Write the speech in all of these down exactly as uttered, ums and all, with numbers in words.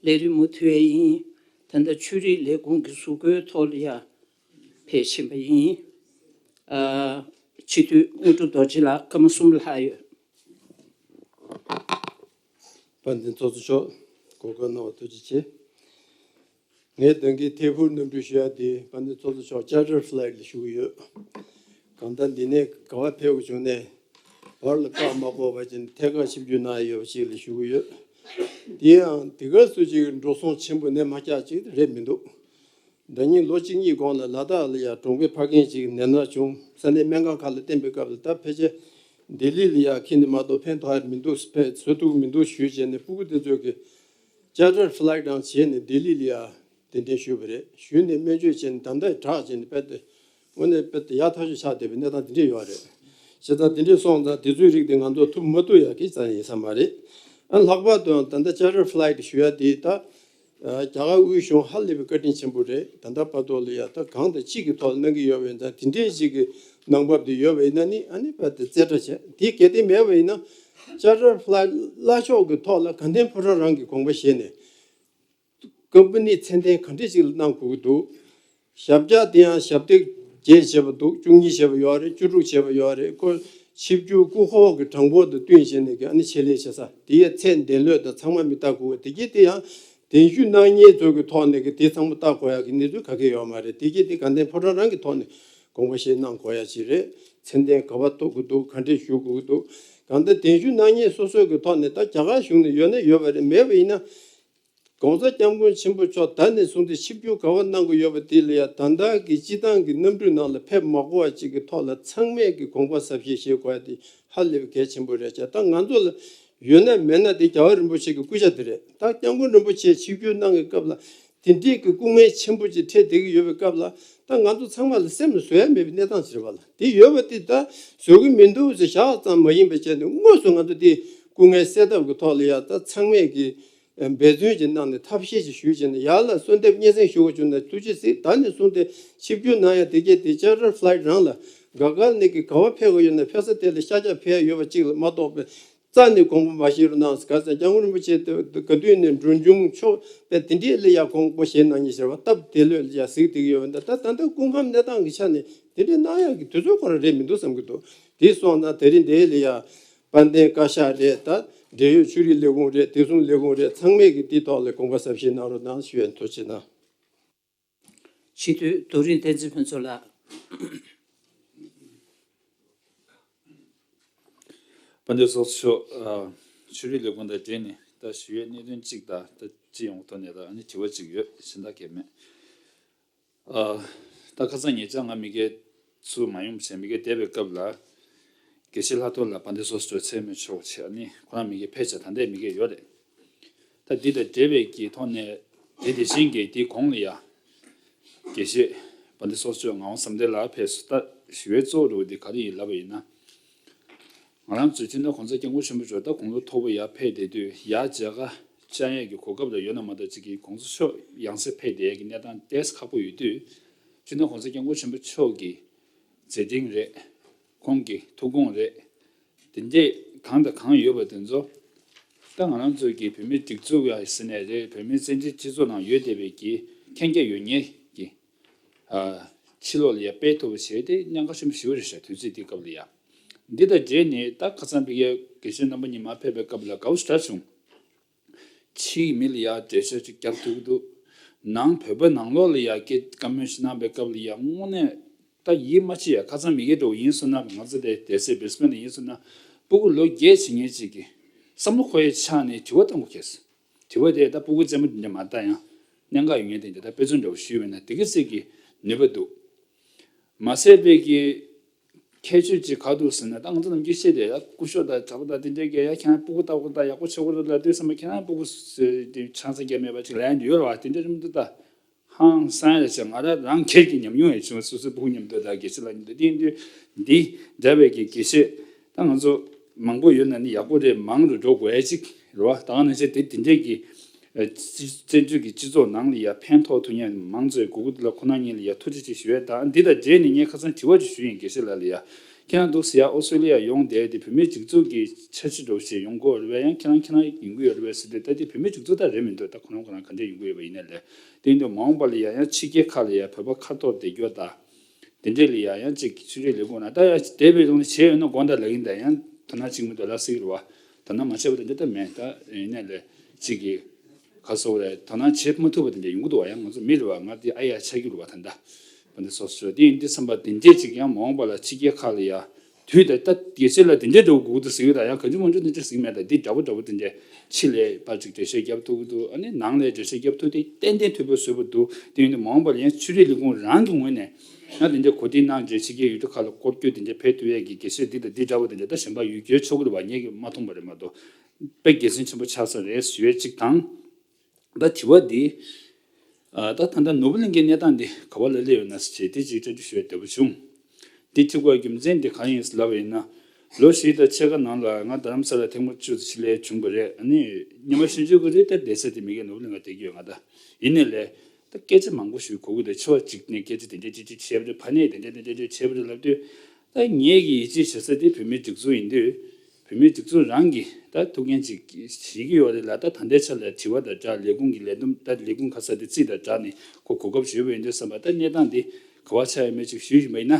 ལས་རིམ་མུ་མཐུད་ཡིན། ད་ལྟ་ཆོས་རིག་ལས་ཁུངས་ཀྱི་གཟུགས་སྐུའི་ཐོག་ལ་ཡ་ཕེབས་ཕྱིན་པ་ཡིན། ཨ། སྤྱི་འཐུས་དངོས་གྲུབ་རྡོ་རྗེ་ལགས། སྐར་མ་གསུམ་ལྷག་ཡོད། དཔལ་ལྡན་ཚོགས་གཙོ་མཆོག་གོ་སྐབས་གནང་བར་ཐུགས་རྗེ་ཆེ། ངས་ད་གིན་ཐད་ཕུར་གནམ་གྲུ་ཞུ་ཡ་དེ་དཔལ་ལྡན་ཚོགས་གཙོ་མཆོག་ཅར་ཊར་ཕ་ལའི་ཊི་ལ་ཞུ་གི་ཡོད། གང་ལྟར་འདི་ནས་ག་པར་ཕེབས་དགོས་བྱུང་ནས་བར་ལ་བཀག་མ་དགོས་པ་བྱས་ནས་ཐད་ཀར་ཆིབས་བསྒྱུར་གནང་ཡ་ཡོད་པ་ཞིག་ལ་ཞུ་གི་ཡོད། དེ་ཡང་དེ་ག་སུ་ཞིག་འགྲོ་སོང་ཆེན་པོ་ནས་མ་བཀྱག་ཅིག་རེད་མི་འདུག་ཟླ་ཉིན་ལོ་གཅིག་གཉིས་གོང་ལ་ལ་དྭགས་ལ་ཡང་གྲོང་པའི་ཕ་རྒན་ཅིག་ནད་མནར་བྱུང་། ས་གནས་སྨན་ཁང་ཁག་ལ་བསྟན་པའི་སྐབས་ལ་ད་ཕལ་ཆེར་ལྡི་ལི་ལ་ཡང་ཁྱེར་ནས་མ་གཏོགས་ཕན་ཐོགས་ཡ་མི་འདུག་ཕན་བཟོ་ཐུབ་ཀྱི་མི་འདུག་ཞུས་བྱས་ནས་སྤུ་གུ་དེ་ཚོ་གི་ཅར་ཊར་ཕ་ལའི་ཊི་རང་བྱས་ནས་ལྡི་ལི་ལ་ཡང་གདན་འདྲེན་ཞུས་པ་རེད། ཞུས་ནས་སྨན་བཅོས་བྱས་ནས་ད་ལྟ་དྲག་བྱས་ནས་དཔེ་དེ་དངོས་གནས་དཔེ་དེ་ཡག་ཐག་ཆོད་ཆགས་བསྡད་པའི་གནས་སྟངས་དེ་འདྲས་ཡོད་རེད། བྱས་ཙང་དེ་འདྲས་སོང་ཙང་དེ་ཚོའི་རིགས་དེ་ང་ཚོ་ཐུབ་མ་ཐུབ་ཡ་གི་ཙམ་ཡིན་ས་མ་རེད། ཨ། ལྷག་པར་དུ་ད་ལྟ་ཅར་ཊར་ཕ་ལའི་ཊི་ཞུ་ཡ་དེ་ད་རྒྱ་གར་དབུས་གཞུང་ཧ་ལས་པའི་བཀའ་དྲིན་ཆེན་པོ་རེད། ད་ལྟ་བར་དུ་ལ་ཡ་ད་གང་དང་ཅི་གི་ཐོག་ལ་གནང་གི་ཡོད་པ་ཡིན་ཙང་དེ་འདྲས་ཅིག་གི་གནང་བབ་དེ་ཡོད་པ་ཡིན་ན་ནི་ཨ་ནི་དཔེ་དེ་རྩེ་གྲ་བྱས། དེ་གལ་ཏེ་མེད་པ་ཡིན་ན་ཅར་ཊར་ཕ་ལའི་ཊི་བླ་ཤོག་གི་ཐོག་ལ་དགའ་ལྡན་ཕོ་བྲང་རང་གི་དགོངས་པ་བཞེས་ནས། ཀམ་པ་ནི་ཚད་ལྡན་ག་འདྲས་ཅིག་ལ་གནང་དགོས་ཀྱི་འདུག་ཞབས་བཀྱག་དེ་ཡང་ཞབས་སྟེགས་བརྒྱད་བྱས་པ་འདུག་བཅུ་གཉིས་བྱས་པ་ཡོད་རེད། བཅུ་དྲུག་བྱས་པ་ཡོད་རེད། ཁོ་ཆིབས་བསྒྱུར་སྐུ་ཧོག་གི་གྲངས་འབོར་དང་བསྟུན་བྱས་ནས་ཀྱི་ཨ་ནི་ཆེད་ལས་བྱེད་ས་དེ་ཡ་ཚད་ལྡན་ལོས་དང་ཚང་མ་མི་ལྟ་དགོས་པ་དེ་གྱིས་དེ་ཡང་གདན་ཞུ་གནང་མཁན་ཚོ་གི་ཐོག་ནས་ཀྱི་དེ་ཚང་མ་ལྟ་དགོས་ཡ་གི་གནས་ཚུལ་ག་གེ་ཡོད་མ་རེད། དེ་གྱིས་དེ་དགའ་ལྡན་ཕོ་བྲང་རང་གི་ཐོག་ནས་དགོངས་པ་བཞེས་གནང་དགོས་ཡ་ཅིག་རེད། ཚད་ལྡན་ག་པར་གཏོགས་དགོས་འདུག་ག་འདྲས་ཞུ་དགོས་ཀྱི་འདུག་གང་ལྟར་གདན་ཞུ་གནང་མཁན་སོ་སོ་གི་ཐོག་ནས་ད་རྒྱ་གར་གཞུང་ནས་ཡོད་ན་ཡོད་པ་རེད། མེད་པ་ཡིན་ན། ༸གོང་ས་༸སྐྱབས་མགོན་ཆེན་པོ་མཆོག་ད་ནས་བཟུང་སྟེ་ཆིབས་བསྒྱུར་ག་པར་གནང་དགོས་ཡོད་པ་དེ་ལ་ཡང་ད་ལྟ་གི་སྤྱི་བཏང་གི་གནམ་གྲུའི་ནང་ལ་ཕེབས་མ་དགོས་པ་ཅིག་གི་ཐོག་ལ་ཚང་མས་ཀྱི་དགོངས་པ་ཟབ་བཞེས་བྱེད་དགོས་ཡ་དེ་ཧ་ལས་པའི་གལ་ཆེན་པོ་རེད་ཤག་ད་ང་ཚོ་ལ་ཡོད་ན་མེད་ན་དེ་རྒྱལ་བ་རིན་པོ་ཆེ་གི་སྐུ་ཕྱྭ་དེ་རེད། ད་སྐྱབས་མགོན་རིན་པོ་ཆེ་ཆིབས་བསྒྱུར་གནང་གི་སྐབས་ལ་དེ་འདྲའི་གི་སྐུ་ངལ་ཆེན་པོ་ཅིག་འཕྲད་བསྡད་ཀྱི་ཡོད་པའི་སྐབས་ལ་ད་ང་ཚོ་ཚང་མ་ལ་སེམས་ལ་བཟོད་ཡ་མེད་པའི་གནས་སྟངས་ཅིག་རེད་པ་ལ། དེ་ཡོད་པ་དེ་ད་བཟོད་ཀྱི་མི་འདུག་ཟེར་བཞག་ཙམ་མ་ཡིན་པ་བྱས་ནས་དངོས་སུ་ང་ཚོ་དེ་སྐུ་ངལ་སེལ་ཐབས་ཀྱི་ཐོག་ལ་ཡ་ད་ཚང་མས་ཀྱི་འབད་བརྩོན་ཅིག་གནང་ནས་ཐབས་ཤེས་ཅིག་ཞུས་བྱས་ནས་ཡར་ལ་གསོལ་འདེབས་སྙན་སེང་ཞུ་དགོས་བྱུང་ན་ཐུགས་རྗེ་གཟིགས། ད་ནས་བཟུང་སྟེ་ཆིབས་བསྒྱུར་གནང་ཡ་དེ་གས་དེ་ཅར་ཊར་ཕ་ལའི་ཊི་རང་ལ་ག་ག་ནས་ཀྱི་ག་པར་ཕེབས་དགོས་ཡོད་ན་ཕེབས་ས་དེ་ལ་ཤར་རྒྱག་ཕེབས་ཡ་ཡོད་པ་གཅིག་ལ་མ་གཏོགས་པའི་རྩ་ནས་དགོངས་པ་མ་བཞེས་རོགས་གནང་ཟེར། ག་ཚོད་སྐྱབས་མགོན་རིན་པོ་ཆེ་དེ་ག་དུས་ནས་འབྲུ་འབྱུང་ཆོག་པའི་དེ་འདྲས་ལ་ཡ་དགོངས་པ་བཞེས་གནང་ཉེ་ཞེས་པ་སྟབས་བདེ་ལོས་ལ་ཡ་གཟིགས་བསྡད་ཀྱི་ཡོད་པ་འདྲ། ད་ད་ལྟ་སྐུ་ཁམས་གནས་སྟངས་ཀྱི་ཆ་ནས་དེ་འདྲས་གནང་ཡ་གི་དུས་ཚོད་ཁོ་རང་རེད་མི་འདུག་བསམ་གྱི་འདུག་དེ་སོང་ཙང་དེ་རིང་འདི་ལ་ཡ་དཔལ་ལྡན་བཀའ་ཤག་རེད། ད་འབྲེལ་ཡོད་ཆོས་རིག་ལས་ཁུངས་རེད། བདེ་སྲུང་ལས་ཁུངས་རེད། ཚང་མས་ཀྱི་དེའི་ཐོག་ལ་དགོངས་པ་ཟབ་བཞེས་གནང་རོགས་གནང་ཞུ་ཡ། ཐུགས་རྗེ་གནང་། སྤྱི་འཐུས་རྡོ་རིང་བསྟན་འཛིན་ཕུན་ཚོགས་ལགས། དཔལ་ལྡན་ཚོགས་གཙོ་མཆོག་ཨ། ཆོས་རིག་ལས་ཁུངས་དང་འབྲེལ་ནས་ད་ཞུ་ཡས་གནད་དོན་གཅིག་དང་ད་སྤྱི་ཡོངས་ཐོག་ནས་ད་ཨ་ནི་དྲི་བ་གཅིག་ཡོད། གཞན་དག་གས་མེད། ཨ། ད་ཁ་སང་ཉེ་ཆར་ང་མི་སྒེར་ཚུར་མ་ཡོང་བྱས་མི་སྒེར་བསྡད་པའི་སྐབས་ལ་དགེ་བཤེས་ལྷག་རྡོར་ལགས་དཔལ་ལྡན་ཚོགས་གཙོ་མཆོག་མཚན་སྨད་ཆོག་བྱས། ཨ་ནི་ཁོ་རང་མི་སྒེར་ཕལ་ཆེར་ད་ལྟའི་མི་སྒེར་ཡོད་རེད། ད་འདི་དང་འབྲེལ་བའི་གི་ཐོག་ནས་དེ་དེ་བཞིན་གྱི་དེའི་གོང་ལ་ཡ་དགེ་བཤེས་དཔལ་ལྡན་ཚོགས་གཙོ་མཆོག་ངག་དབང་བསམ་གཏན་ལགས་ཕེབས་སོང་། ད་ཞུ་བའི་གཙོ་བོ་འདི་ག་རེ་ཡིན་ལབ་པ་ཡིན་ན། ང་རང་ཚོའི་སྤྱི་ནོར་༸གོང་ས་༸སྐྱབས་མགོན་ཆེན་པོ་མཆོག་ད་དགུང་ལོ་མཐོ་པོ་ཡར་ཕེབས་བསྡད་དུས་ཡར་མཇལ་ཁ་བཅར་ཡས་ཀྱི་གོ་སྐབས་ལ་ཡོད་ན་མ་གཏོགས་ཅིག་གི་༸གོང་ས་མཆོག་ཡང་སེ་ཕེབས་བསྡད་ཡས་ཀྱི་གནས་སྟངས་ཏོག་ཙམ་ཁག་པོ་ཡོད་དུས། སྤྱི་ནོར་༸གོང་ས་༸སྐྱབས་མགོན་ཆེན་པོ་མཆོག་གི་མཛད་འཕྲིན་རེད། ཁོང་གི་ཐུགས་དགོངས་རེད། དེ་འདྲས་གང་དང་གང་ཡོད་པ་དེ་ཚོ་ད་ང་རང་ཚོ་གི་བོད་མིའི་སྒྲིག་འཛུགས་ཡ་ཟེར་ནས་རེད། བོད་མིའི་བཙན་བྱོལ་སྤྱི་ཚོགས་ནང་ཡོད་བསྡད་པའི་གི་མཁྱེན་རྒྱ་ཡོད་མཁན་གྱི་ཨ། ཕྱི་ལོགས་ལ་ཡ་སྤེལ་ཐུབ་པ་བྱས་ཏེ་གནད་འགག་ཆེན་པོ་ཞེ་པོ་རེད་ཤག་དུས་ཚོད་འདི་སྐབས་ལ་ཡ། འདི་དང་འབྲེལ་ནས་ད་ཁ་སང་ཕ་གིའི་དགེ་བཤེས་རྣམ་པ་གཉིས་མར་ཕེབས་པའི་སྐབས་ལ་དགའ་པོ་ཞེ་དྲག་བྱུང་། ཕྱིའི་མི་ལ་ཡ་འགྲེལ་བཤད་ཅིག་རྒྱབ་ཐུབ་ཀྱི་འདུག་ནང་བོད་པ་ནང་ལོགས་ལ་ཡ་སྐད་བཀའ་མོལ་ཞིག་གནང་པའི་སྐབས་ལ་ཡ་དངོས་གནས་ད་ཡིད་མ་ཆེས་ཡ། ཁ་སང་མི་སྒེར་འདྲ་བོ་ཡིན་སོང་ན། ང་ཚོ་དེ་སྡེ་སྲིད་བི་སི་པན་ལ་ཡིན་སོང་ན། སྤུ་གུ་ལོ་བརྒྱད་ཕྱིན་མཁན་ཅིག་གིས་བསམ་བློ་འཁོར་ཡའི་ཆ་ནས་དྲི་བ་བཏང་དགོས་ཁེལ་སོང་། དྲི་བ་དེ་ད་སྤུ་གུ་རྩེད་མོ་དེ་འདྲ་མ་ལྟ་ཡང་གནད་འགག་ཡོད་མཁན་དེ་འདྲ་ད་དཔེ་མཚོན་འདྲ་བོ་ཞུས་པ་ཡིན་ན་དེ་གི་ཚིག་གི་ནུས་པ་འདུག་མ་ཟད་པའི་གི་ཁྱད་ཆོས་ཅིག་ག་འདུག་ཟེར་ན། ད་ང་ཚོ་ནམ་རྒྱུན་བཤད་དེ་ཡ་སྐུ་ཞབས་དང་གྲྭ་པ་དང་དེ་འདྲའི་གི་ཡ་ཁྱེད་རང་སྤུ་གུ་ལྟ་བུ་དང་ཡག་པོ་བྱེད་དགོས་འདུག་ལབ་དུས་ཙམ་པ་ཁྱེད་རང་སྤུ་གུ་དེ་ཆང་ས་རྒྱག་མེད་པ་ཅིག་ལབ་ཡ་འདྲ་ཡོད་རེད་བ། དེ་འདྲ་རེད་མི་འདུག་ད། ཧང་སང་ཡ་ཆེ། ང་རང་རང་སྒེར་གྱི་ཉམས་མྱོང་ཡང་བྱུང་། སོ་སོའི་སྤུ་གུ་མཉམ་དུ་དང་དགེ་བཤེས་ལགས་མཉམ་དུ་བསྟེན་དུས་འདི་འདྲ་བའི་གི་དགེ་བཤེས་ད་ང་ཚོ་མང་པོ་ཡོད་ན་ནི་ཡག་པོ་རེད། མང་རུ་འགྲོ་དགོས་ཡ་ཅིག་རེད་བ། ད་ག་ནང་བཞིན་དེ་དེ་འདྲས་ཀྱི་ཨ་བཙན་བྱོལ་གྱི་སྤྱི་ཚོགས་ནང་ལ་ཡ་ཕན་ཐོགས་ཐུབ་མཁན་མང་ཚོགས་དགོས་ཀྱི་འདུག་ལ། ཁོང་རྣམ་གཉིས་ལ་ཡ་ཐུགས་རྗེ་ཆེ་ཞུ་ཡ་དང་། འདི་དང་འབྲེལ་ནས་ངས་ཁ་སང་དྲི་བ་ཅིག་ཞུས་ཡིན་དགེ་བཤེས་ལགས་ལ་ཡ། ཁྱེད་རང་འདུག་ཟེར་ཡ་ཨོ་སི་ཀྲོ་ལི་ཡ་ཡོང་བསྡད་དེ་བོད་མིའི་སྒྲིག་འཛུགས་ཀྱི་འཆར་གཞི་འདྲ་བོ་ཞིག་ཡོང་གི་ཡོད་རེད་པས། ཡང་ཁྱེད་རང་ཁྱེད་རང་ཡོང་གི་ཡོད་རེད་པས་ཟེར་དུས། ད་དེ་བོད་མིའི་སྒྲིག་འཛུགས་ད་རེད་མི་འདུག་ད་ཁོ་རང་ཁོ་རང་ག་འདྲས་ཡོང་གི་ཡོད་པ་ཡིན་ནའི་ལས། དེ་ཡིན་དུས་མ་འོངས་པ་ལ་ཡ་ཡང་ཕྱི་རྒྱལ་ཁག་ལ་ཡ་བོད་པ་ཁ་ཐོར་བསྡད་རྒྱུ་དང་། དེ་འདྲས་ལ་ཡ་ཡང་ཅིག་ཆུ་ཚོད་ལས་ཁུངས་ན་ད་ཡ་བསྡད་པའི་ལུང་ནས་བྱས་ཡོད་ན་དགོངས་དག་ལབ་ཡིན། ད་ཡང་དོ་སྣང་གཅིག་མི་འདུག་ལབ་སྲིད་རེད་བ། དོ་སྣང་མ་བྱས་པ་དེ་འདྲ་ད་མེད། ད་ཡིན་ནའི་ལས་ཅིག་གི་ཁ་སོ་རེད། དོ་སྣང་བྱེད་མ་ཐུབ་པ་དེ་འདྲ་ཡོང་གི་འདུག་བ། ཡང་ང་ཚོ་མི་རེད་བ། ང་དེ་ཨ་ཡ་ཆགས་ཀྱི་རེད་བ། ད་ད་པ་འདི་སོ་སོ་དེ་ཡིན་དུས་བསམ་པ་དེ་འདྲས་ཅིག་ཡང་མ་འོངས་པ་ལ་ཕྱི་རྒྱལ་ཁག་ལ་ཡ་དུས་ད་ལྟ་རྒྱལ་སྤྱི་ལ་དེ་འདྲས་འདྲ་བོ་དགོས་ཀྱི་འདུག་ཟེར་གི་ད་ཡང་གང་ཅི་མང་ཅི་དེ་འདྲས་ཟེར་གི་མེད། ད་འདི་འདྲ་བོ་འདྲ་བོ་དེ་འདྲས་ཕྱི་ལས་ཕར་ཅིག་འགྲེལ་བཤད་རྒྱབ་ཐུབ་ཀྱི་འདུག་ཨ་ནི་ནང་ལས་འགྲེལ་བཤད་རྒྱབ་ཐུབ་དེ་ཏན་ཏན་ཐུབ་པའི་བཟོ་དགོས་འདུག་དེ་ཡིན་དུས་མ་འོངས་པ་ལ་ཡང་ཆོས་རིག་ལས་ཁུངས་རང་གི་ངོས་ནས་ཡང་དེ་འདྲས་གོ་སྒྲིག་གནང་རྗེས་ཕྱི་རྒྱལ་ཡུལ་གྲུ་ཁག་ལ་སྐོར་སྐྱོད་དེ་འདྲས་ཕེབས་ཐུབ་ཡས་ཀྱི་དགེ་བཤེས་འདི་དང་འདི་འདྲ་བོ་དེ་འདྲས་ད་གཞན་པ་ཡོད་རྒྱུ་ཆོག་གི་རེད་བ། ངས་ཀྱི་མ་མཐོང་པ་རེད་མ་གཏོགས། དཔེ་དགེ་མཚན་ཆེན་པོ་ཆགས་ས་རེད་ཞུ་ཡས་གཅིག་དང་། ད་དྲི་བ་འདི། ཨ། ད་ད་ལྟ་ནོར་བུ་གླིང་གའི་གནས་སྟངས་འདི་ག་པ་ལ་སླེབས་ཡོད་ན་ཟེར་བྱས་དེ་ཅིག་བཀྲ་ཤིས་ཞུ་བའི་འདོད་པ་བྱུང་། འདི་དྲི་དགོས་རྒྱུ་མཚན་འདི་གང་ཡིན་ཟེར་ལབ་པ་ཡིན་ན། ལོ་བཞི་དང་ཕྱེད་ཀ་ནང་ལ་ང་རྡ་རམ་ས་ལ་ཐེངས་མ་བཅུ་ཙམ་ཞིག་སླེབས་བྱུང་བ་རེད། ཨ་ནི་ཉི་མ་བཞི་བཅུ་གི་རིང་ད་བསྡད་ས་དེ་མི་གའི་ནོར་བུ་གླིང་ག་བསྡད་ཀྱི་ཡོད་ང་ད། ཡིན་ནའི་ལས། ད་སྐད་ཆ་མང་པོ་ཞིག་གོ་གི་འདུག་ཕྱོགས་གཅིག་ནས་སྐད་ཆ་དེ་འདྲས་ཅིག་ཅིག་བྱས་པ་རེད། ཕ་ནས་དེ་འདྲས་དེ་འདྲས་དེ་འདྲས་བྱས་པ་རེད་ལབ་དུས། ད་ངེད་ཀྱི་ཡིད་ཆེས་བྱེད་ས་དེ་བོད་མིའི་སྒྲིག་འཛུགས་ཡིན་དུས། བོད་མིའི་སྒྲིག་འཛུགས་རང་གིས་ད་ཐུགས་འགན་ཅིག་བཞེས་ཀྱི་ཡོད་རེད་ལ། ད་ད་ལྟའི་ཆ་ལ་དྲི་བ་དང་སྦྲགས། ལས་ཁུངས་ཀྱི་ལས་བསྡོམས། ད་ལས་ཁུངས་ག་ས་དེ་རྩིས་དང་སྦྲགས་ནས་ཁོ་གོ་སྐབས་ཞུས་པ་ཡིན་དུས་བསམ་པ། ད་གནས་སྟངས་དེ་ག་པར་ཆགས་ཡོད་མེད་ཅིག་ཞུས་ཡིན་པ་ཡིན་ན།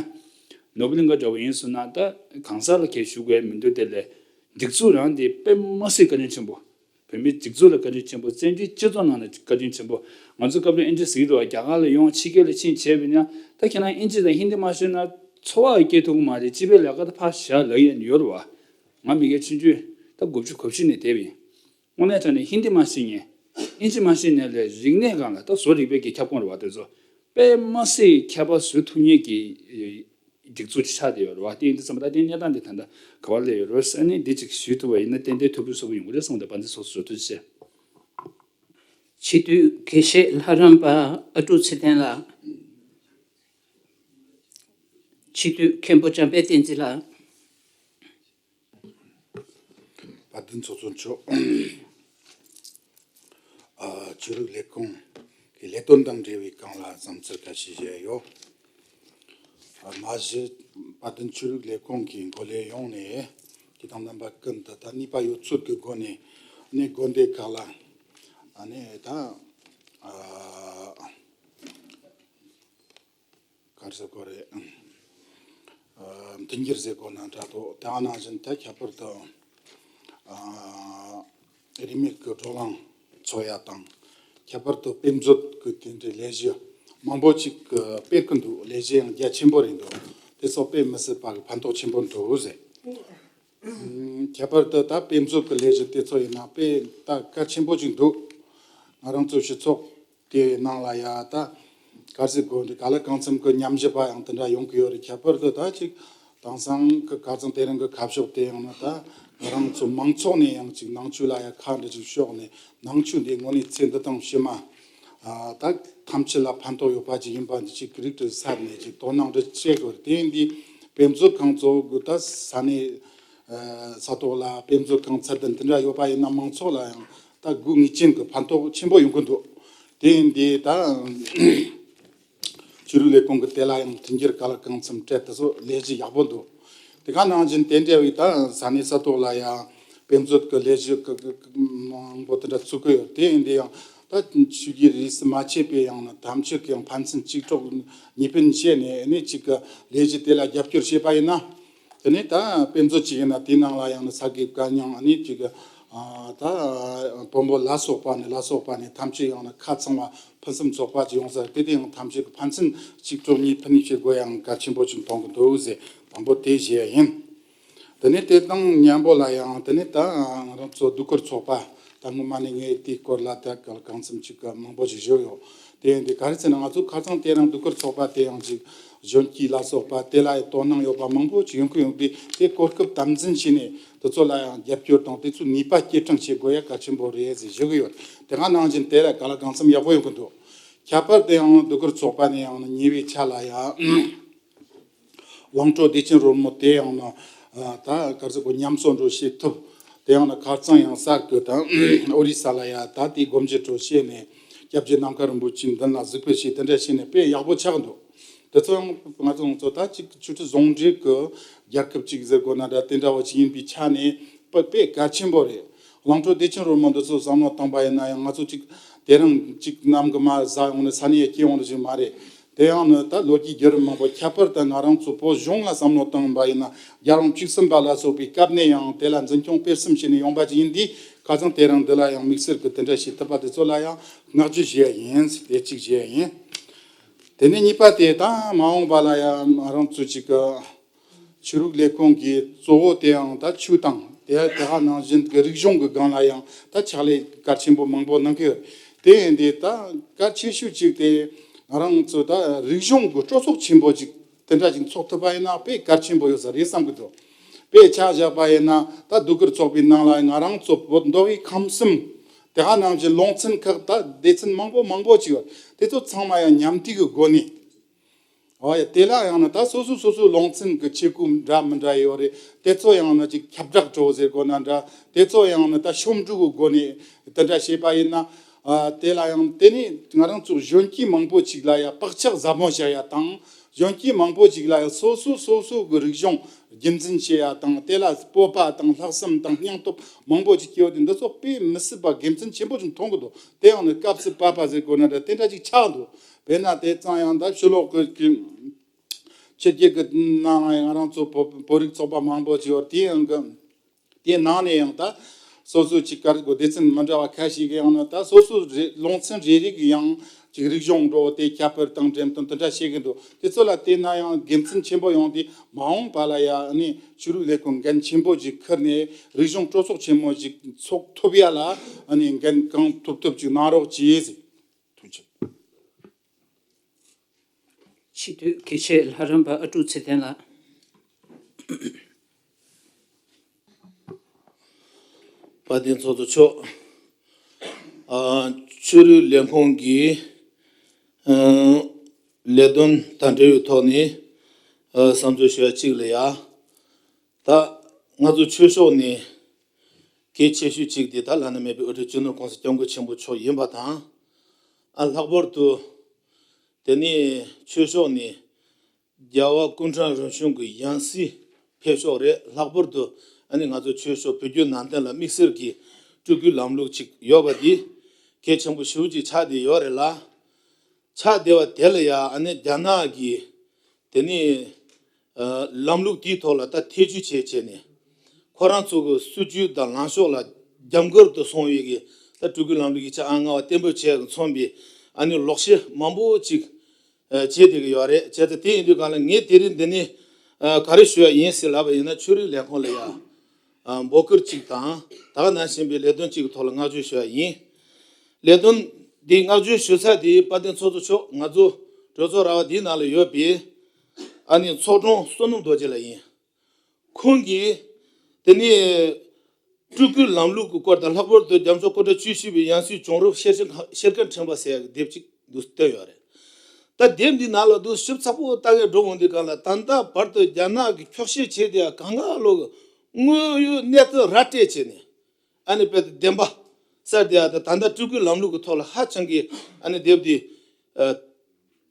ནོར་བུ་གླིང་ག་འདྲ་བོ་ཡིན་སོང་ན་ད་གང་ཟག་ལ་གས་ཞུ་དགོས་མི་འདུག་དེ་ལས་སྒྲིག་འཛུགས་རང་དེ་དཔེ་མ་སྲིད་བཀའ་དྲིན་ཆེན་པོ། བོད་མིའི་སྒྲིག་འཛུགས་ལ་བཀའ་དྲིན་ཆེན་པོ། བཙན་བྱོལ་སྤྱི་ཚོགས་ནང་ལ་བཀའ་དྲིན་ཆེན་པོ། ང་ཚོ་སྐབས་རེ་ཨེ་འདྲ་ཟེར་གྱི་འདུག་བ། རྒྱ་གར་ལ་ཡོང་ཕྱི་རྒྱལ་ལ་ཕྱིན་བྱས་པ་ཡིན་ན། ད་ཁྱེད་རང་ཨིན་ཇི་དང་ཧིན་དི་མ་ཤེས་ན་འཚོ་བ་སྐྱེལ་ཐུབ་ཀྱི་མ་རེད། སྤྱི་པའི་ལས་ཀ་ད་ཕར་བཞག་ལབ་ཡས་ཡོད་རེད་བ། ང་མི་རྒན་ཆུང་ཆུང་ད་དགུ་བཅུ་གོ་བཞི་ནས་བསྡད་པ་ཡིན། དངོས་གནས་དྲང་གནས་ཧིན་དི་མ་ཤེས་མཁན། ཨིན་ཇི་མ་ཤེས་མཁན་ལས་རིག་གནས་སྒང་ལ་ད་བཟོ་རིག་པའི་གི་ཁྱབ་ཁོངས་རེད་བ། དེ་ཚོ་དཔེ་མ་སྲིད་ཁྱད་པར་བཟོ་ཐུབ་མཁན་གྱི་སྒྲིག་འཛུགས་ཆགས་བསྡད་ཡོད་རེད་བ། དེ་ཡིན་དུས་ཙམ་པ་ད་དེ་གནས་སྟངས་དེ་ད་ལྟ་ག་པར་སླེབས་ཡོད་རེད་ཟེར་ནས་འདི་ཅིག་ཞུས་ཐུབ་པ་ཡིན་ན་ཏན་ཏན་ཐུགས་ཕན་གསོས་པ་ཡོང་གི་རེད་བསམ་སྟེ་དཔལ་འཛིན་ཚོགས་གཙོ་ཐུགས་རྗེ་ཆེ། སྤྱི་འཐུས་དགེ་བཤེས་ལྷ་རམས་པ་ཨ་ཀྲུག་ཚེ་བརྟན་ལགས། སྤྱི་འཐུས་མཁན་པོ་འཇམ་དཔལ་བསྟན་འཛིན་ལགས། དཔལ་ལྡན་ཚོགས་གཙོ་མཆོག་ཨ། ཆོས་རིག་ལས་ཁུངས་ཀྱི་ལས་དོན་དང་འབྲེལ་བའི་སྒང་ལ་བསམ་ཚུལ་ཁ་ཤས་བཤད་ཡོད། ཨ། མ་གཞི་དཔལ་ལྡན་ཆོས་རིག་ལས་ཁུངས་ཀྱི་འགོ་ལས་ཡོང་ནས་དེ་དང་རྣམ་པ་ཀུན་ཏུ་ད་ནུས་པ་ཡོད་ཚད་ཀྱི་སྒོ་ནས་ནས་དགོན་སྡེ་ཁག་ལ་ཨ་ནི་ད་ཨ། ག་རེ་ཟེར་དགོས་རེད། ཨ། མཐུན་འགྱུར་ཟེར་དགོས་ན་འདྲ་འདུག་དེ་ནང་བཞིན་ད་ཁྱད་པར་དུ། ཨ། རིས་མེད་ཀྱི་བགྲོ་གླེང་འཚོགས་ཡ་དང་། ཁྱད་པར་དུ་དཔེ་མཛོད་ཀྱི་དེ་འདྲའི་ལས་གཞི་མང་པོ་ཅིག་སྤེལ་གྱི་འདུག་ལས་གཞི་ཡང་རྒྱ་ཆེན་པོ་རེད་འདུག་དེ་ཚོ་དཔེ་མི་སྲིད་པ་གི་ཕན་ཐོགས་ཆེན་པོ་འདུག་ཟེར། ཨ། ཁྱད་པར་དུ་ད་དཔེ་མཛོད་ཀྱི་ལས་གཞི་དེ་ཚོ་ཡིན་ན་དཔེ་ད་གལ་ཆེན་པོ་ཅིག་འདུག་ང་རང་ཚོ་སྤྱི་ཚོགས་དེའི་ནང་ལ་ཡ་ད་ག་རེ་ཟེར་དགོས་འདུག་ག་ལ་གང་འཚམ་གྱི་ཉམས་ཞིབ་པ་ཡང་དེ་འདྲ་ཡོང་གི་ཡོད་རེད། ཁྱད་པར་དུ་ད་ཅིག་དེང་སང་གི་ཁ་སང་དེ་རིང་གི་ཁ་ཕྱོགས་དེ་ཡང་ན་ད་ང་རང་ཚོ་མང་ཚོགས་ནས་ཡང་ཅིག་ནང་ཆོས་ལ་ཡ་ཁ་འདྲ་ཅིག་ཕྱོགས་ནས་ནང་ཆོས་འདི་དངོས་གནས་ཚེ་འདི་དང་ཕྱི་མ། ཨ། ད་ཐམས་ཅད་ལ་ཕན་ཐོགས་ཡོད་པ་ཅིག་ཡིན་པ་འདི་ཅིག་རིགས་དྲུག་ས་ནས་ཅིག་དོ་སྣང་འདྲ་བྱེད་དགོས་རེད། དེ་ཡིན་དུས་དཔེ་མཛོད་ཁང་ཚོ་གི་ད་ས་གནས། ཨ། ས་ཐོག་ལ་དཔེ་མཛོད་ཁང་ཚད་ལྡན་དེ་འདྲ་ཡོད་པ་ཡིན་ན་མང་ཚོགས་ལ་ཡང་ད་དགོས་ངེས་ཅན་གྱི་ཕན་ཐོགས་ཆེན་པོ་ཡོང་གི་འདུག་དེ་ཡིན་དུས་ད་ཆོས་རིག་ལས་ཁུངས་ཀྱི་དེ་ལ་ཡང་མཐུན་འགྱུར་ག་ལ་གང་འཚམ་སྤྲད་དེ་ཚོ་ལས་གཞི་ཡག་པོ་འདུག་དེ་ག་ནང་བཞིན་དེ་འདྲ་བའི་ད་ས་གནས་ས་ཐོག་ལ་ཡང་དཔེ་མཛོད་ཀྱི་ལས་གཞི་ཀ་ཀ་ཀ་མང་པོ་དེ་འདྲ་བཙུགས་ཀྱི་ཡོད། དེ་ཡིན་དུས་ཡང་ད་ཆོས་བརྒྱུད་རིས་སུ་མ་ཆད་པའི་ཡང་ན་ཐམས་ཅད་ཀྱི་ཡང་ཕན་ཚུན་གཅིག་གྲོགས་གཉིས་ཕན་བྱས་ནས་ཨ་ནི་གཅིག་གི་ལས་གཞི་དེ་ལ་རྒྱབ་སྐྱོར་བྱས་པ་ཡིན་ན། དེ་ནས་ད་དཔེ་མཛོད་ཅིག་ཡིན་ན་དེའི་ནང་ལ་ཡང་ན་ས་དགེ་བཀའ་རྙིང་ཨ་ནི་ཅིག་ཨ། ད་བོན་པོ་ལ་སོགས་པ་ནས་ལ་སོགས་པ་ནས་ཐམས་ཅད་ཡང་ན་ཁ་ཚང་བ་ཕུན་སུམ་ཚོགས་པ་ཅིག་ཡོང་ས་དེ་དེ་ཡང་ཐམས་ཅད་ཀྱི་ཕན་ཚུན་གཅིག་གྲོགས་གཉིས་ཕན་བྱེད་དགོས་ཡང་གལ་ཆེན་པོ་ཅིག་མཐོང་གི་འདུག་ཟེར་དང་པོ་དེ་བཤད་ཡ་ཡིན། དེ་ནས་དེ་དང་མཉམ་པོ་ལ་ཡང་དེ་ནས་ད་ང་རང་ཚོ་གདུགས་དཀར་ཚོགས་པ་ད་སྔོན་མ་ནས་ངས་དེའི་སྐོར་ལ་ད་གང་འཚམ་ཅིག་མང་པོ་ཅིག་ཞུས་ཡོད། དེ་ཡིན་དུས་ག་རེ་ཟེར་ན་ང་ཚོ་ཁ་སང་དེ་རིང་གདུགས་དཀར་ཚོགས་པ་དེ་ཡང་ཅིག་གཞོན་སྐྱེས་ལ་སོགས་པ་དེ་ལ་ཡང་དོ་སྣང་ཡོད་པ་མང་པོ་ཅིག་ཡོང་གི་ཡོང་དུས་དེ་གོ་སྐབས་དམ་འཛིན་བྱས་ནས་དེ་ཚོ་ལ་ཡང་རྒྱབ་སྐྱོར་དང་དེ་ཚོའི་ནུས་པ་སྐྱེད་སྲིང་བྱེད་དགོས་ཡ་གལ་ཆེན་པོ་རེད་ཟེར་ཞུ་གི་ཡོད། དེ་ག་ནང་བཞིན་དེ་ལ་ག་ལ་གང་འཚམ་ཡག་པོ་ཡོང་གི་འདུག་ཁྱད་པར་དུ་ཡང་གདུགས་དཀར་ཚོགས་པ་ནས་ཡང་ཉེ་བའི་ཆར་ལ་ཡང་། དབང་གྲགས་བདེ་ཆེན་རོལ་མོ་དེ་ཡང་ན་ད་ག་རེ་ཟེར་དགོས། ཉམས་གསོ་འདྲ་བྱེད་ཐུབ། དེ་ཡང་ན་ཁ་རྩང་ཡང་གསར་གི་དང་ཨོ་རི་ས་ལ་ཡ་ད་དེ་སྒོམ་རྒྱུ་འདྲ་བྱས་ནས་སྐྱབས་རྗེ་ནམ་མཁའ་རིན་པོ་ཆེའི་མདུན་ལ་གཟིགས་ཕུལ་བྱས་དེ་འདྲ་བྱས་ནས་དཔེ་ཡག་པོ་ཆགས་འདུག་དེ་ཚོ་ཡང་ང་ཚོ་ང་ཚོ་ད་ཅིག་ཆུ་ཁྲི་ཟུང་འབྲེལ་གྱི་རྒྱལ་ཁབ་ཅིག་ཟེར་དགོས་ན་འདྲ། དེ་འདྲ་བ་ཅིག་ཡིན་པའི་ཆ་ནས་དཔེ་དཔེ་གལ་ཆེན་པོ་རེད། གླིང་བྲོ་བདེ་ཆེན་རོལ་མོ་འདི་ཚོ་བསམ་བློ་བཏང་པ་ཡིན་ན་ཡང་ང་ཚོ་ཅིག་དེ་རིང་ཅིག་གནམ་གྱི་མར་ཟ་ཡོང་ནས་ས་ནས་སྐྱེ་ཡོང་རྒྱུ་ཞིག་མ་རེད། དེ་ཡང་ནི་ད་ལོ་རྒྱུས་བརྒྱུད་རིམ་མང་པོ། ཁྱད་པར་དུ་ང་རང་ཚོ་བོད་གཞུང་ལ་བསམ་བློ་བཏང་པ་ཡིན་ན། རྒྱལ་རབས་བཅུ་གསུམ་པ་ལ་སོགས་པའི་སྐབས་ནས་ཡང་དེ་ལ་འཛིན་སྐྱོང་སྤེལ་གསུམ་བྱས་ནས་ཡོང་པ་ཅིག་ཡིན་དུས། ཁ་སང་དེ་རིང་འདི་ལ་ཡང་དམིགས་བསལ་གྱི་དེ་འདྲ་བྱེད་ཐུབ་པ་དེ་ཚོ་ལ་ཡང་བསྔགས་བརྗོད་བྱེད་ཡ་ཡིན། དེ་གཅིག་བྱེད་ཡ་ཡིན། དེ་ནས་གཉིས་པ་དེ་ད་མ་འོངས་པ་ལ་ཡང་ང་རང་ཚོ་ཅིག་གི་ཆོས་རིག་ལས་ཁུངས་ཀྱི་གཙོ་བོ་དེའང་ད་ཆོས་དང་དེ་དེ་ག་ནང་བཞིན་གྱི་རིག་གཞུང་གི་སྒང་ལ་ཡང་ད་ཕྱག་ལས་གལ་ཆེན་པོ་མང་པོ་གནང་གི་ཡོད། དེ་ཡིན་དུས་ད་གལ་ཆེ་ཤོས་གཅིག་དེ་ང་རང་ཚོ་ད་རིག་གཞུང་གི་སྤྲོ་ཚོགས་ཆེན་པོ་ཅིག་དེ་འདྲ་ཅིག་ཚོགས་ཐུབ་པ་ཡིན་ན་དཔེ་གལ་ཆེན་པོ་ཡོད་ས་རེད་བསམ་གྱི་འདུག། དཔེ་ཆ་བཞག་པ་ཡིན་ན་ད་ཟློས་གར་ཚོགས་པའི་ནང་ལ་ང་རང་ཚོ་བོད་མདོ་དབུས་ཁམས་གསུམ་དེ་ག་ནང་བཞིན་ཀློང་ཆེན་ཁག་ད་སྡེ་ཚན་མང་པོ་མང་པོ་ཅིག་ཡོད། དེ་ཚོ་ཚང་མ་ཡང་མཉམ་འདུས་ཀྱི་སྒོ་ནས། འོ་ཡ། དེ་ལ་ཡང་ན་ད་སོ་སོ་སོ་སོའི་ཀློང་ཆེན་གྱི་ཆེ་ཁུངས་འདྲ་མི་འདྲ་ཡོད་རེད། དེ་ཚོ་ཡང་ན་ཅིག་ཁྱབ་བསྒྲགས་སྤྲོ་ཟེར་དགོས་ན་འདྲ། དེ་ཚོ་ཡང་ན་ད་ཤོབ་འབྲུ་གི་སྒོ་ནས་དེ་འདྲ་བྱས་པ་ཡིན་ན། ཨ། དེ་ལ་ཡང་དེ་ནས་ང་རང་ཚོ་གཞོན་སྐྱེས་མང་པོ་ཅིག་ལ་ཡང་བག་ཆགས་ཟབ་མོ་བྱ་ཡ་དང་། གཞོན་སྐྱེས་མང་པོ་ཅིག་ལ་ཡང་སོ་སོ་སོ་སོ་གི་རིག་གཞུང་རྒྱུན་འཛིན་བྱེད་ཡ་དང་། དེ་ལ་སྤོབས་པ་དང་ལྷག་བསམ་དང་སྙིང་སྟོབས་མང་པོ་ཅིག་སྐྱེ་བ་དེ་འདི་ཚོ་དཔེ་མི་སྲིད་པ་དགེ་མཚན་ཆེན་པོ་ཅིག་མཐོང་གི་འདུག། དེ་ཡང་ནི་སྐབས་སུ་བབས་པ་ཟེར་དགོས་ན་འདྲ། དེ་འདྲ་ཅིག་ཆགས་འདུག། དཔེར་ན་དེ་ཙང་ཡང་ད་ཕྱི་ལོགས་ཀྱི་ཀྱི་ཕྱི་རྒྱལ་གྱི་ནང་ང་ཡང་ང་རང་ཚོ་བོད་བོད་རིགས་ཚོགས་པ་མང་པོ་ཅིག་ཡོད། དེ་ཡང་གི་དེའི་ནང་ནས་ཡང་ད་སོ་སོ་ཅིག་ག་རེ་དགོས། སྡེ་ཚན་མི་འདྲ་བ་ཁ་ཤས་ཀྱིས་ཡང་ན་ད་སོ་སོ་རེ་ཀློང་ཆེན་རེ་རེ་གི་ཡང་ཅིག་རིག་གཞུང་འགྲོ་དེ་ཁྱད་པར་དང་འགྲེམས་སྟོན་དེ་འདྲ་བྱེད་ཀྱི་འདུག། དེ་ཚོ་ལ་བལྟས་ན་ཡང་དགེ་མཚན་ཆེན་པོ་ཡོང་དུས། མ་འོངས་པ་ལ་ཡང་ནི་ཆོས་རིག་ལས་ཁུངས་འགན་ཆེན་པོ་ཅིག་ཁུར་ནས་རིག་གཞུང་སྤྲོ་ཚོགས་ཆེན་མོ་ཅིག་ཚོགས་ཐུབ་ཡ་ལ་ནི་འགན་གང་ཐུབ་ཐུབ་ཅིག་གནང་རོགས་གྱིས། ཐུགས་རྗེ་ཆེ། ཆེས་མཐོའི་དགེ་བཤེས་ལྷ་རམས་པ་ཨ་ཀྲུག་ཚེ་བརྟན་ལགས། དཔལ་ལྡན་ཚོགས་གཙོ་མཆོག། ཨ། ཆོས་རིག་ལས་ཁུངས་ཀྱི་ཨ་ལས་དོན་དང་འབྲེལ་བའི་ཐོག་ནས་ཨ་བསམ་ཚུལ་ཞུ་ཡ་གཅིག་ལ་ཡ། ད་ང་ཚོ་ཆོས་ཕྱོགས་ནས་གལ་ཆེ་ཤོས་གཅིག་དེ་ད་བླ་ན་མེད་པའི་དབུ་ཁྲིད་སྤྱི་ནོར་༸གོང་ས་༸སྐྱབས་མགོན་ཆེན་པོ་མཆོག་ཡིན་པ་དང་། ཨ། ལྷག་པར་དུ་དེ་ནས་ཆོས་ཕྱོགས་ནས་རྒྱལ་བ་སྐུ་ཕྲེང་རིམ་བྱོན་གྱི་ཡང་སྲིད་ཕེབས་ཕྱོགས་རེད། ལྷག་པར་དུ་ཨ་ནི་ང་ཚོ་ཆོས་ཕྱོགས་བོད་བརྒྱུད་ནང་བསྟན་ལ་དམིགས་བསལ་གྱི་སྤྲུལ་སྐུའི་ལམ་ལུགས་ཅིག་ཡོད་པ་འདི་གལ་ཆེན་པོ་ཞེ་པོ་ཅིག་ཆགས་བསྡད་ཡོད་རེད་ལ། ཆགས་བསྡད་པ་དེ་ལ་ཡང་ཨ་ནི་རྒྱ་ནག་གིས་དེ་ནས་ཨ་ལམ་ལུགས་དེའི་ཐོག་ལ་ད་ཐེ་བྱུས་བྱས་བྱས་ནས། ཁོ་རང་ཚོ་གི་སྲིད་ཇུས་དང་ལངས་ཕྱོགས་ལ་རྒྱབ་འགལ་དུ་སོང་བའི་གི་ད་སྤྲུལ་སྐུའི་ལམ་ལུགས་ཀྱི་ཆ་ཨ་ང་བ་བརྟན་པོ་བྱས་མཚོན་པའི་ཨ་ནི་ལོག་བཤད་མང་པོ་ཅིག་ཨ་བྱས་བསྡད་ཀྱི་ཡོད་རེད། བྱས་ཙང་དེ་ཡིན་དུས་གང་ལ་ངས་དེ་རིང་འདི་ནས་ཨ་ག་རེ་ཞུ་ཡ་ཡིན་ཟེར་ལབ་པ་ཡིན་ན། ཆོས་རིག་ལས་ཁུངས་ལ་ཡ་ཨ་འབོད་སྐུལ་ཅིག་དང་། ད་ག་ནང་བཞིན་པའི་ལས་དོན་ཅིག་གི་ཐོག་ལ་བསྔགས་བརྗོད་ཞུ་ཡ་ཡིན། ལས་དོན་འདི་བསྔགས་བརྗོད་ཞུ་ས་དེ་དཔལ་ལྡན་ཚོགས་གཙོ་མཆོག་ང་ཚོ་གྲོས་ཚོགས་ར་བ་འདིའི་ནང་ལ་ཡོད་པའི་ཨ་ནི་ཚོགས་དྲུང་བསོད་ནམས་རྡོ་རྗེ་ལགས་ཡིན། ཁོང་གིས་དེ་ནས་སྤྲུལ་སྐུའི་ལམ་ལུགས་ཀྱི་སྐོར་དང་། ལྷག་པར་དུ་རྒྱ་མཚོ་སྐུ་ཕྲེང་བཅུ་བཞི་པའི་ཡང་སྲིད་བྱུང་རབས་ཤེར་ཕྱིན་ཤེར་ཕྱིན་ཕྲེང་བ་ཟེར་ཡག་གི་དེབ་ཅིག་འདུག་བཏོན་ཡོད་རེད། ད་དེབ་འདི་ནང་ལ་འདུག་ཞིབ་ཚགས་པོ་ལྟ་གས་འགྲོ་འོང་དུས་སྒང་ལ། ད་ལྟ་བར་དུ་རྒྱ་ནག་གིས་འཁྱོག་བཤད་བྱས་བསྡད་ཡག་གང་ག་ལོག་གི་དངོས་ཡོད་གནས་ཚུལ་ར་སྤྲད་བྱས་ནས། ཨ་ནི་དཔེ་བདེན་པ་གསལ་བསྡད་ཡ་དང་། ད་ལྟ་སྤྲུལ་སྐུའི་ལམ་ལུགས་ཀྱི་ཐོག་ལ་ཧ་ཅང་གི་ཨ་ནི་དེབ་འདི་ཨ་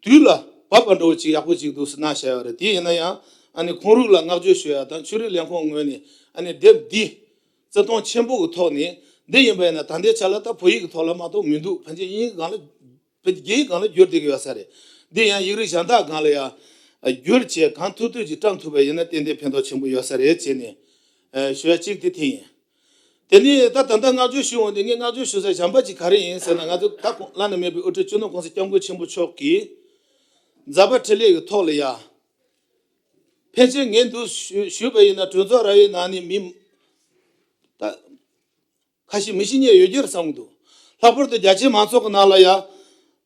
དུས་ལ་བབ་པ་འདྲ་བོ་ཅིག་ཡག་པོ་ཅིག་འདུག་ཟེར་གནང་བཞག་ཡོད་རེད། དེ་ཡིན་ན་ཡང་ཨ་ནི་ཁོང་རང་ལ་བསྔགས་བརྗོད་ཞུ་ཡ་དང་། ཆོས་རིག་ལས་ཁུངས་ངོས་ནས་ཨ་ནི་དེབ་འདི་བརྩི་མཐོང་ཆེན་པོ་གི་ཐོག་ནས། འདི་ཡིན་པ་ཡིན་ན་ད་ལྟའི་ཆ་ལ་ད་བོད་ཡིག་གི་ཐོག་ལ་མ་གཏོགས་མི་འདུག། ཕལ་ཆེར་དབྱིན་ཡིག་སྒང་ལ། བོད་ཀྱི་རྒྱ་ཡིག་སྒང་ལ་བསྒྱུར་བསྡད་ཀྱི་ཡོད་ས་རེད། འདི་ཡང་ཡིག་རིགས་གཞན་དག་སྒང་ལ་ཡང་བསྒྱུར་བྱས་གང་ཐུབ་ཐུབ་ཀྱིས་བཀྲམ་ཐུབ་པ་ཡིན་ན་ཏན་ཏན་ཕན་ཐོགས་ཆེན་པོ་ཡོད་ས་རེད་ཅེས་ནས་ཞུ་ཡ་གཅིག་དེ་དེ་ཡིན། དེ་ནས་ད་ད་ལྟ་བསྔགས་བརྗོད་ཞུ་འོང་དུས། ངས་བསྔགས་བརྗོད་ཞུ་ས་གཞན་པ་ཅིག་ག་རེ་ཡིན་ཟེར་ན། ང་ཚོ་ད་བླ་ན་མེད་པའི་དབུ་ཁྲིད་སྤྱི་ནོར་༸གོང་ས་༸སྐྱབས་མགོན་ཆེན་པོ་མཆོག་གིས་མཛད་པ་འཕྲིན་ལས་ཀྱི་ཐོག་ལ་ཡ། ཕལ་ཆེར་ངས་འདུག་ཞུ་ཞུས་པ་ཡིན་ན། གྲོས་ཚོགས་ར་བའི་ནང་ནས་མི་ད་ཁ་ཤས་མི་ཤེས་མཁན་ཡོད་རྒྱུ་རེད་བསམ་གྱི་འདུག། ལྷག་པར་དུ་རྒྱ་ཆེའི་མང་ཚོགས་ཀྱི་ནང་ལ་ཡ་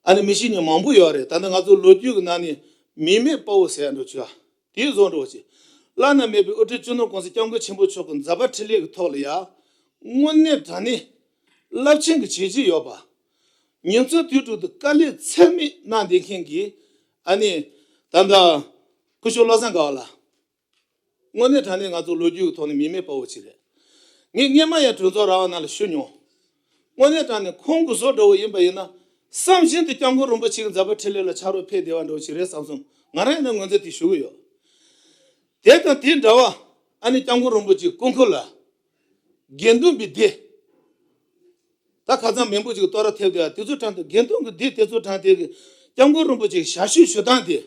ཨ་ནི་མི་ཤེས་མཁན་མང་པོ་ཡོད་རེད། ད་ལྟ་ང་ཚོ་ལོ་རྒྱུས་ཀྱི་ནང་ནས་མིང་མེད་དཔའ་བོ་ཟེར་ཡ་འདྲ་བོ་ཅིག་ཡ། དེའི་བཟོ་འདྲ་བོ་ཅིག། བླ་ན་མེད་པའི་དབུ་ཁྲིད་སྤྱི་ནོར་༸གོང་ས་༸སྐྱབས་མགོན་ཆེན་པོ་མཆོག་གི་མཛད་པ་འཕྲིན་ལས་ཀྱི་ཐོག་ལ་ཡ། དངོས་གནས་དྲང་གནས་རླབས་ཆེན་གྱི་བྱས་རྗེས་ཡོད་པ། མྱི་ཚོའི་དུས་དྲུག་ཏུ་དཀའ་ལས་ཚད་མེད་གནང་བསྡད་མཁན་གྱི་ཨ་ནི་ད་ལྟ་སྐུ་ཞབས་བློ་བཟང་དགའ་བ་ལགས། དངོས་གནས་དྲང་གནས་ང་ཚོ་ལོ་རྒྱུས་ཀྱི་ཐོག་ནས་མིང་མེད་དཔའ་བོ་ཅིག་རེད། ངས་སྔོན་མ་ཡང་གྲོས་ཚོགས་ར་བ་ནང་ལ་ཞུ་མྱོང་། དངོས་གནས་དྲང་གནས་ཁོང་གི་བཟོ་འདྲ་བོ་ཡིན་པ་ཡིན་ན། བསམ་བཞིན་དུ་༸སྐྱབས་མགོན་རིན་པོ་ཆེ་གི་མཛད་པ་འཕྲིན་ལས་ལ་ཕྱག་རོགས་ཕེབས་བདེ་བ་འདྲ་བོ་ཞིག་རེད་བསམ་སོང་ ང་རང་ཡིན་ན་ངོས་འཛིན་དེ་ཞུ་གི་ཡོད། དེ་དང་དེ་འདྲ་བ་ཨ་ནི་སྐྱབས་མགོན་རིན་པོ་ཆེ་སྐུ་འཁོར་ལ་དགེ་འདུན་པའི་སྡེ། ད་ཁ་སང་མི་འབོར་ཅིག་བསྟོད་ར་ཐེབས་དེ་དེ་ཚོ་དྲངས་ཏེ་དགེ་འདུན་གྱི་སྡེ་དེ་ཚོ་དྲངས་ཏེ་སྐྱབས་མགོན་རིན་པོ་ཆེའི་ཞབས་ཞུ་ཞུ་སྟངས་དེ།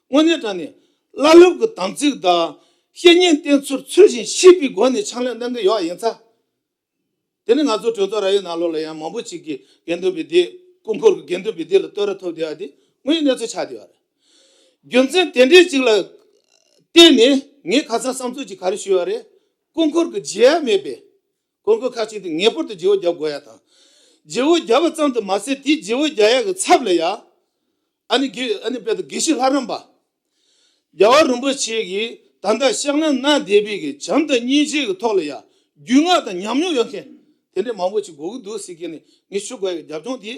དངོས་གནས་དྲང་ནས་བླ་སློབ་ཀྱི་དམ་ཚིག་དང་བཤེས་གཉེན་བསྟེན་ཚུལ་ཚུལ་བཞིན་ཤེས་པའི་སྒོ་ནས་ཕྱག་ལས་གནང་གི་ཡོད་ཡིན་ཙང་། དེ་ནི་ང་ཚོ་གྲོས་ཚོགས་ར་ཡོད་ནང་ལོགས་ལ་ཡང་མང་པོ་ཅིག་གིས་དགེ་འདུན་པའི་སྡེ། སྐུ་འཁོར་གྱི་དགེ་འདུན་པའི་སྡེ་ལ་བསྟོད་ར་ཐོབ་བསྡད་ཡ་དེ་དངོས་ཡོད་གནས་ཚུལ་ཆགས་བསྡད་ཡོད་རེད། རྒྱུ་མཚན་དེ་འདྲའི་ཅིག་ལ་བརྟེན་ནས་ངས་ཁ་སང་བསམ་ཚུལ་ཅིག་ག་རེ་ཞུས་ཡོད་རེད། སྐུ་འཁོར་གྱི་བརྗེ་ཡ་མེད་པའི། སྐུ་འཁོར་ཁ་ཅིག་དེ་ངེས་པར་དུ་བརྗེ་བོ་རྒྱབ་དགོས་ཡ་དང་། བརྗེ་བོ་རྒྱབ་པ་ཙམ་དུ་མ་ཟད་དེའི་བརྗེ་བོ་རྒྱག་ཡ་གི་ཚབ་ལ་ཡ། ཨ་ནི་དགེ་ཨ་ནི་དཔེ་དུ་དགེ་བཤེས་ལྷ་རམས་པ། རྒྱལ་བ་རིན་པོ་ཆེ་གིས་ད་ལྟ་ཕྱག་ལེན་གནང་བསྡད་པའི་གི་བྱམས་དང་སྙིང་རྗེ་གི་ཐོག་ལ་ཡ་རྒྱུས་མངའ་དང་ཉམས་མྱོང་ཡོད་མཁན་དེ་འདྲའི་མང་པོ་ཅིག་དགོས་ཀྱི་འདུག་ཟེར་གྱི་ནི་ངས་ཞུ་དགོས་ཡ་གི་རྒྱབ་ལྗོངས་དེ་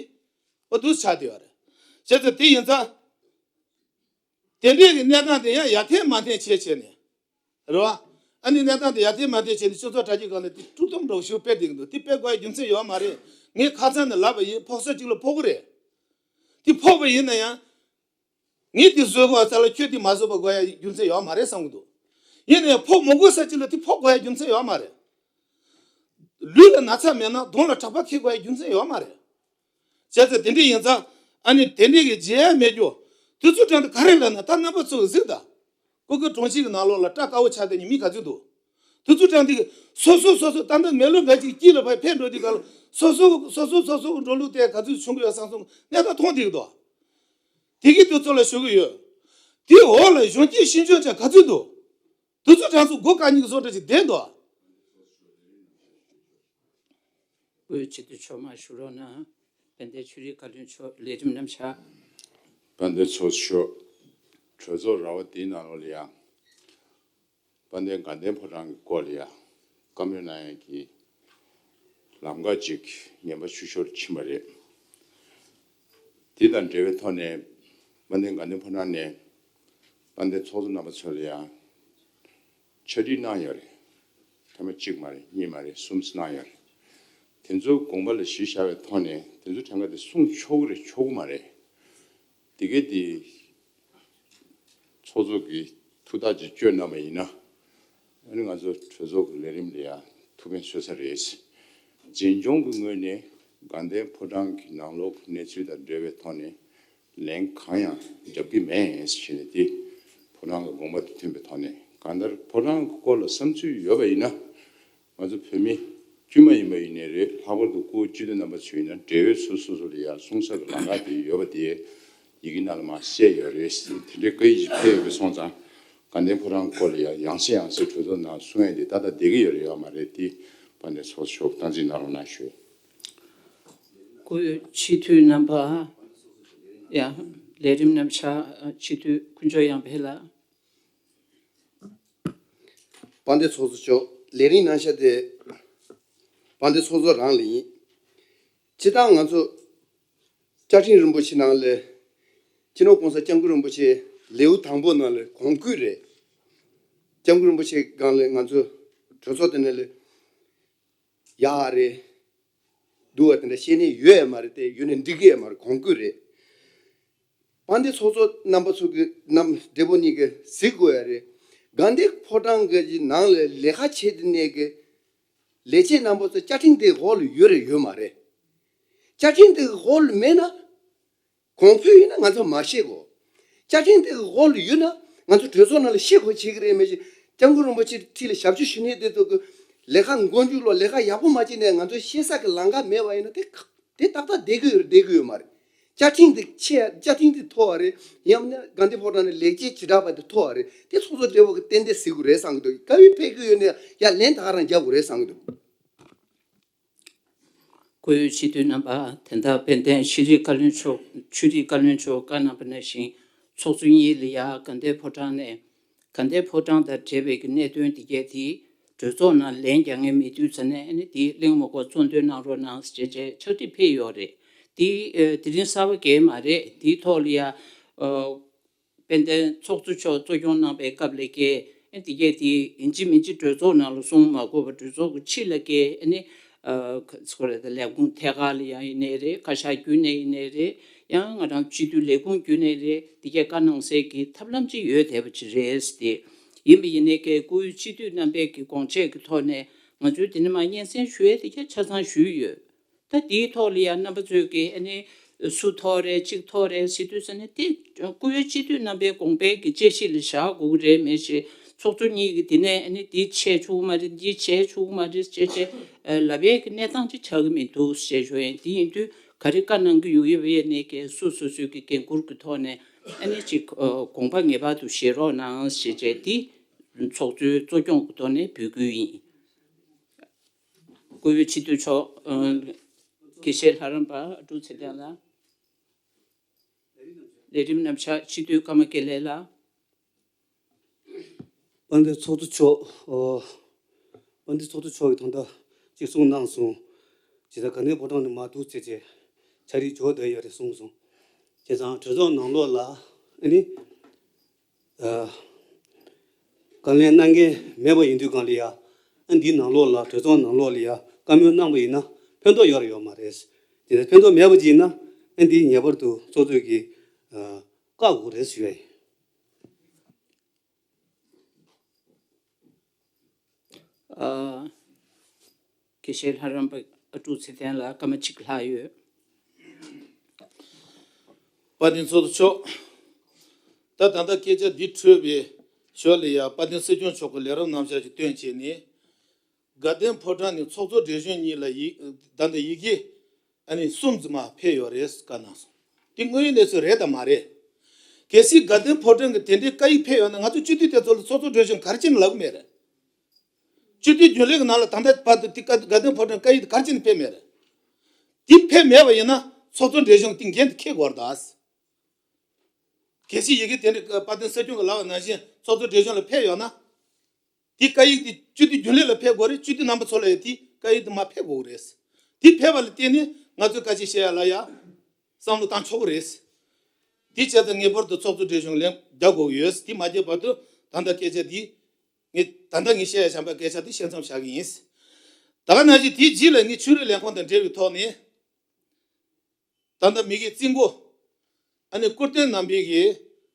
འོ་འདུག་ཆགས་བསྡད་ཡོད་རེད། བྱས་ཙང་དེ་ཡིན་ཙང་དེ་འདྲའི་གི་གནས་སྟངས་དེ་ཡང་ཡར་འཐེན་མར་འཐེན་བྱས་བྱས་ནས། རེད་བ། ཨ་ནི་གནས་སྟངས་དེ་ཡར་འཐེན་མར་འཐེན་བྱས་ནས་སྤྱི་ཚོགས་དྲ་རྒྱའི་སྒང་ལ་དེ་དཀྲུག་གཏམ་འདྲ་བོ་ཞིག་སྤེལ་བསྡད་ཀྱི་འདུག་དེ་སྤེལ་དགོས་ཡ་རྒྱུ་མཚན་ཡོད་མ་རེད། ངས་ཁ་སང་ནས་ལབ་པ་ཡིན། ཕོག་ས་གཅིག་ལ་ཕོག་གི་རེད། དེ་ཕོག་པ་ཡིན་ན་ཡང་། ངས་དེ་བཟོ་དགོས་ས་ལ་ཁྱོད་དེ་མ་བཟོ་བ་དགོས་ཡ་རྒྱུ་མཚན་ཡོད་མ་རེད་བསམ་གྱི་འདུག་ཡིན་ན་ཡང་ཕོག་མ་དགོས་ས་གཅིག་ལ་དེ་ཕོག་དགོས་ཡ་རྒྱུ་མཚན་ཡོད་མ་རེད། ལུས་ལ་ན་ཚ་མེད་ན་གདོང་ལ་གྲགས་པ་འཁེལ་དགོས་ཡ་རྒྱུ་མཚན་ཡོད་མ་རེད། བྱས་ཙང་དེ་འདྲ་ཡིན་ཙང་ཨ་ནི་དེ་འདྲ་གི་བརྗེད་ཡ་མེད་རྒྱུ། དུས་ཚོད་དྲན་དུ་ག་རེ་ལབ་ན་ད་རྣམ་པ་ཚོས་གཟིགས་དང་། ཀོ་ཀོ་གྲོང་ཁྱེར་གྱི་ནང་ལོགས་ལ་སྐྲ་དཀར་བོ་ཆགས་བསྡད་མཁན་མི་ག་ཚོད་འདུག་དུས་ཚོད་དྲན་དུ་སོ་སོ་སོ་སོ་ད་ལྟ་མི་ལོ་འགའ་ཅིག་དཀྱིལ་ལ་ཕར་ཕེབས་འགྲོ་དུས་ག་ལ་སོ་སོ་སོ་སོ་སོ་སོ་འགྲོ་ལུགས་དེ་ག་ཚོད་བྱུང་གི་ཡོད་བསམ་སོང་གནས་སྟངས་མཐོང་བསྡད་ཀྱི་འདུག་དེ་གི་དུས་ཚོད་ལ་ཞུ་གི་ཡོད། དེའི་འོག་ལ་གཞོན་སྐྱེས་ཤེས་འཇོན་ཅན་ག་ཚོད་འདུག་དུས་ཚོད་གྲངས་སུ་སྒོ་བཀག་མཁན་གྱི་བཟོ་འདྲ་ཅིག་བསྡད་འདུག་བཀོད་སྤྱི་འཐུས་མཆོག་མར་བཞུགས་རོགས་གནང་། དཔལ་ལྡན་ཆོས་རིག་བཀའ་བློན་མཆོག་ལས་རིམ་རྣམ་གཞག་དཔལ་ལྡན་ཚོགས་གཙོ་མཆོག་གྲོས་ཚོགས་ར་བ་འདིའི་ནང་ལོགས་ལ་ཡང་། དཔལ་ལྡན་དགའ་ལྡན་ཕོ་བྲང་གི་སྐོར་ལ་ཡང་བཀའ་མོལ་གནང་ཡག་གི་ལམ་ཁ་ཅིག་ངན་པ་ཆུ་ཤོར་ཕྱིན་པ་རེད། དེ་དང་འབྲེལ་བའི་ཐོག་ནས་དཔལ་ལྡན་དགའ་ལྡན་ཕོ་བྲང་ནས་དཔལ་ལྡན་ཚོགས་གཙོ་རྣམ་པ་ཚོ་ལ་ཡང་ཕྱག་བྲིས་གནང་ཡོད་རེད། ཐེངས་མ་གཅིག་མ་རེད། གཉིས་མ་རེད། གསུམ་གནང་ཡོད་རེད། དེ་ཚོ་དགོངས་པ་ལ་གཞི་བཞག་པའི་ཐོག་ནས་དེ་ཚོ་ཐད་ཀར་དེ་གསུང་ཆོག་གི་རེད། ཆོག་གི་མ་རེད། དེ་གས་དེ་ཚོགས་གཙོ་གིས་ཐུགས་ཐག་ཅིག་གཅོད་གནང་བ་ཡིན་ན། ཨ་ནི་ང་ཚོ་གྲོས་ཚོགས་ཀྱི་ལས་རིམ་ལ་ཡང་ཐུགས་ཕན་གསོས་ས་རེད། འཛིན་སྐྱོང་གི་ངོས་ནས་དགའ་ལྡན་ཕོ་བྲང་གི་ནང་ལོགས་ཀྱི་གནས་ཚུལ་དང་འབྲེལ་བའི་ཐོག་ནས་ལན་གང་ཡང་རྒྱབ་ཀྱི་མེད་ཟེར་ནས་དེ་ཕོ་བྲང་གི་དགོངས་པ་དང་མཐུན་པའི་ཐོག་ནས། གང་ལྟར་ཕོ་བྲང་གི་སྐོར་ལ་བསམ་ཚུལ་ཡོད་པ་ཡིན་ན། ང་ཚོ་བོད་མི་དཀྱུས་མ་ཡིན་པ་ཡིན་ནའི་རེད། ལྷག་པར་དུ་སྐུ་སྤྱི་འཐུས་རྣམ་པ་ཚོ་ཡིན་ན་འབྲེལ་ཡོད་སོ་སོ་སོ་ལ་ཡང་གསུང་ས་གི་ལམ་ཁ་དེ་ཡོད་པ་དེ་ཡི་གེ་ནང་ལ་མར་གསལ་ཡོད་རེད། དེ་འདྲའི་བཀའ་ཡིག་ཅིག་ཕེབས་ཡོད་པ་སོང་ཙང་དགའ་ལྡན་ཕོ་བྲང་སྐོར་ལ་ཡང་ཡང་སེ་ཡང་སེ་གྲོས་ཚོགས་ནང་གསུང་ཡ་དེ་ད་ལྟ་བསྡད་ཀྱི་ཡོད་རེད་ཡོད་མ་རེད། དེ་དཔལ་ལྡན་ཚོགས་གཙོ་མཆོག་སྟངས་འཛིན་གནང་རོགས་གནང་ཞུ། སྐུའི་སྤྱི་འཐུས་རྣམ་པ། ཡང་ལས་རིམ་རྣམ་གཞག་སྤྱི་འཐུས་དཀོན་མཆོག་དབྱངས་འཕེལ་ལགས། དཔལ་ལྡན་ཚོགས་གཙོ་མཆོག་ལས་རིམ་གནང་ཤག་དེ་དཔལ་ལྡན་ཚོགས་གཙོ་རང་ལ་ཡིན། སྤྱིར་བཏང་ང་ཚོ་བཅའ་ཁྲིམས་རིན་པོ་ཆེ་ནང་ལ་སྤྱི་ནོར་༸གོང་ས་༸སྐྱབས་མགོན་རིན་པོ་ཆེ་ལེའུ་དང་པོ་ནང་ལ་གོང་བཀུར་རེད། སྐྱབས་མགོན་རིན་པོ་ཆེ་སྒང་ལ་ང་ཚོ་གྲོས་ཚོགས་དེ་ནང་ལ་ཡག་རེད། སྡུག་པ་དེ་འདྲ་བཤད་མཁན་ཡོད་ཡ་མ་རེད་དེ། ཡོད་ནའི་འགྲིག་གི་ཡ་མ་རེད། གོང་བཀུར་རེད། དཔལ་ལྡན་ཚོགས་གཙོ་རྣམ་པ་ཚོ་གི་རྣམ་བགྲེས་པོ་གཉིས་ཀྱིས་གཟིགས་དགོས་ཡ་རེད། དགའ་ལྡན་ཕོ་བྲང་གི་ནང་ལ་ལས་ཀ་བྱེད་དེ་ནས་གི་ལས་བྱེད་རྣམ་པ་ཚོ་བཅའ་ཁྲིམས་དེ་འོག་ལ་ཡོད་རེད་ཡོད་མ་རེད། བཅའ་ཁྲིམས་དེ་འོག་ལ་མེད་ན། གོང་འཕེལ་ཡིན་ན་ང་ཚོ་མ་ཤེས་གོ། བཅའ་ཁྲིམས་དེ་འོག་ལ་ཡོད་ན་ང་ཚོ་གྲོས་ཚོགས་ནང་ལ་ཤེས་གོ་བྱེད་ཀྱི་རེད། མི་ཤེས། སྐྱབས་མགོན་རིན་པོ་ཆེ་འཁྲིས་ལ་ཞབས་ཕྱི་ཞུ་མཁན་དེ་ཚོ་གི་ལས་ཀ་མགོ་མཇུག་ལོ་ལས་ཀ་ཡག་པོ་མ་བྱས་ནས་ང་ཚོ་ཤེས་ས་གི་ལམ་ཁ་མེད་པ་ཡིན་ན་དེ་དེ་ཏག་ཏག་བསྡད་ཀྱི་ཡོད་རེད། བསྡད་ཀྱི་ཡོད་མ་རེད། བཅའ་ཁྲིམས་དེ་ཆེ་བ། བཅའ་ཁྲིམས་དེ་མཐོ་བ་རེད། ཡང་ན་དགའ་ལྡན་ཕོ་བྲང་ནས་ལས་བྱེད་བྱེ་བྲག་པ་དེ་མཐོ་བ་རེད། དེ་ཚོགས་གཙོ་བགྲེས་པོ་གི་ཏན་ཏན་གཟིགས་དགོས་རེད་བསམ་གི་འདུག་བཀའ་བློན་ཕེབས་ཀྱི་ཡོད་ནས་ཡང་ལན་ད་ག་རང་རྒྱག་དགོས་རེད་བསམ་གི་འདུག་སྐུའི་སྤྱི་འཐུས་རྣམ་པ། དེ་ལྟར་དཔལ་ལྡན་ཤེས་རིག་བཀའ་བློན་མཆོག་ཆོས་རིག་བཀའ་བློན་མཆོག་བཀའ་གནང་བ་ནང་བཞིན་ཚོགས་གཙོ་གཉིས་ལ་ཡ་དགའ་ལྡན་ཕོ་བྲང་ནས་དགའ་ལྡན་ཕོ་བྲང་དང་འབྲེལ་བའི་གི་གནད་དོན་འདི་གས་དེ་གྲོས་ཚོགས་ནང་ལན་རྒྱག་མཁན་མེད་དུས་ཙ་ནས་ཨ་ནི་དེ་གླེང་མོལ་སྐོར་གཙོ་འདོན་གནང་རོགས་གནང་ཞེས་བྱས་ཕྱག་བྲིས་ཕེབས་ཡོད་རེད། དེ་ཨ་དེ་རིང་གསར་པ་གང་ཡང་མ་རེད། དེའི་ཐོག་ལ་ཡ་ཨ། དཔལ་ལྡན་ཚོགས་གཙོ་མཆོག་གཙོ་སྐྱོང་གནང་བའི་སྐབས་ལ་ཀྱེ་ཨེ་འདི་གས་དེ་ཡིན་གཅིག་མིན་གཅིག་གྲོས་ཚོགས་ནང་ལ་གསུང་མ་དགོས་པར་གྲོས་ཚོགས་ཀྱི་ཕྱི་ལ་ཀྱེ་ཨ་ནི་ཨ་ཁ་ཚོ་རེད། ད་ལས་ཁུངས་ཐད་ཀར་ལ་ཡང་ཡིན་ནའི་རེད། བཀའ་ཤག་བརྒྱུད་ནས་ཡིན་ནའི་རེད། ཡང་ང་རང་སྤྱི་འཐུས་ལས་ཁུངས་བརྒྱུད་ནས་རེད། འདི་གའི་བཀའ་གནང་སའི་གི་ཐབས་ལམ་ཅིག་ཡོད་བསྡད་པ་ཅིག་རེད་དེ། ཡིན་པ་ཡིན་ནའི་གི་བཀུར་འོས་སྤྱི་འཐུས་རྣམ་པའི་གི་དགོངས་བཅས་ཀྱི་ཐོག་ནས་ང་ཚོས་འདི་ནས་མར་སྙན་སེང་ཞུ་ཡས་དེ་ག་ཆ་ཚང་ཞུས་ཡོད། ད་དེའི་ཐོག་ལ་ཡང་རྣམ་པ་ཚོས་ཀྱིས་ཨ་ནི་སུ་ཐོག་རེད་གཅིག་ཐོག་རེད་ཟེར་དུས་ཙ་ནས་དེ་བཀུར་འོས་སྤྱི་འཐུས་རྣམ་པའི་དགོངས་པའི་གི་དཔྱད་གཞི་ལ་བཞག་དགོས་ཀྱི་རེད། མེད་ཞེས་ཚོགས་གཙོ་གཉིས་ཀྱིས་དེ་ནས་ཨ་ནི་འདི་བྱས་ཆོག་གི་མ་རེད། འདི་བྱས་ཆོག་གི་མ་རེད་ཅེས་བྱས་ལབ་ཡས་ཀྱི་གནས་སྟངས་ཅིག་ཆགས་ཀྱི་མི་འདུག་ཞེས་ཞུ་ཡིན། དེ་ཡིན་དུས་ག་རེ་བཀའ་གནང་གི་ཡོད་ཡོད་པའི་གནས་ཀྱི་སུ་སོ་སོའི་གི་འགན་འཁུར་གྱི་ཐོག་ནས་ཨ་ནི་ཅིག་དགོངས་པ་ངེས་པར་དུ་བཞེས་རོགས་གནང་ཞེས་བྱས་དེ་ཚོགས་གཙོའི་གཙོ་སྐྱོང་གི་ཐོག་ནས་འབོད་སྐུལ་ཡིན། བཀུར་འོས་སྤྱི་འཐུས་མཆོག་ཨ་དགེ་བཤེས་ལྷ་རམས་པ་ཨ་ཀྲུག་ཚེ་བརྟན་ལགས། ལས་རིམ་རྣམ་གཞག་སྤྱི་འཐུས་ཀརྨ་དགེ་ལེགས་ལགས། དཔལ་ལྡན་ཚོགས་གཙོ་མཆོག་ཨོ། དཔལ་ལྡན་ཚོགས་གཙོ་མཆོག་གིས་ད་ལྟ་གཅིག་གསུངས་གནང་སོང་། ཇི་ལྟར་དགའ་ལྡན་ཕོ་བྲང་ནས་མར་འདུག་ཟེར་བྱས་ཕྱག་བྲིས་འབྱོར་བསྡད་ཡོད་རེད་གསུངས་སོང་། བྱས་ཙང་གྲོས་ཚོགས་ནང་ལོགས་ལ་ཨ་ནི། ཨ། བཀའ་ལན་གནང་མཁན་མེད་པ་ཡིན་དུས་གང་ལ་ཡ། ཨ་འདིའི་ནང་ལོགས་ལ་གྲོས་ཚོགས་ནང་ལོགས་ལ་ཡ་བཀའ་མོལ་གནང་པ་ཡིན་ན་ཕན་ཐོགས་ཡོད་རེད་ཡོད་མ་རེད། དེ་ཕན་ཐོགས་མེད་པ་ཅིག་ཡིན་ན་ཨ་འདི་ངེས་པར་དུ་ཚོགས་གཙོས་ཀྱིས་ཨ། བཀག་དགོས་རེད་ཞུ་ཡ་ཡིན། ཨ། དགེ་བཤེས་ལྷ་རམས་པ་ཨ་ཀྲུག་ཚེ་བརྟན་ལགས་སྐར་མ་གཅིག་ལྷག་ཡོད། དཔལ་ལྡན་ཚོགས་གཙོ་མཆོག་ད་ད་ལྟ་སྐད་ཆ་འདི་འཕྲོས་པའི་ཞོར་ལ་ཡང་དཔལ་ལྡན་སྲིད་སྐྱོང་མཆོག་གི་ལས་རིམ་རྣམ་གཞག་ཅིག་བཏོན་བྱས་ནས། དགའ་ལྡན་ཕོ་བྲང་ནས་ཚོགས་གཙོ་བགྲེས་གཞོན་གཉིས་ལ་ཡི་ད་ལྟ་ཡི་གེ་ཨ་ནི་གསུམ་ཙམ་ཕེབས་ཡོད་རེད་བཀའ་གནང་སོང་། འདི་དངོས་ཡོད་གནས་ཚུལ་རེད་དམ་མ་རེད། གལ་སྲིད་དགའ་ལྡན་ཕོ་བྲང་གི་དེ་འདྲའི་བཀའ་ཡིག་ཕེབས་ཡོད་ན་ང་ཚོ་སྤྱི་འཐུས་དེ་ཚོ་ལ་ཚོགས་གཙོ་བགྲེས་གཞོན་ག་རེ་བྱས་ནས་ལབ་གི་མེད་རེད། སྤྱི་འཐུས་རྒྱུན་ལས་ཀྱི་ནང་ལ་ད་ལྟ་བར་དུ་དེ་བཀའ་དགའ་ལྡན་ཕོ་བྲང་བཀའ་ཡིག་དེ་ག་རེ་བྱས་ནས་ཕེབས་མེད་རེད། དེ་ཕེབས་མེད་པ་ཡིན་ན་ཚོགས་གཙོ་བགྲེས་གཞོན་དེ་འགན་དེ་འཁྱེར་དགོས་རེད་ད། གལ་སྲིད་ཡི་གེ་དེ་འདྲ་དཔལ་ལྡན་སྲིད་སྐྱོང་གིས་ལབ་པ་ནང་བཞིན་ཚོགས་གཙོ་བགྲེས་གཞོན་ལ་ཕེབས་ཡོད་ན། དེ་བཀའ་ཡིག་དེ་སྤྱི་འཐུས་རྒྱུན་ལས་ལ་ཕེབས་དགོས་རེད། སྤྱི་འཐུས་རྣམ་པ་ཚོ་ལ་ཡང་དེ་བཀའ་ཡིག་དེ་མར་ཕེབས་དགོས་རེད། དེ་ཕེབས་པ་ལ་བརྟེན་ནས་ང་ཚོས་བཀའ་ཆད་བཤད་ཡ་ལ་ཡ་བསམ་བློ་བཏང་ཆོག་གི་རེད། དེ་བྱས་ཙང་ངེས་པར་དུ་ཚོགས་གཙོ་བགྲེས་གཞོན་ལན་རྒྱག་དགོས་ཀྱི་ཡོད། དེ་མ་བརྒྱབ་བར་དུ་ད་ལྟ་སྐད་ཆ་དེ་ངས་ད་ལྟ་ངས་བཤད་ཡ་བྱམས་པའི་སྐད་ཆ་དེ་བཤད་མཚམས་བཞག་གི་ཡིན། ད་ག་ནང་བཞིན་དེའི་རྗེས་ལ་ངས་ཆོས་རིག་ལས་ཁུངས་དང་འབྲེལ་བའི་ཐོག་ནས། ད་ལྟ་མི་གི་རྩིས་འགོ། ཨ་ནི་སྐུ་རྟེན་རྣམ་པའི་གི་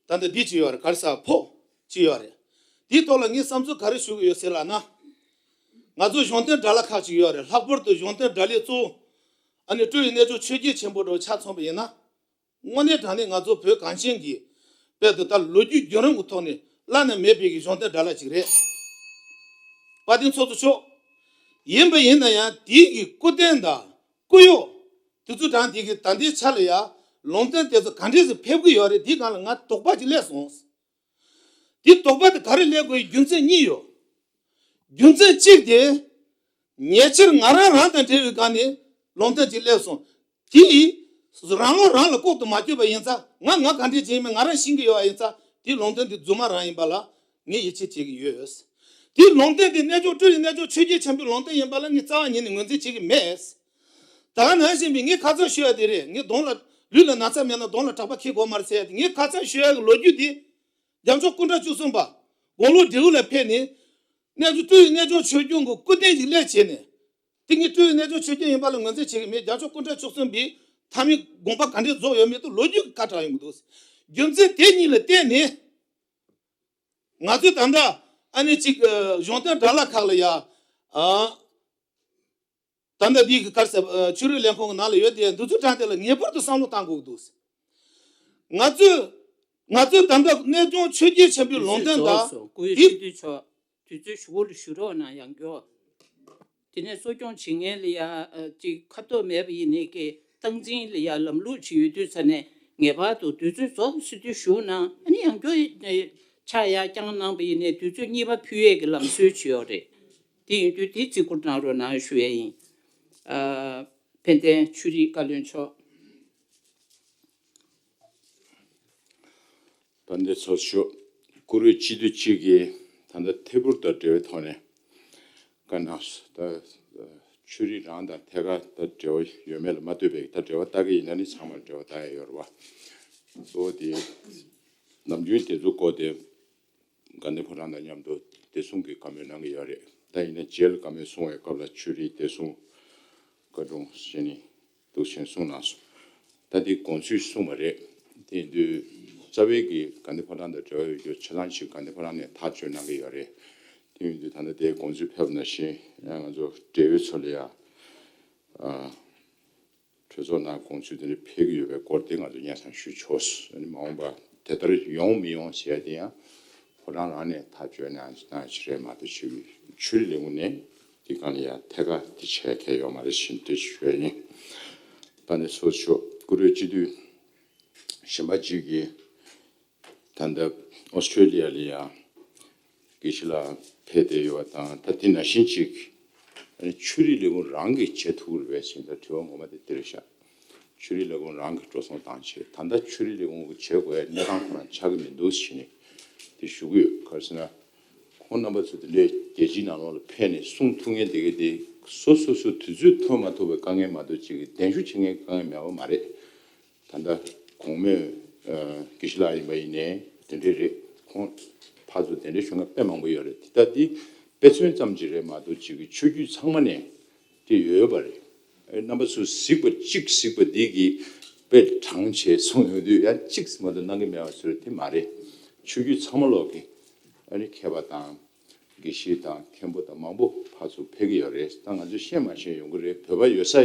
ད་ལྟ་འདི་ཅིག་ཡོད་རེད། ག་རེ་ཟེར་ཕོགས་ཅིག་ཡོད་རེད། དེའི་ཐོག་ལ་ངས་བསམ་ཚུལ་ག་རེ་ཞུ་གི་ཡོད་ཟེར་ལབ་ན། ང་ཚོ་གཞུང་དོན་དྲ་ལམ་ཁག་ཅིག་ཡོད་རེད། ལྷག་པར་དུ་གཞུང་དོན་དྲ་ལམ་གཙོ་བོ་ཨ་ནི་སྤྲུལ་པའི་རྣལ་འབྱོར་ཆོས་བརྒྱུད་ཆེན་པོ་འདྲ་བོ་ཆ་མཚོན་པ་ཡིན་ན། དངོས་གནས་དྲང་གནས་ང་ཚོ་བོད་གངས་ཅན་གྱི་དཔལ་དུ་ད་ལོ་རྒྱུས་བརྒྱུད་རིམ་གྱི་ཐོག་ནས་བླ་ན་མེད་པའི་གི་གཞུང་དོན་དྲ་ལམ་ཅིག་རེད། དཔལ་ལྡན་ཚོགས་གཙོ་མཆོག་ཡིན་པ་ཡིན་ན་ཡང་དེའི་གི་སྐུ་རྟེན་དང་སྐུ་གཡོག་དེ་ཚོ་དྲངས་དེ་གི་ད་ལྟའི་ཆ་ལ་ཡང་ལུང་བསྟན་དེ་ཚོ་ག་འདྲས་སེ་ཕེབས་ཀྱི་ཡོད་རེད། དེའི་སྒང་ལ་ང་དོགས་པ་ཅིག་སླེབས་སོང་། དེ་དོགས་པ་དེ་ག་རེ་སླེབས་དགོས་ཡི་རྒྱུ་མཚན་གཉིས་ཡོད། རྒྱུ་མཚན་གཅིག་དེ། ཉེ་ཆར་ང་རང་རང་དང་འབྲེལ་བའི་སྒང་ནས་ལུང་བསྟན་ཅིག་སླེབས་སོང་། དེ་ཡིས་རང་བློ་རང་ལ་ལྐོག་ཏུ་མ་གྱུར་པ་ཡིན་ཙང་ང་ང་ག་འདྲས་ཅིག་ཡིན་མིན་ང་རང་ཤེས་ཀྱི་ཡོད་པ་ཡིན་ཙང་དེ་ལུང་བསྟན་དེ་རྫུན་མ་རང་ཡིན་པ་ལ་ངས་ཡིད་ཆེས་བྱེད་ཀྱི་ཡོད། དེ་ལུང་བསྟན་དེ་རྣལ་འབྱོར་སྤྲུལ་པའི་རྣལ་འབྱོར་ཆོས་བརྒྱུད་ཆེན་པོའི་ལུང་བསྟན་ཡིན་པ་ལ་ངས་རྩ་བ་ཉིད་ནས་ངོས་འཛིན་བྱེད་ཀྱི་མེད། ད་ག་ནང་བཞིན་པའི་ངས་ཁ་སང་ཞུས་པ་དེ་རེད། ངས་གདོང་ལ་ལུས་ལ་ན་ཚ་མེད་ན་གདོང་ལ་གྲགས་པ་འཁེལ་དགོས་མ་རེད་ཟེར་ཡ་དེ་ངས་ཁ་སང་ཞུས་ཡ་གི་ལོ་རྒྱུས་དེ། རྒྱལ་མཆོག་སྐུ་ཕྲེང་བཅུ་གསུམ་པ་དགུང་ལོ་བདེའུ་ལ་ཕེབས་ནས། རྣལ་འབྱོར་སྤྲུལ་པའི་རྣལ་འབྱོར་ཆོས་སྐྱོང་གི་སྐུ་རྟེན་ཞིག་སླེབས་བྱས་ནས། དེ་ངས་སྤྲུལ་པའི་རྣལ་འབྱོར་ཆོས་སྐྱོང་ཡིན་པ་ལ་ངོས་འཛིན་བྱེད་ཀྱི་མེད། རྒྱལ་མཆོག་སྐུ་ཕྲེང་བཅུ་གསུམ་པའི་མཐའ་མའི་དགོངས་པ་ག་འདྲས་རྫོགས་ཡོད་མེད་དུ་ལོ་རྒྱུས་ཀྱི་བཀའ་བསྒྲགས་ཡོང་གི་འདུག་རྒྱུ་མཚན་དེ་གཉིས་ལ་བརྟེན་ནས། ང་ཚོས་ད་ལྟ་ཨ་ནི་གཅིག་གཞུང་དོན་དྲ་ལམ་ཁག་ལ་ཡ། ཨ། ད་ལྟ་འདི་གི་ག་རེ་ཟེར་ཆོས་རིག་ལས་ཁུངས་ཀྱི་ནང་ལ་ཡོད་དེ་འདི་ཚོ་དྲངས་དེ་ལ་ངེས་པར་དུ་བསམ་བློ་བཏང་དགོས་ཀྱི་འདུག་ང་ཚོས་ང་ཚོས་ད་ལྟ་རྣལ་འབྱོར་ཆོས་བརྒྱུད་ཆེན་པོའི་ལུང་བསྟན་དང་དུས་ཚོད་འདི་རྫོགས་སོང་། སྐུ་ཡོད་སྤྱི་འཐུས་མཆོག་དུས་ཚོད་ཞུ་བོ་ལ་ཞུ་རོགས་གནང་། ཡང་སྐྱོ། དེ་ནས་གསོ་སྐྱོང་བྱེད་མཁན་ལ་ཡ་ཅིག་ཁ་ཐོག་མེད་པ་ཡིན་ནའི་ཀྱི་སྟངས་འཛིན་ལ་ཡ་ལམ་ལུགས་ཅིག་ཡོད་དུས་ཙ་ནས་ངེས་པར་དུ་དུས་ཚོད་རྫོགས་སྲིད་དུས་ཞུ་གནང་། ཨ་ནི་ཡང་སྐྱོ་ཡི་ཆ་ཡ་བསྐྱངས་གནང་པ་ཡིན་ནའི་དུས་ཚོད་གཉིས་པ་ཕུལ་ཡས་ཀྱི་ལམ་སྲོལ་ཅིག་ཡོད་རེད། དེ་ཡིན་དུས་དེ་བརྩི་བཀུར་གནང་རོགས་གནང་ཞུ་ཡས་ཡིན། ཨ། ཕན་བསྟན་ཆོས་རིག་བཀའ་བློན་མཆོག་དཔལ་ལྡན་ཚོགས་གཙོ་མཆོག་བཀུར་འོས་སྤྱི་འཐུས་གཅིག་གིས་ད་ལྟ་ཐད་འཕུར་དང་འབྲེལ་བའི་ཐོག་ནས་བཀའ་གནང་སོང་། ད་ཆོས་རིག་རང་དང་ཐད་ཀར་ད་འབྲེལ་བ་ཡོད་མེད་ལ་མ་ལྟོས་པའི་ད་འབྲེལ་བ་ལྟ་གི་ཡིན་ན་ནི་ཚང་མར་འབྲེལ་བ་ལྟ་ཡ་ཡོད་རེད་བ། གཙོ་བོ་དེ་ནམ་རྒྱུན་དེ་ཚོ་སྐོར་དེ། དགའ་ལྡན་ཕོ་བྲང་དང་མཉམ་དུ་བདེ་སྲུང་གི་བཀའ་མོལ་གནང་གི་ཡོད་རེད། ད་ཡིན་ན་རྗེས་ལ་བཀའ་མོལ་གསུང་བའི་སྐབས་ལ་ཆོས་རིག་བདེ་སྲུང་བཀའ་དྲུང་ཟེར་ནས་འདུག་ཟེར་གསུངས་གནང་སོང་། ད་དེ་དགོངས་ཚུལ་གསུངས་པ་རེད། དེ་ཡིན་དུས་རྩ་བའི་གི་དགའ་ལྡན་ཕོ་བྲང་དང་འབྲེལ་བ་ཡོད་རྒྱུ་ཆ་ཚང་ཞིག་དགའ་ལྡན་ཕོ་བྲང་ནས་ཐག་གཅོད་གནང་གི་ཡོད་རེད། དེ་ཡིན་དུས་ད་ལྟ་དེ་དགོངས་ཚུལ་ཕེབས་པ་ནང་བཞིན་ཡང་ང་ཚོ་འབྲེལ་ཡོད་ཚོ་ལ་ཡང་གྲོས་ཚོགས་ནང་དགོངས་ཚུལ་དེ་འདྲ་ཕེབས་ཀྱི་ཡོད་པའི་སྐོར་དེ་ང་ཚོ་སྙན་སེང་ཞུས་ཆོག་ཨ་ནི་མ་འོངས་པ་དེ་ལྟར་ཡོང་མི་ཡོང་ཟེར་ཡ་དེ་ཡང་ཕོ་བྲང་རང་ནས་ཐག་གཅོད་གནང་གནང་ཞིག་རེད་མ་གཏོགས་ཆོས་ཆོས་རིག་ལས་ཁུངས་ནས་དེ་གང་ལ་ཡང་ཐད་ཀར་དེ་བྱས་མཁན་ཡོད་མ་རེད་ཞེས་འདི་ཞུ་ཡ་ཡིན། ད་ནི་ཚོགས་གཙོ་བཀུར་འོས་སྤྱི་འཐུས་གཞན་པ་གཅིག་གིས་ད་ལྟ་ཨོ་སི་ཀྲོ་ལི་ཡ་ལ་ཡ་དགེ་བཤེས་ལགས་ཕེབས་བསྡད་ཡོད་པ་དང་ད་དེ་ནང་བཞིན་ཅིག་ཆོས་རིག་ལས་ཁུངས་རང་གིས་བྱེད་ཐུབ་ཀྱི་རེད་པས་ཟེར་ད་དྲི་བ་ངོ་མ་དེ་དེ་རེད་ཤག་ཆོས་རིག་ལས་ཁུངས་རང་གིས་འགྲོ་སོང་བཏང་བྱས་ད་ལྟ་ཆོས་རིག་ལས་ཁུངས་ཀྱིས་བྱེད་དགོས་ཡ་གནས་སྟངས་ཁོ་རང་ཆགས་ཀྱི་མི་འདུག་ཟེར་ནས་དེ་ཞུ་གི་ཡོད། ག་རེ་ཟེར་ན། ཁོང་རྣམ་པ་ཚོ་དེ་འདྲའི་རྒྱལ་སྤྱིའི་ནང་ལོགས་ལ་ཕེབས་ནས་གསུང་ཐུབ་མཁན་དེ་ག་དེ་སོ་སོ་སོ་དུས་ཚོད་ཐོན་མ་ཐུབ་པའི་དཀའ་ངལ་མ་གཏོགས་ཅིག་གི་གདན་ཞུ་བྱེད་མཁན་དཀའ་ངལ་མེད་པ་མ་རེད། ད་ལྟ་གོང་མས་དགེ་བཤེས་ལགས་ཡིན་པ་ཡིན་ནའི་དེ་འདྲའི་རེད། ཁོང་ཕར་ཚུར་དེ་འདྲའི་ཞུ་མཁན་དཔེ་མང་པོ་ཡོད་རེད། དེ་ལྟ་དེ་དཔེ་མཚོན་ཙམ་ཅིག་རེད་མ་གཏོགས་ཅིག་གི་ཆོས་བརྒྱུད་ཚང་མ་ནས་དེ་ཡོད་པ་རེད། རྣམ་པ་ཚོས་གཟིགས་པ་གཅིག་གཟིགས་པ་འདི་གིས་དཔེ་དྲང་བྱས་གསུངས་ཡོང་དུས་ཡང་གཅིག་མ་གཏོགས་གནང་གི་མེད་པ་ཚོས་དེ་མ་རེད། ཆོས་བརྒྱུད་ཚང་མ་ལོག་གི་ཨ་ནི་མཁས་པ་དང་དགེ་བཤེས་དང་མཁན་པོ་དང་མང་པོ་ཕར་ཚུར་ཕེབས་ཀྱི་ཡོད་རེད། ད་ང་ཚོས་ཤེས་མ་ཤེས་ཡོང་གི་རེད། བོད་པ་ཡོད་ས་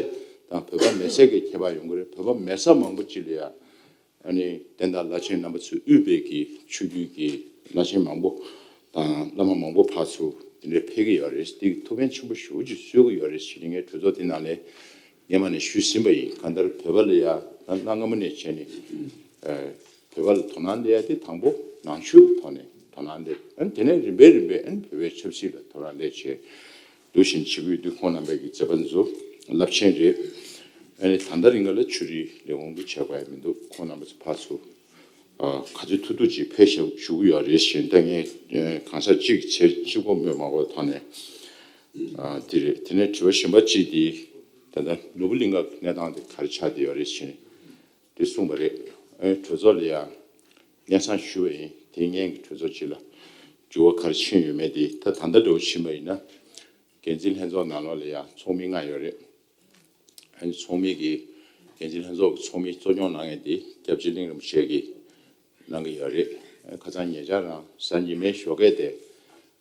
དང་བོད་པ་མེད་སའི་གི་ཁྱད་པར་ཡོང་གི་རེད། བོད་པ་མེད་ས་མང་པོ་ཅིག་ལ་ཡ་ཨ་ནི་བསྟན་བདག་བླ་ཆེན་རྣམ་པ་ཚོས་དབུས་པའི་གི་ཆོས་བརྒྱུད་ཀྱི་བླ་ཆེན་མང་པོ་དང་བླ་མ་མང་པོ་ཕར་ཚུར་དེ་འདྲའི་ཕེབས་ཀྱི་ཡོད་རེད། དེ་ཐུགས་ཕན་ཆེན་པོ་ཞེ་པོ་ཅིག་གསོས་ཀྱི་ཡོད་རེད་ཞེས་ངས་གྲོས་ཚོགས་དེ་ནང་ལ་སྔོན་མ་ནས་ཞུས་ཟིན་པ་ཡིན། གང་ལྟར་བོད་པ་ལ་ཡ་ད་གནའ་སྔ་མོ་ནས་བྱས་ནས་བོད་པ་ལ་དོ་སྣང་སླེབས་ཡ་དེ་དང་པོ་ནང་ཆོས་ཀྱི་ཐོག་ནས་དོ་སྣང་སླེབས། ཨ་ནི་དེ་ནས་རིམ་པས་རིམ་པས་ཨ་ནི་བོད་པའི་ཆབ་སྲིད་ལ་དོ་སྣང་སླེབས་བྱས་འདུག་བཞིན་བྱེད་ཀྱི་ཡོད་དུས་ཁོང་རྣམ་པའི་གི་མཛད་པ་འདི་ཚོ་རླབས་ཆེན་རེད། ཨ་ནི་ད་ལྟ་རིང་ག་ལ་ཆོས་རིག་ལས་ཁུངས་ཀྱིས་བྱེད་དགོས་ཡ་མི་འདུག་ཁོང་རྣམ་པ་ཚོ་ཕར་ཚུར་ག་ཚོད་ཐུབ་ཐུབ་ཅིག་ཕེབས་བཞུགས་ཀྱི་ཡོད་རེད་ཞེས་ད་ངས་གང་ཟག་གཅིག་གི་ཆེད་གཅིག་པོ་སྨོས་མ་དགོས་ཐོག་ནས་དེ་རེད། དེ་ནས་དྲི་བ་གཞན་པ་གཅིག་དེ་ད་ལྟ་ནོར་བུ་གླིང་ཁ་གི་གནས་སྟངས་དེ་ག་རེ་ཆགས་བསྡད་ཡོད་རེད་ཞེས་དེ་གསུངས་པ་རེད། ཨ་ནི་གྲོས་ཚོགས་ལ་ཡང་སྙན་སེང་ཞུས་པ་ཡིན། དེ་སྔོན་གྱི་གྲོས་ཚོགས་གཅིག་ལ་འགྱུར་བ་ག་རེ་ཕྱིན་ཡོད་མེད་དེ་ད་ད་ལྟ་འདྲ་བོ་ཕྱིན་པ་ཡིན་ན་འགན་འཛིན་ལྷན་ཚོགས་ནང་ལོགས་ལ་ཡང་ཚོགས་མི་ལྔ་ཡོད་རེད། ཨ་ནི་ཚོགས་མི་གིས་འགན་འཛིན་ལྷན་ཚོགས་ཀྱི་ཚོགས་མི་གཙོ་སྐྱོང་གནང་མཁན་དེ་སྐྱབས་རྗེ་གླིང་རིན་པོ་ཆེ་གིས་གནང་གི་ཡོད་རེད། ཁ་སང་ཉེ་ཆར་རང་གཟའ་ཉི་མའི་ཞོགས་ཀས་དེ་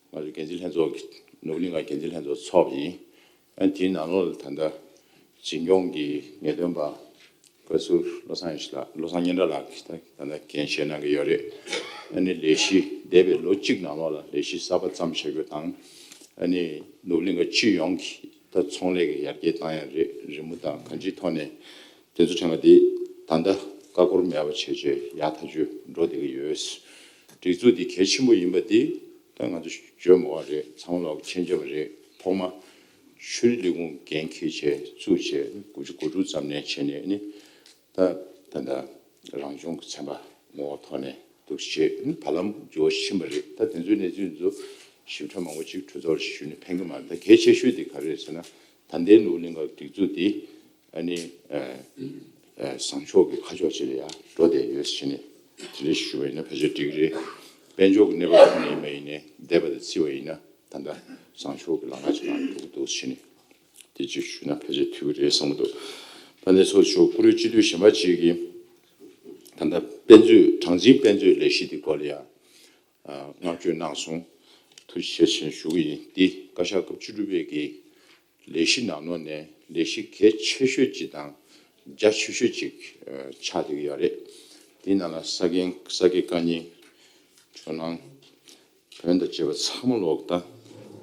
ང་ཚོ་འགན་འཛིན་ལྷན་ཚོགས་ཀྱི་ནོར་བུ་གླིང་ཁ་འགན་འཛིན་ལྷན་ཚོགས་ཚོགས་པ་ཡིན། ཨ་ནི་དེའི་ནང་ལོགས་ལ་ད་ལྟ་འཛིན་སྐྱོང་གི་ངེས་སྟོན་པ་བཀའ་ཟུར་བློ་བཟང་ཡེ་ཤེས་ལགས་བློ་བཟང་སྙན་གྲགས་ལགས་ཀྱིས་ད་ད་ལྟ་འགན་བཞེས་གནང་གི་ཡོད་རེད། ཨ་ནི་ལས་གཞི་འདས་པའི་ལོ་གཅིག་ནང་ལོགས་ལ་ལས་གཞི་གསར་པ་བརྩམས་བཞག་རྒྱུ་དང་། ཨ་ནི་ནོར་བུ་གླིང་ཁ་སྤྱི་ཡོངས་ཀྱི་ད་ཚོང་ལས་ཀྱི་ཡར་རྒྱས་བཏང་ཡ་རེད། རི་མོ་དང་གང་ཅིའི་ཐོག་ནས་དེ་ཚོ་ཕྲན་བུ་དེ་ད་ལྟ་ཀ་ཀོར་མེད་པ་བྱས་བྱས་ཡག་ཐག་ཆོད་འགྲོ་བསྡད་ཀྱི་ཡོད། སྒྲིག་འཛུགས་འདི་གལ་ཆེན་པོ་ཡིན་པ་འདི་ད་ང་ཚོ་བརྗོད་མི་དགོས་རེད། ཚང་མ་ལོག་མཁྱེན་རྒྱ་པ་རེད། ཐོག་མ་ཆོས་རིག་ལས་ཁུངས་འགན་འཁྱེར་བྱས་བཙུགས་བྱས་དགུ་བཅུ་གོ་དྲུག་ཙམ་ནས་བྱས་ནས་ནི་ད་ད་ལྟ་རང་གཞུང་གི་ཚན་པ་ངོ་བོ་ཐོག་ནས་འདུག་བྱས་ནི་བར་ལམ་འགྱུར་བ་ཕྱིན་པ་རེད། ད་དེ་ཚོའི་གནས་ཚུལ་ཚོ་ཞིབ་ཕྲ་མང་པོ་ཅིག་གྲོས་ཚོགས་ལ་ཞུས་ནས་ཕན་གྱི་མ་རེད། ད་གལ་ཆེ་ཤོས་དེ་ག་རེ་རེད་ཟེར་ན་ད་ལྟའི་ནོར་བུ་གླིང་ཁ་སྒྲིག་འཛུགས་དེ་ཨ་ནི་ཨ་ཨ་བཟང་ཕྱོགས་ཀྱི་ཁ་ཕྱོགས་ཅིག་ལ་ཡང་འགྲོ་བསྡད་ཡོད་ཟེར་ནས་དེ་འདྲ་ཞུ་བ་ཡིན་ན་ཕལ་ཆེར་འགྲིག་གི་རེད། དཔལ་འབྱོར་གྱི་གནས་བབ་ཐོག་ནས་ཡིན་པ་ཡིན་ནའི་འདས་པ་དང་བརྩིས་པ་ཡིན་ན་ད་ལྟ་བཟང་ཕྱོགས་ཀྱི་ལམ་ཁ་ཅིག་ནང་འགྲོ་གི་འདུག་ཟེར་ནས་དེ་ཅིག་ཞུས་ན་ཕལ་ཆེར་འཐུས་ཀྱི་རེད་བསམ་གྱི་འདུག་ད་ནས་ཚོགས་ཞུགས་བཀུར་འོས་སྤྱི་འཐུས་གཞན་པ་ཅིག་གིས་ད་ལྟ་དཔེ་མཛོད་གྲངས་འཛིན་དཔེ་མཛོད་ལས་གཞི་དེ་སྐོར་ལ་ཡང་བསྔགས་བརྗོད་གནང་སོང་། ཐུགས་རྗེ་ཆེ་ཞེས་ཞུ་གི་ཡིན། འདི་བཀའ་ཤག་སྐབས་བཅུ་དྲུག་པའི་གི་ལས་གཞི་ནང་ལོགས་ནས་ལས་གཞི་གལ་ཆེ་ཤོས་ཅིག་དང་རྒྱ་ཆེ་ཤོས་ཅིག་ཆགས་བསྡད་ཀྱི་ཡོད་རེད། འདི་ནང་ལ་ས་དགེ་ས་དགེ་བཀའ་རྙིང་ཇོ་ནང་བོན་དང་བཅས་པ་ཚང་མ་ལོག་ད་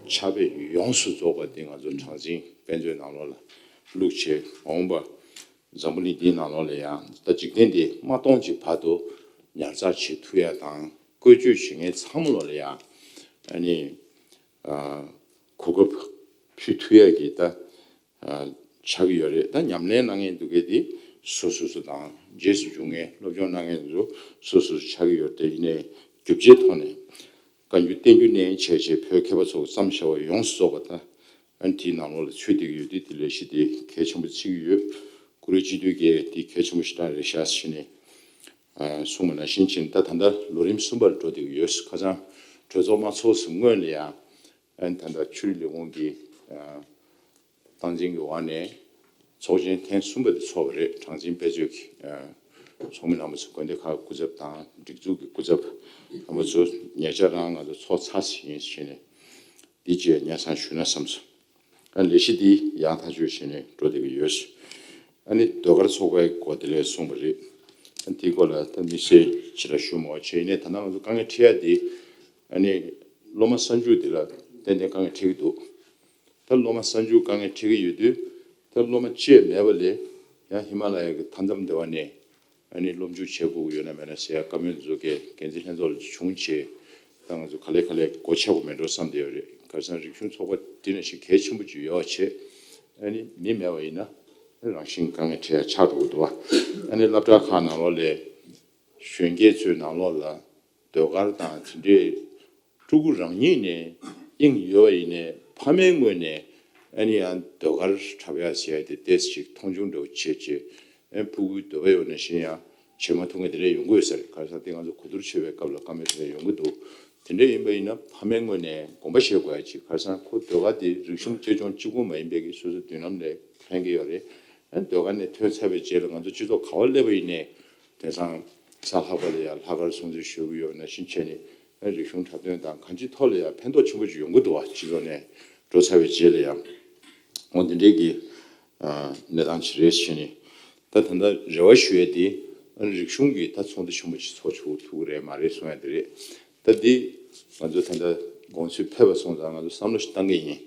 ཕྱག་དཔེ་ཡོངས་སུ་རྫོགས་པ་འདི་ང་ཚོ་གྲངས་འཛིན་དཔེ་མཛོད་ནང་ལོགས་ལ་བླུགས་བྱས་འོང་བ། འཛམ་བུ་གླིང་འདིའི་ནང་ལོགས་ལ་ཡང་ད་འཇིག་རྟེན་འདི་ལྔ་སྟོང་གི་བར་དུ་ཉར་ཚགས་བྱེད་ཐུབ་ཡ་དང་བཀོལ་སྤྱོད་བྱེད་མཁན་ཚང་མ་ལོགས་ལ་ཡང་ཨ་ནི་གོ་སྐབས་ཕུལ་ཐུབ་ཡ་གི་ད་ཆགས་ཀྱི་ཡོད་རེད། ད་ཉམས་ལེན་གནང་མཁན་འདུག་གས་དེ་སོ་སོ་སོ་དང་རྗེས་སུ་འཇུག་མཁན་སློབ་སྦྱོང་གནང་མཁན་འདུག་སོ་སོ་སོ་ཆགས་ཀྱི་ཡོད་རེད། དེ་ཡིན་ནའི་རྒྱུ་ཆའི་ཐོག་ནས་བཀའ་འགྱུར་བསྟན་འགྱུར་ནས་བྱས་བྱས་བོད་མཁས་པ་ཚོ་བརྩམས་བཞག་པ་ཡོངས་སུ་རྫོགས་པ་དང་། ཨ་ནི་དེའི་ནང་ལོགས་ལ་ཚུད་བསྡད་ཀྱི་ཡོད་དུས་དེ་ལས་གཞི་དེ་གལ་ཆེན་པོ་བརྩི་གི་ཡོད། བཀུར་འོས་སྤྱི་འཐུས་ཀྱིས་དེ་གལ་ཆེན་པོ་ཞེ་དྲག་རེད་ཤག་ཟེར་ནས་གསུངས་པ་ནང་བཞིན་བྱས་ནས་ད་ད་ལྟ་ལོ་རིམ་གསུམ་པར་འགྲོ་བསྡད་ཀྱི་ཡོད། ཁ་སང་གྲོས་ཚོགས་མ་ཚོགས་སུ་སྔོན་ལ་ཡང་ཨ་ནི་ད་ལྟ་ཆོས་རིག་ལས་ཁུངས་ཀྱི་སྟངས་འཛིན་གྱི་འོག་ནས་ ཚོགས་ཆེན་ཐེངས་གསུམ་པ་དེ་ཚོགས་པ་རེད། གྲངས་འཛིན་དཔེ་མཛོད་ཀྱི་ཚོགས་མི་རྣམ་པ་ཚོ་དགོན་སྡེ་ཁག་སྐུ་ཚབ་དང་སྒྲིག་འཛུགས་ཀྱི་སྐུ་ཚབ་རྣམ་པ་ཚོ་ཉེ་ཆར་རང་ང་ཚོ་ཚོགས་ཚར་ཟིན་ཡིན་ཟེར་ནས་འདི་བཅས་སྙན་སེང་ཞུ་ན་བསམ་སོང་། ཨ་ལས་གཞི་འདི་ཡང་ཐག་ཆོད་བྱས་ནས་འགྲོ་བསྡད་ཀྱི་ཡོད། ཨ་ནི་ཟློས་གར་ཚོགས་པའི་སྐོར་དེ་ལས་གསུངས་པ་རེད། ཨ་འདིའི་སྐོར་ལ་ད་དམིགས་བསལ་ཅི་ལ་ཞུ་མ་བྱས་ནས་ད་ནང་ང་ཚོ་དཀའ་ངལ་འཕྲད་ཡ་འདི་ཨ་ནི་སློབ་མ་གསར་འཇུག་འདི་ལ་ཏན་ཏན་དཀའ་ངལ་འཕྲད་ཀྱི་འདུག་ད་སློབ་མ་གསར་འཇུག་དཀའ་ངལ་འཕྲད་ཀྱི་ཡོད་དུས་ད་སློབ་མ་བཅས་མེད་པ་ལས་ཡང་ཧི་མ་ལ་ཡ་གི་མཐའ་མཚམས་འདི་བ་ནས་ཨ་ནི་སློབ་འཇུག་བྱེད་དགོས་ཀྱི་ཡོད་ན་མེད་ན་ཟེར་ཡ་བཀའ་མོལ་འཛུགས་མཁན་འགན་འཛིན་ལྷན་ཚོགས་ལ་བྱུང་བྱས་ད་ང་ཚོ་ག་ལེ་ག་ལེ་སྒོ་ཕྱེ་དགོས་མེད་འགྲོ་བསམ་བསྡད་ཡོད་རེད། ག་རེ་ཟེར་ན་རིག་གཞུང་ཚོགས་པ་འདི་ནང་བཞིན་གལ་ཆེན་པོ་ཅིག་ཡོད་བྱས་ཨ་ནི་མི་མེད་པ་ཡིན་ན་རང་བཞིན་དཀའ་ངལ་འཕྲད་ཡ་ཆགས་འགྲོ་གི་འདུག་བ། ཨ་ནི་སློབ་གྲྭ་ཁག་ནང་ལོགས་ལས་གཞོན་སྐྱེས་ཚོའི་ནང་ལོགས་ལ་ཟློས་གར་དང་དེ་འདྲའི་ཕྲུ་གུ་རང་ཉིད་ནས་དབྱིངས་ཡོད་པ་ཡིན་ནའི་ཕ་མའི་ངོས་ནས་ཨ་ནི་ཡང་ཟློས་གར་འཁྲབ་ཡ་ཟེར་ཡ་དེ་ཏོག་ཙམ་ཅིག་མཐོང་ཆུང་འདྲ་བོ་བྱེད་བྱེད་ཨ་ཕྲུ་གུའི་འདོད་པ་ཡོད་ན་བཞིན་ཡང་བྱེད་མ་ཐུབ་མཁན་དེ་འདྲ་ཡོང་གི་ཡོད་ས་རེད། ག་རེ་ཟེར་ན་དེ་ང་ཚོ་གོ་བསྡུར་བྱེད་པའི་སྐབས་ལ་བཀའ་མོལ་དེ་འདྲ་ཡོང་གི་འདུག་དེ་འདྲ་ཡིན་པ་ཡིན་ན་ཕ་མའི་ངོས་ནས་དགོངས་པ་བཞེས་དགོས་ཡ་ཅིག་ག་རེ་ཟེར་ན་ཁོ་ཟློས་གར་དེ་རིག་གཞུང་གཅེས་སྐྱོང་གཅིག་པུ་མ་ཡིན་པའི་གི་སོ་སོའི་མདུན་ལམ་ལ་ཕན་གྱི་ཡོད་རེད། ཨ་ཟློས་གར་ནས་ཐོན་ཚར་བའི་རྗེས་ལ་ང་ཚོ་སྤྱི་ཚོགས་ག་བ་སླེབས་པ་ཡིན་ནའི་དེང་སང་གཟའ་ལྷག་པ་ལ་ཡང་ལྷག་དཀར་སྲུང་བརྩི་ཞུ་གི་ཡོད་ནང་བཞིན་བྱས་ནས་ཨ་རིག་གཞུང་འཁྲབ་སྟོན་དང་གང་ཅིའི་ཐོག་ལ་ཡང་ཕན་ཐོགས་ཆེན་པོ་ཅིག་ཡོང་གི་འདུག་བ། སྤྱི་ཚོགས་ནས་འགྲོ་ཚར་བའི་རྗེས་ལ་ཡང་འོ་འདི་འདྲའི་གི་གནས་སྟངས་ཅིག་རེད་བྱས་ནས་ད་ད་ལྟ་རེ་བ་ཞུ་ཡས་དེ་ཨ་རིག་གཞུང་གི་ད་ཚོགས་འདུ་ཆེན་པོ་ཅིག་ཚོགས་ཆོག་ཐུབ་ཀྱི་རེད་མ་རེད་གསུང་ཡ་དེ་རེད། ད་འདི་ང་ཚོ་ད་ལྟ་དགོངས་ཚུལ་ཕེབས་པ་སོང་ཙང་ང་ཚོ་བསམ་བློ་ཞིག་བཏང་གི་ཡིན།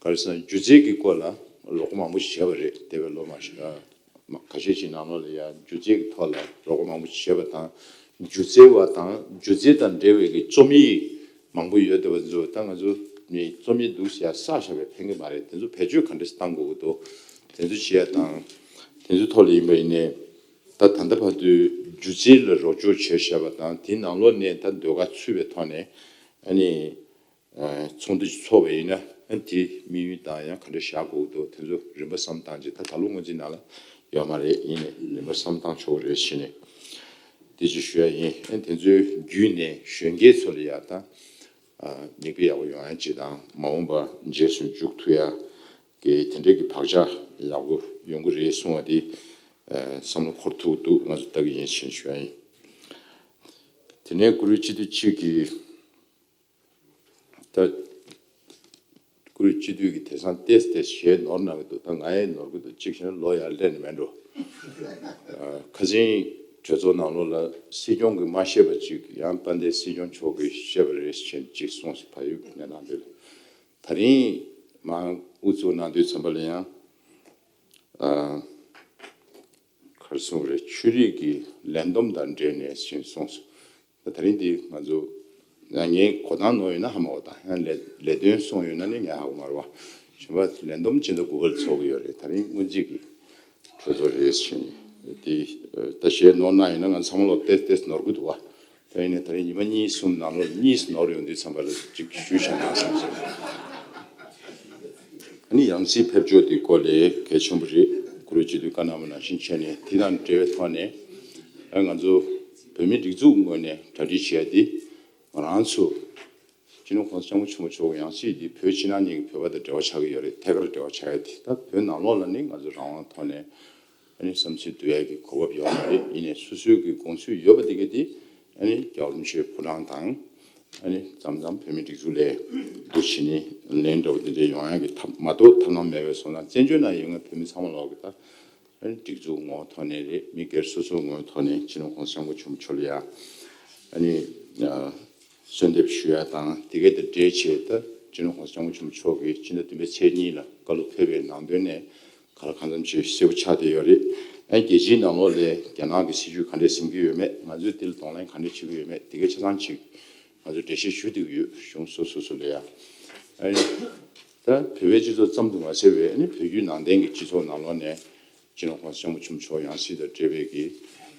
ག་རེ་ཟེར་ན་སྒྱུ་རྩལ་གྱི་སྐོར་ལ་རོགས་པ་མང་པོ་ཞིག་བྱས་པ་རེད། འདས་པའི་ལོ་མང་ཞིག་ཁ་ཤས་ཤིག་ནང་ལོགས་ལ་ཡང་སྒྱུ་རྩལ་གྱི་ཐོག་ལ་རོགས་པ་མང་པོ་ཞིག་བྱས་པ་དང་སྒྱུ་རྩལ་བ་དང་སྒྱུ་རྩལ་དང་འབྲེལ་བའི་གི་རྩོམ་ཡིག་མང་པོ་ཡོད་བསྡད་པ་ཚོ་ད་ང་ཚོ་ནི་རྩོམ་ཡིག་འདུག་ཟེར་ཡ་བསགས་བཞག་པའི་ཕན་གི་མ་རེད། དེ་ཚོ་བེད་སྤྱོད་ག་འདྲས་བཏང་དགོས་ཀྱི་འདུག་དེ་ཚོ་བྱེད་ཡ་དང་དེ་ཚོའི་ཐོག་ལ་ཡིན་པ་ཡིན་ནའི་ད་ད་ལྟ་བར་དུ་སྒྱུ་རྩལ་ལ་རོགས་སྐྱོར་བྱས་བཞག་པ་དང་དེའི་ནང་ལོགས་ནས་ད་ཟློས་གར་ཚུད་པའི་ཐོག་ནས་ཨ་ནི། ཚོགས་འདུ་ཞིག་ཚོགས་པ་ཡིན་ན་དེའི་དམིགས་ཡུལ་དང་ཡང་ག་འདྲ་བཞག་དགོས་འདུག་དེ་ཚོ་རིམ་པ་བསམ་བཏང་རྗེས་ད་ད་ལོ་སྔོན་རྩིས་ནང་ལ་ཡོད་མ་རེད། ཡིན་ནའི་རིམ་པ་བསམ་བཏང་ཆོག་གི་རེད་ཟེར་ནས་དེ་ཅིག་ཞུ་ཡ་ཡིན། དེ་ཚོའི་བརྒྱུད་ནས་གཞོན་སྐྱེས་ཚོ་ལ་ཡ་ད་མིག་དཔེ་ཡག་པོ་ཡོང་ཡ་ཅིག་དང་མ་འོངས་པ་རྗེས་སུ་འཇུག་ཐུབ་ཡ་གི་དེ་འདྲའི་གི་བག་ཆགས་ཡག་པོ་ཡོང་གི་རེད་གསུང་བ་དེ་བསམ་བློ་འཁོར་ཐུབ་འདུག་ང་ཚོ་ལྟ་གི་ཡིན་ཟེར་ཞུ་ཡ་ཡིན། དེ་ནས་བཀུར་འོས་སྤྱི་འཐུས་གཅིག་གིས། ད་བཀུར་འོས་སྤྱི་འཐུས་ཀྱིས་དེང་སང་ཏོག་ཙམ་ཞལ་ནོར་གནང་གི་འདུག་ད་ང་ཡང་ནོར་གྱི་འདུག་གཅིག་བྱས་ན་ལོ་ཡར་སླེབས་ནས་མེད་འགྲོ། ཁ་སང་གྲོས་ཚོགས་ནང་ལོགས་ལ་སྲིད་སྐྱོང་གིས་མ་བཤད་པ་ཅིག་ཡང་དཔལ་ལྡན་སྲིད་སྐྱོང་མཆོག་གིས་བཤད་པ་རེད་ཅེས་ཅིག་གསུངས་སོང་། ཕ་ཡུལ་གནས་སྟངས་དེ་ལ་ད་རིང་མང་དབུ་བཙུགས་གནང་དུས་ཙམ་པ་ལ་ཡང་ག་རེ་གསུངས་རེད། ཆོས་རིག་གི་ལས་བསྡོམས་དང་འབྲེལ་ནས་ཅེས་གསུངས་སོང་། ད་རིང་འདི་ང་ཚོ་ཡང་ངའི་གོ་སྟངས་ནོར་ཡོད་ན་ཧ་མ་གོ་ད་ཡང་ལས་ལས་དོན་སོང་ཡོད་ན་ནི་ངས་ཧ་གོ་མ་རེད་བ། གཞན་པ་ལས་བསྡོམས་སྤྱི་ཟླ་དགུ་པར་ཚོགས་ཀྱི་ཡོད་རེད། ད་རིང་སྔོན་རྩིས་ཀྱི་གྲོས་ཚོགས་རེད་ཟེར་ནས་དེ་ད་ཞལ་ནོར་གནང་ཡོད་ན་ང་ཚང་མ་ལོག་ཏེ་ཏེ་ནོར་གི་འདུག་བ། ད་ཡིན་ནའི་ད་རིང་ཉི་མ་གཉིས་གསུམ་ནང་ལོགས་གཉིས་ནོར་ཡོང་དུས་ཙམ་པ་ལ་ཅིག་ཞུས་བཞག་ན་བསམ་སོང་། ཨ་ནི་ཡང་སྲིད་ཕེབས་ཕྱོགས་དེ་སྐོར་ལས་གལ་ཆེན་པོ་རེད། བཀུར་འོས་སྤྱི་འཐུས་བཀའ་གནང་བ་ནང་བཞིན་བྱས་ནས་དེ་དང་འབྲེལ་བའི་ཐོག་ནས་ང་ཚོ་བོད་མིའི་སྒྲིག་འཛུགས་ངོས་ནས་གྲ་སྒྲིག་བྱས་ཏེ་ང་རང་ཚོ་སྤྱི་ནོར་༸གོང་ས་༸སྐྱབས་མགོན་ཆེན་པོ་མཆོག་ཡང་སྲིད་དེ་བོད་ཕྱི་ནང་གཉིས་ཀྱི་བོད་པ་དང་འབྲེལ་བ་ཆགས་ཀྱི་ཡོད་རེད། ཐད་ཀར་འབྲེལ་བ་ཆགས་ཡོད་དེ་ད་བོད་ནང་ལོགས་ལ་ནི་ང་ཚོ་རང་དབང་ཐོག་ནས་ཨ་ནི་བསམ་ཚུལ་བསྡུ་ཡས་ཀྱི་གོ་སྐབས་ཡོད་མ་རེད། ཡིན་ནའི་སོ་སོའི་གི་དགོངས་ཚུལ་ཡོད་པ་དེ་ག་དེ་ཨ་ནི་རྒྱལ་བ་རིན་པོ་ཆེའི་ཕོ་བྲང་དང་ཨ་ནི་མཚམས་མཚམས་བོད་མིའི་སྒྲིག་འཛུགས་ལས་འདུ་བྱེད་ནི་ལན་འདྲ་བོ་དེ་འདྲ་ཡོང་ཡ་གི་ཐབས་མ་གཏོགས་ཐབས་ལམ་མེད་པའི་སོང་ཙང་བཙན་བྱོལ་ནང་ཡོད་མཁན་བོད་མི་ཚང་མ་ལོག་གི་ད་ཨ་ནི་སྒྲིག་འཛུགས་ངོ་ཐོག་ནས་རེད། མི་སྒེར་སོ་སོའི་ངོ་ཐོག་ནས་སྤྱི་ནོར་༸གོང་ས་༸སྐྱབས་མགོན་ཆེན་པོ་མཆོག་ལ་ཡ་ཨ་ནི་གསོལ་འདེབས་ཞུ་ཡ་དང་དེ་གའི་དེ་འབྲེལ་བྱས་ད་སྤྱི་ནོར་༸གོང་ས་༸སྐྱབས་མགོན་ཆེན་པོ་མཆོག་གིས་ཕྱི་ཟླ་བདུན་པའི་ཚེས་གཉིས་ལ་བཀའ་སློབ་ཕེབས་པའི་ནང་དོན་ནས་ག་ལ་གང་འཚམ་ཅིག་གསལ་པོ་ཆགས་བསྡད་ཡོད་རེད། ཨ་རྒྱལ་སྤྱིའི་ནང་ལོགས་ལ་རྒྱ་ནག་གི་སྲིད་བྱུས་ག་འདྲས་ཟིན་གྱི་ཡོད་མེད། ང་ཚོས་དེ་ལ་གདོང་ལེན་ག་འདྲས་བྱེད་ཀྱི་ཡོད་མེད་དེ་གའི་ཆ་ཚང་ཅིག་ང་ཚོས་འགྲེལ་བཤད་ཞུ་བསྡད་ཀྱི་ཡོད། གཞུང་སོ་སོ་སོ་ལ་ཡ་ཨ་ནི་ད་བོད་པའི་སྤྱི་ཚོགས་ཙམ་དུ་མ་ཟད་པའི་ཨ་ནི་བོད་བརྒྱུད་ནང་བསྟན་གྱི་སྤྱི་ཚོགས་ནང་ལོགས་ནས་སྤྱི་ནོར་༸གོང་ས་༸སྐྱབས་མགོན་ཆེན་པོ་མཆོག་ཡང་སྲིད་དང་འབྲེལ་བའི་གི་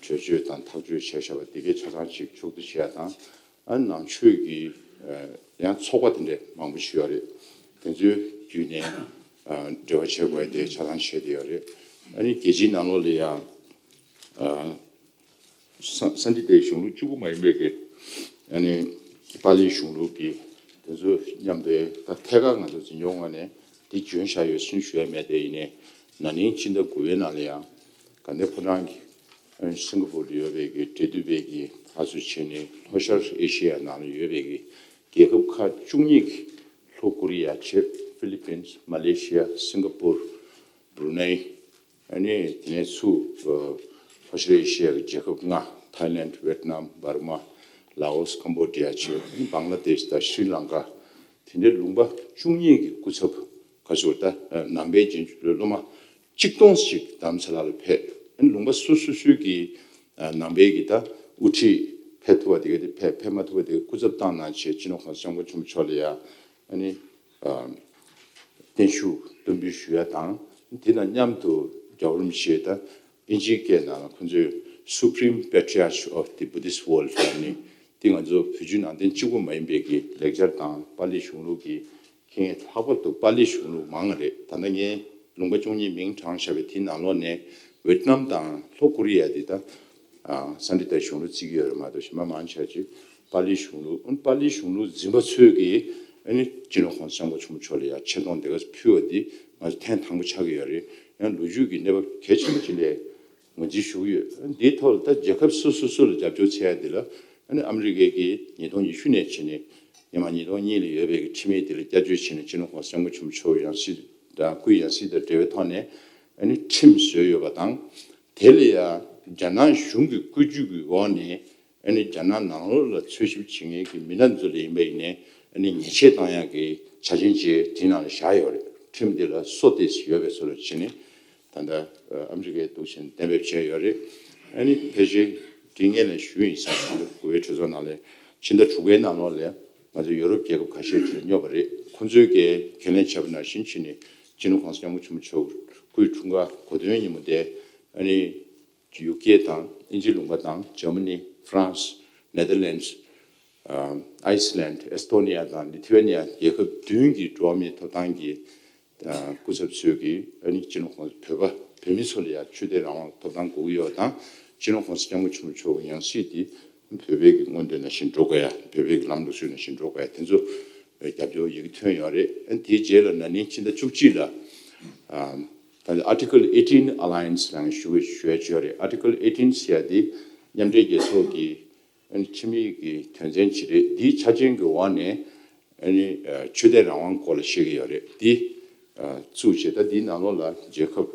གྲོས་ཆོད་དང་ཐག་གཅོད་བྱས་བཞག་པ་དེ་གའི་ཆ་ཚང་ཅིག་ཕྱོགས་བསྡུ་བྱེད་ཡ་དང་། ཨ་ནང་ཆོས་ཀྱི་ཡང་ཚོགས་པ་དེ་འདྲས་མང་པོ་ཞིག་ཡོད་རེད། དེ་ཚོའི་བརྒྱུད་ནས་འབྲེལ་བ་བྱེད་དགོས་དེ་ཆ་ཚང་བྱས་ཏེ་ཡོད་རེད། ཨ་ནི་རྒྱལ་སྤྱིའི་ནང་ལོགས་ལ་ཡང་ས་ས་འདི་དེ་གཞུང་ལུགས་གཅིག་པུ་མ་ཡིན་པའི་གི་ཨ་ནི་པཱ་ལིའི་གཞུང་ལུགས་ཀྱི་དེ་ཚོ་མཉམ་དུ་ད་ཐད་ཀར་ང་ཚོ་འཛིན་སྐྱོང་ངོས་ནས་འདི་བྱོན་བཞག་ཡོད་ཕྱིན་ཞུ་ཡ་མེད་དེ་ཡིན་ནའི་ ན་ནིང་ཕྱི་ཟླ་དགུ་པའི་ནང་ལ་ཡང་དགའ་ལྡན་ཕོ་བྲང་གི་སིང་ག་པུར་ལ་ཡོད་པའི་གི་འབྲེལ་མཐུད་པའི་གི་ཕར་ཚུར་བྱས་ནས་ལྷོ་ཤར་ཨེ་ཤེ་ཡ་ནང་ལ་ཡོད་པའི་གི་རྒྱལ་ཁབ་ཁག་བཅུ་གཉིས་ཀྱི་ལྷོ་ཀོ་རི་ཡ་བྱས། ཧྥི་ལི་པིན། མ་ལེ་ཤི་ཡ། སིང་ག་པུར། བྷུ་རུ་ནེ། ཨ་ནི་དེ་ནས་ཚུར་ལྷོ་ཤར་ཨེ་ཤེ་ཡ་གི་རྒྱལ་ཁབ་ལྔ། ཐའི་ལེནཌ། ཝེད་ནམ། འབར་མ། ལའོ་སི། ཀམ་བོ་ཌི་ཡ་བྱས། ཨ་ནི་བང་ལ་དེཤ་དང་ཤྲི་ལང་ཀ། དེ་འདྲའི་ལུང་པ་བཅུ་གཉིས་ཀྱི་སྐུ་ཚབ་ག་ཚོད་ད་ནང་པའི་རྗེས་འཇུག་སློབ་མ་གཅིག་སྟོང་ཞིག་རྡ་རམ་ས་ལ་ལ་ཕེབས། ཨ་ནི་ལུང་པ་སོ་སོ་སོའི་གི་ནང་པའི་གི་ད་དབུ་ཁྲིད་ཕེབས་ཐུབ་པ་དེ་ག་དེ་ཕེབས། ཕེབས་མ་ཐུབ་པ་དེ་ག་སྐུ་ཚབ་བཏང་གནང་བྱས། སྤྱི་ནོར་༸གོང་ས་༸སྐྱབས་མགོན་ཆེན་པོ་མཆོག་ལ་ཡ་ཨ་ནི་བརྟན་བཞུགས་གཏམ་འབུལ་ཞུ་ཡ་དང་། དེ་དང་མཉམ་དུ་རྒྱལ་བ་རིན་པོ་ཆེ་ད་དབྱིན་ཇིའི་སྐད་ནང་ལ་ཁོང་ཚོས་Supreme Patriarch of the Buddhist World ལབ་ནས། དེ་ང་ཚོ་བོད་བརྒྱུད་ནང་བསྟན་གཅིག་པུ་མ་ཡིན་པའི་གི་ལེགས་སྦྱར་དང་པཱ་ལི་གཞུང་ལུགས་ཀྱི་མཁན། ལྷག་པར་དུ་པཱ་ལི་གཞུང་ལུགས་མང་བ་རེད། ད་ལྟ་ངས་ལུང་པ་བཅུ་གཉིས་མིང་དྲངས་བཞག་པའི་དེའི་ནང་ལོགས་ནས་ཝེད་ནམ་དང་ལྷོ་ཀོ་རི་ཡ་དེ་ད་ཨ་སཾ་སྐྲྀ་ཏའི་གཞུང་ལུགས་བརྩི་གི་ཡོད་རེད་མ་གཏོགས། གཞན་པ་མང་ཆེ་ཅིག་པཱ་ལི་གཞུང་ལུགས། ཨ་ནི་པཱ་ལི་གཞུང་ལུགས་འཛིན་པ་ཚོས་ཀྱིས་ཨ་ནི་སྤྱི་ནོར་༸གོང་ས་༸སྐྱབས་མགོན་ཆེན་པོ་མཆོག་ལ་ཡ་ཆེ་མཐོང་དེ་ག་ཕུལ་བ་འདི་ང་ཚོ་ཐེངས་དང་པོ་ཆགས་ཀྱི་ཡོད་རེད། ཡང་ལོ་རྒྱུས་ཀྱི་གནས་བབ་གལ་ཆེན་པོ་ཅིག་ལ་ངོས་འཛིན་ཞུ་གི་ཡོད། འདིའི་ཐོག་ལ་ད་རྒྱལ་ཁབ་སོ་སོ་སོ་ལ་རྒྱབ་སྐྱོར་བྱེད་ཡ་འདི་ལ། ཨ་ནི་ཨ་མི་རི་ཀའི་གི་ཉིས་སྟོང་ཉི་ཤུ་ནས་བྱས་ནས་ཉི་མ་ཉིས་སྟོང་གཉིས་ལ་ཡོད་པའི་གི་ཁྲིམས་ཡིག་འདི་ལ་བསྐྱར་བཅོས་བྱས་ནས་སྤྱི་ནོར་༸གོང་ས་༸སྐྱབས་མགོན་ཆེན་པོ་མཆོག་ཡང་སྲིད་དང་སྐུའི་ཡང་སྲིད་དང་འབྲེལ་བའི་ཐོག་ནས་ཨ་ནི་ཁྲིམས་བཟོས་ཡོད་པ་དང་། དེ་ལ་ཡང་རྒྱ་ནག་གཞུང་གི་བཀོད་ཇུས་ཀྱི་འོག་ནས་ཨ་ནི་རྒྱ་ནག་ནང་ལོགས་ལ་འཚོལ་ཞིབ་བྱེད་མཁན་གྱི་མི་སྣ་ཚོ་ལ་ཡིན་པ་ཡིན་ནའི་ཨ་ནི་ཉེས་ཆད་བཏང་ཡག་གི་ཆ་རྐྱེན་བཅས་དེའི་ནང་ལ་བཞག་ཡོད་རེད། ཁྲིམས་འདི་ལ་སོ་དེ་ཡོད་པའི་ཚོ་ལ་བྱས་ནས། ད་ལྟ་ཨ་མི་རི་ཀའི་འདུག་བྱས་ནས་གཏན་འབེབས་བྱས་ཡོད་རེད། ཨ་ནི་ཕལ་ཆེར་འདི་སྔོན་ལ་ཞུས་ཡིན་ས། ད་ལྟ་དགུ་པའི་གྲོས་ཚོགས་ནང་ལ་ཕྱི་ཟླ་དྲུག་པའི་ནང་ལོགས་ལ་ང་ཚོ་ཡོ་རོབ་རྒྱལ་ཁབ་ཁ་ཤས་ཅིག་ལ་སྙོབ་པ་རེད། ཁོང་ཚོས་ཀྱིས་ཁས་ལེན་བྱས་པ་ནང་བཞིན་བྱས་ནས་སྤྱི་ནོར་༸གོང་ས་༸སྐྱབས་མགོན་ཆེན་པོ་མཆོག་སྐུའི་འཁྲུངས་སྐར་གོ་སྟོན་ཉིན་མོ་དེ། ཨ་ནི་ཡུ་ཀེ་དང་དབྱིན་ཇི་ལུང་པ་དང་། ཇར་མ་ནི། ཧྥ་རན་སི། ནེ་དར་ལེནཌ། ཨ་ཨའི་སི་ལེནཌ། ཨེ་སི་ཐོ་ནི་ཡ་དང་ལི་ཐི་ཝེ་ནི་ཡ་རྒྱལ་ཁབ་བདུན་གྱི་འགྲོ་བ་མིའི་ཐོབ་ཐང་གི་ཨ་སྐུ་ཚབ་ཚོས་ཀྱིས་ཨ་ནི་སྤྱི་ནོར་༸གོང་ས། བོད་པ་བོད་མི་ཚོ་ལ་ཡང་ཆོས་དད་རང་དབང་ཐོབ་ཐང་དགོས་ཀྱི་ཡོད་པ་དང་། སྤྱི་ནོར་༸གོང་ས་༸སྐྱབས་མགོན་ཆེན་པོ་མཆོག་གི་ཡང་སྲིད་དེ་བོད་པའི་གི་མངོན་འདོད་ནང་བཞིན་འགྲོ་དགོས་ཡ། བོད་པའི་གི་ལམ་ལུགས་སྲོལ་ནང་བཞིན་འགྲོ་དགོས་ཡ། དེ་ཚོ་རྒྱབ་སྐྱོར་ཡི་གེ་ཐོན་ཡོད་རེད། ཨ་ནི་དེའི་རྗེས་ལ་ན་ནིང་ཕྱི་ཟླ་བཅུ་གཅིག་ལ་ཨ་ད་Article eighteen Alliance ལབ་ཞུ་ཞུ་ཡ་ཅིག་ཡོད་རེད། Article eighteen ཟེར་ཡ་དེ་མཉམ་འབྲེལ་རྒྱལ་ཚོགས་ཀྱི་ཨ་ནི་ཁྲིམས་ཡིག་གི་དོན་ཚན་ཅིག་རེད། འདིའི་ཆ་རྐྱེན་གྱི་འོག་ནས་ཨ་ནི་ཨ་ཆོས་དད་རང་དབང་སྐོར་ལ་བཤད་ཀྱི་ཡོད་རེད། འདི་ཨ་བཙུགས་བྱས། ད་འདིའི་ནང་ལོགས་ལ་རྒྱལ་ཁབ་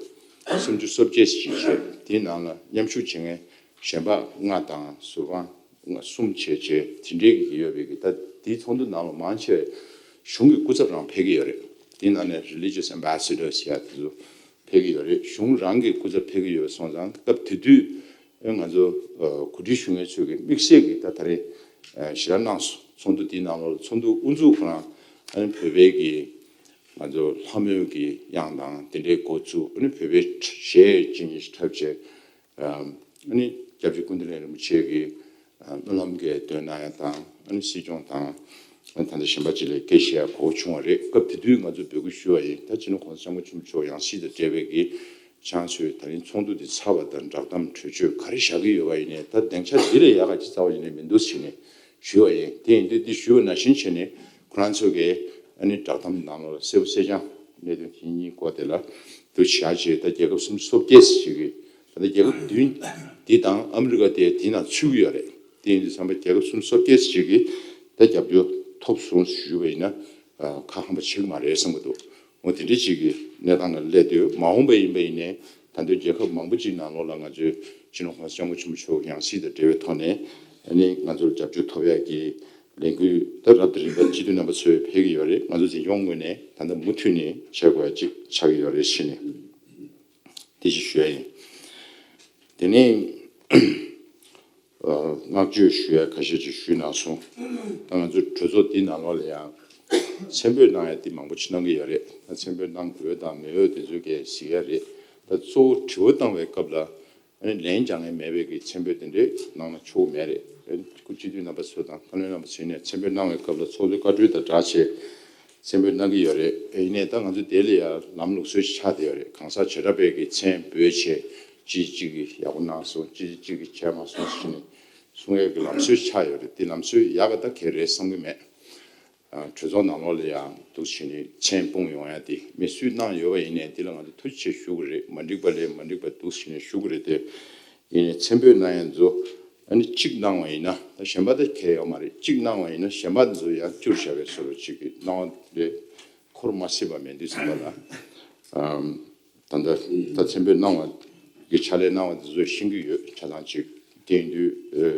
སུམ་ཅུ་སོ་བརྒྱད་ཅིག་བྱས། འདིའི་ནང་ལ་མཉམ་ཞུགས་བྱེད་མཁན་གཞན་པ་ལྔ་དང་ཟུར་དཔང་ལྔ་གསུམ་བྱས་བྱས་དེ་འདྲའི་གི་ཡོད་པའི་གི། ད་འདིའི་ཚོགས་འདུ་ནང་ལ་མང་ཆེ་གཞུང་གི་སྐུ་ཚབ་རང་ཕེབས་ཀྱི་ཡོད་རེད། འདིའི་ནང་ནས་Religious Ambassador ཟེར་ཡ་དེ་ཚོ་ཕེབས་ཀྱི་ཡོད་རེད། གཞུང་རང་གི་སྐུ་ཚབ་ཕེབས་ཀྱི་ཡོད་པ་སོང་ཙང་། སྐབས་དེ་དུས་ཨེ་ང་ཚོ་ཨ་གོ་སྒྲིག་ཞུ་མཁན་ཚོས་ཀྱི་དམིགས་བསལ་གྱི་ད་ད་རེས་ཨ་ཞེ་དྲག་གནང་སོང་། ཚོགས་འདུ་དེའི་ནང་ལོགས་ལ་ཚོགས་འདུ་དབུ་འཛུགས་ཁོ་རང་ཨ་ནི་བོད་པའི་གི་ང་ཚོ་ལྷ་མོའི་གི་དབྱངས་དང་དེ་འདྲའི་འགོ་བཙུགས། ཨ་ནི་བོད་པའི་གཞས་གཅིག་གཉིས་ཤིག་འཁྲབ་བྱས། ཨ་ནི་སྐྱབས་རྗེ་ཀུན་བདེ་ལེགས་རིན་པོ་ཆེ་གིས་ཨ་སྨོན་ལམ་གྱི་འདོན་གནང་ཡ་དང་། ཨ་ནི་སྲིད་སྐྱོང་དང་ཨ་ནི་ད་ལྟ་གཞན་པ་ཅིག་ལ་སྐད་ཆ་བཤད་ཡ་གོ་བྱུང་བ་རེད། སྐབས་དེ་དུས་ང་ཚོས་འབོད་སྐུལ་ཞུས་པ་ཡིན། ད་སྤྱི་ནོར་༸གོང་ས་༸སྐྱབས་མགོན་ཆེན་པོ་མཆོག་ཡང་སྲིད་དང་འབྲེལ་བའི་གི་ཁྱེད་རང་ཚོས་ད་རིང་ཚོགས་འདུ་འདི་ཚར་བ་དང་བསྒྲགས་གཏམ་གྲོས་ཆོད་ག་རེ་བཞག་གི་ཡོད་པ་ཡིན་ནའི། ད་སྡིངས་ཆ་འདི་ལས་ཡག་ག་ཅིག་རྩ་བ་ཉིད་ནས་མི་འདུག་ཟེར་ནས་ཞུས་པ་ཡིན། དེ་ཡིན་དུས་འདི་ཞུས་པ་ནང་བཞིན་བྱས་ནས་ཁོ་རང་ཚོ་གིས་ཨ་ནི་བསྒྲགས་གཏམ་ནང་ལོགས་ལ་གསལ་པོ་གསལ་རྐྱང་གནད་དོན་དེ་གཉིས་སྐོར་དེ་ལ་འདུ་བྱས་བྱས། ད་རྒྱལ་ཁབ་སུམ་ཅུ་སོ་བརྒྱད་ཅིག་གིས། ད་ལྟ་རྒྱལ་ཁབ་བདུན་འདི་དང་ཨ་མི་རི་ཀ་དེ་དེའི་ནང་ཚུད་ཀྱི་ཡོད་རེད། དེ་ཡིན་དུས་ཙམ་པ་རྒྱལ་ཁབ་སུམ་ཅུ་སོ་བརྒྱད་ཅིག་གིས་ད་རྒྱབ་སྐྱོར་ཐོབ་སོང་ཞུས་པ་ཡིན་ན་ཨ་ཁ་ཧམ་པ་བྱེད་ཀྱི་མ་རེད་བསམ་གྱི་འདུག་འོ་དེ་འདྲ་ཅིག་གི་གནས་སྟངས་ལ་སླེབས་དུས། མ་འོངས་པ་ཡིན་པ་ཡིན་ནའི་ད་དུང་རྒྱལ་ཁབ་མང་པོ་ཅིག་ནང་ལོགས་ལ་ང་ཚོའི་སྤྱི་ནོར་༸གོང་ས་༸སྐྱབས་མགོན་ཆེན་པོ་མཆོག་ཡང་སྲིད་དང་འབྲེལ་བའི་ཐོག་ནས་ཨ་ནི་ང་ཚོར་རྒྱབ་སྐྱོར་ཐོབ་ཡག་གི་ལས་འགུལ་ད་རབ་དང་རིམ་པ་སྤྱི་འཐུས་རྣམ་པ་ཚོས་ཕེབས་ཀྱི་ཡོད་རེད། ང་ཚོ་འཛིན་སྐྱོང་ངོས་ནས་ད་ལྟ་མུ་མཐུད་ནས་བྱེད་དགོས་ཡ་ཅིག་ཆགས་ཀྱི་ཡོད་རེད་ཟེར་ནས། དེ་ཅིག་ཞུ་ཡ་ཡིན། དེ་ནས་ཨ་བསྔགས་བརྗོད་ཞུ་ཡ་ཁ་ཤས་ཅིག་ཞུས་གནང་སོང་། ད་ང་ཚོའི་གྲོས་ཚོགས་འདི་ནང་ལོགས་ལ་ཡང་མཚན་འབོད་གནང་ཡ་འདི་མང་པོ་ཅིག་གནང་གི་ཡོད་རེད། ད་མཚན་འབོད་གནང་འོས་དང་མི་འོས་དེ་ཚོ་གས་གཟིགས་ཡ་རེད། ད་གཙོ་བོ་དྲི་བ་བཏང་བའི་སྐབས་ལ་ཨ་ནི་ལན་རྒྱག་མཁན་མེད་པའི་གི་མཚན་འབོད་དེ་འདྲས་གནང་ན་ཆོག་གི་མེད་རེད། ཨ་ནི་སྐུ་སྤྱི་འཐུས་རྣམ་པ་ཚོ་དང་བཀའ་བློན་རྣམ་པ་ཚོས་ནས་མཚན་འབོད་གནང་བའི་སྐབས་ལ་ཚོགས་གཙོའི་བཀའ་འཁྲོལ་དང་སྦྲགས་བྱས་མཚན་འབོད་གནང་གི་ཡོད་རེད། ཡིན་ནའི་ད་ང་ཚོ་དེ་ལ་ཡང་ལམ་ལུགས་སྲོལ་ཞིག་ཆགས་བསྡད་ཡོད་རེད། གང་ཟག་བྱེ་བྲག་པས་ཀྱི་མཚན་འབོད་བྱས། ཅིག་ཅིག་གིས་ཡག་པོ་གནང་སོང་། ཅིག་ཅིག་གིས་བྱས་མ་སོང་ཟེར་ནས་གསུང་ཡས་ཀྱི་ལམ་སྲོལ་ཞིག་ཆགས་ཡོད་རེད། དེ་ལམ་སྲོལ་ཡག་ག་ད་ག་རེ་རེད་བསམ་གྱི་མེད། གྲོས་ཚོགས་ནང་ལོགས་ལ་ཡང་འདུག་བྱས་ནས་མཆན་སྤུངས་ཡོང་ཡ་དེ་མི་སུས་གནང་ཡོད་པ་ཡིན་ནའི་དེ་ལ་ང་ཚོ་ཐུགས་རྗེ་ཆེ་ཞུ་གི་རེད། མ་འགྲིག་པ་ལས་མ་འགྲིག་པ་འདུག་བྱས་ནས་ཞུ་གི་རེད་དེ། ཡིན་ནའི་མཆན་འབོད་གནང་ཡ་ཚོ་ཨ་ནི་གཅིག་གནང་བ་ཡིན་ན་ད་གཞན་པ་ད་གལ་ཡོད་མ་རེད། གཅིག་གནང་བ་ཡིན་ན་གཞན་པ་ཚོ་ཡང་བསྐྱུར་བཞག་པའི་བཟོ་འདྲ་གཅིག་གི་གནང་བ་རེད། འཁོར་མ་སྲིད་པ་མེད་དུས་ཙམ་པ་ལ། ཨམ། ད་ལྟ་ད་མཆན་འབོད་གནང་བ་གི་ཕྱག་ལས་གནང་བ་དེ་ཚོས་ཤེས་ཀྱི་ཡོད། ཆ་ཚང་གཅིག་དེ་ཡིན་དུས་ཨ་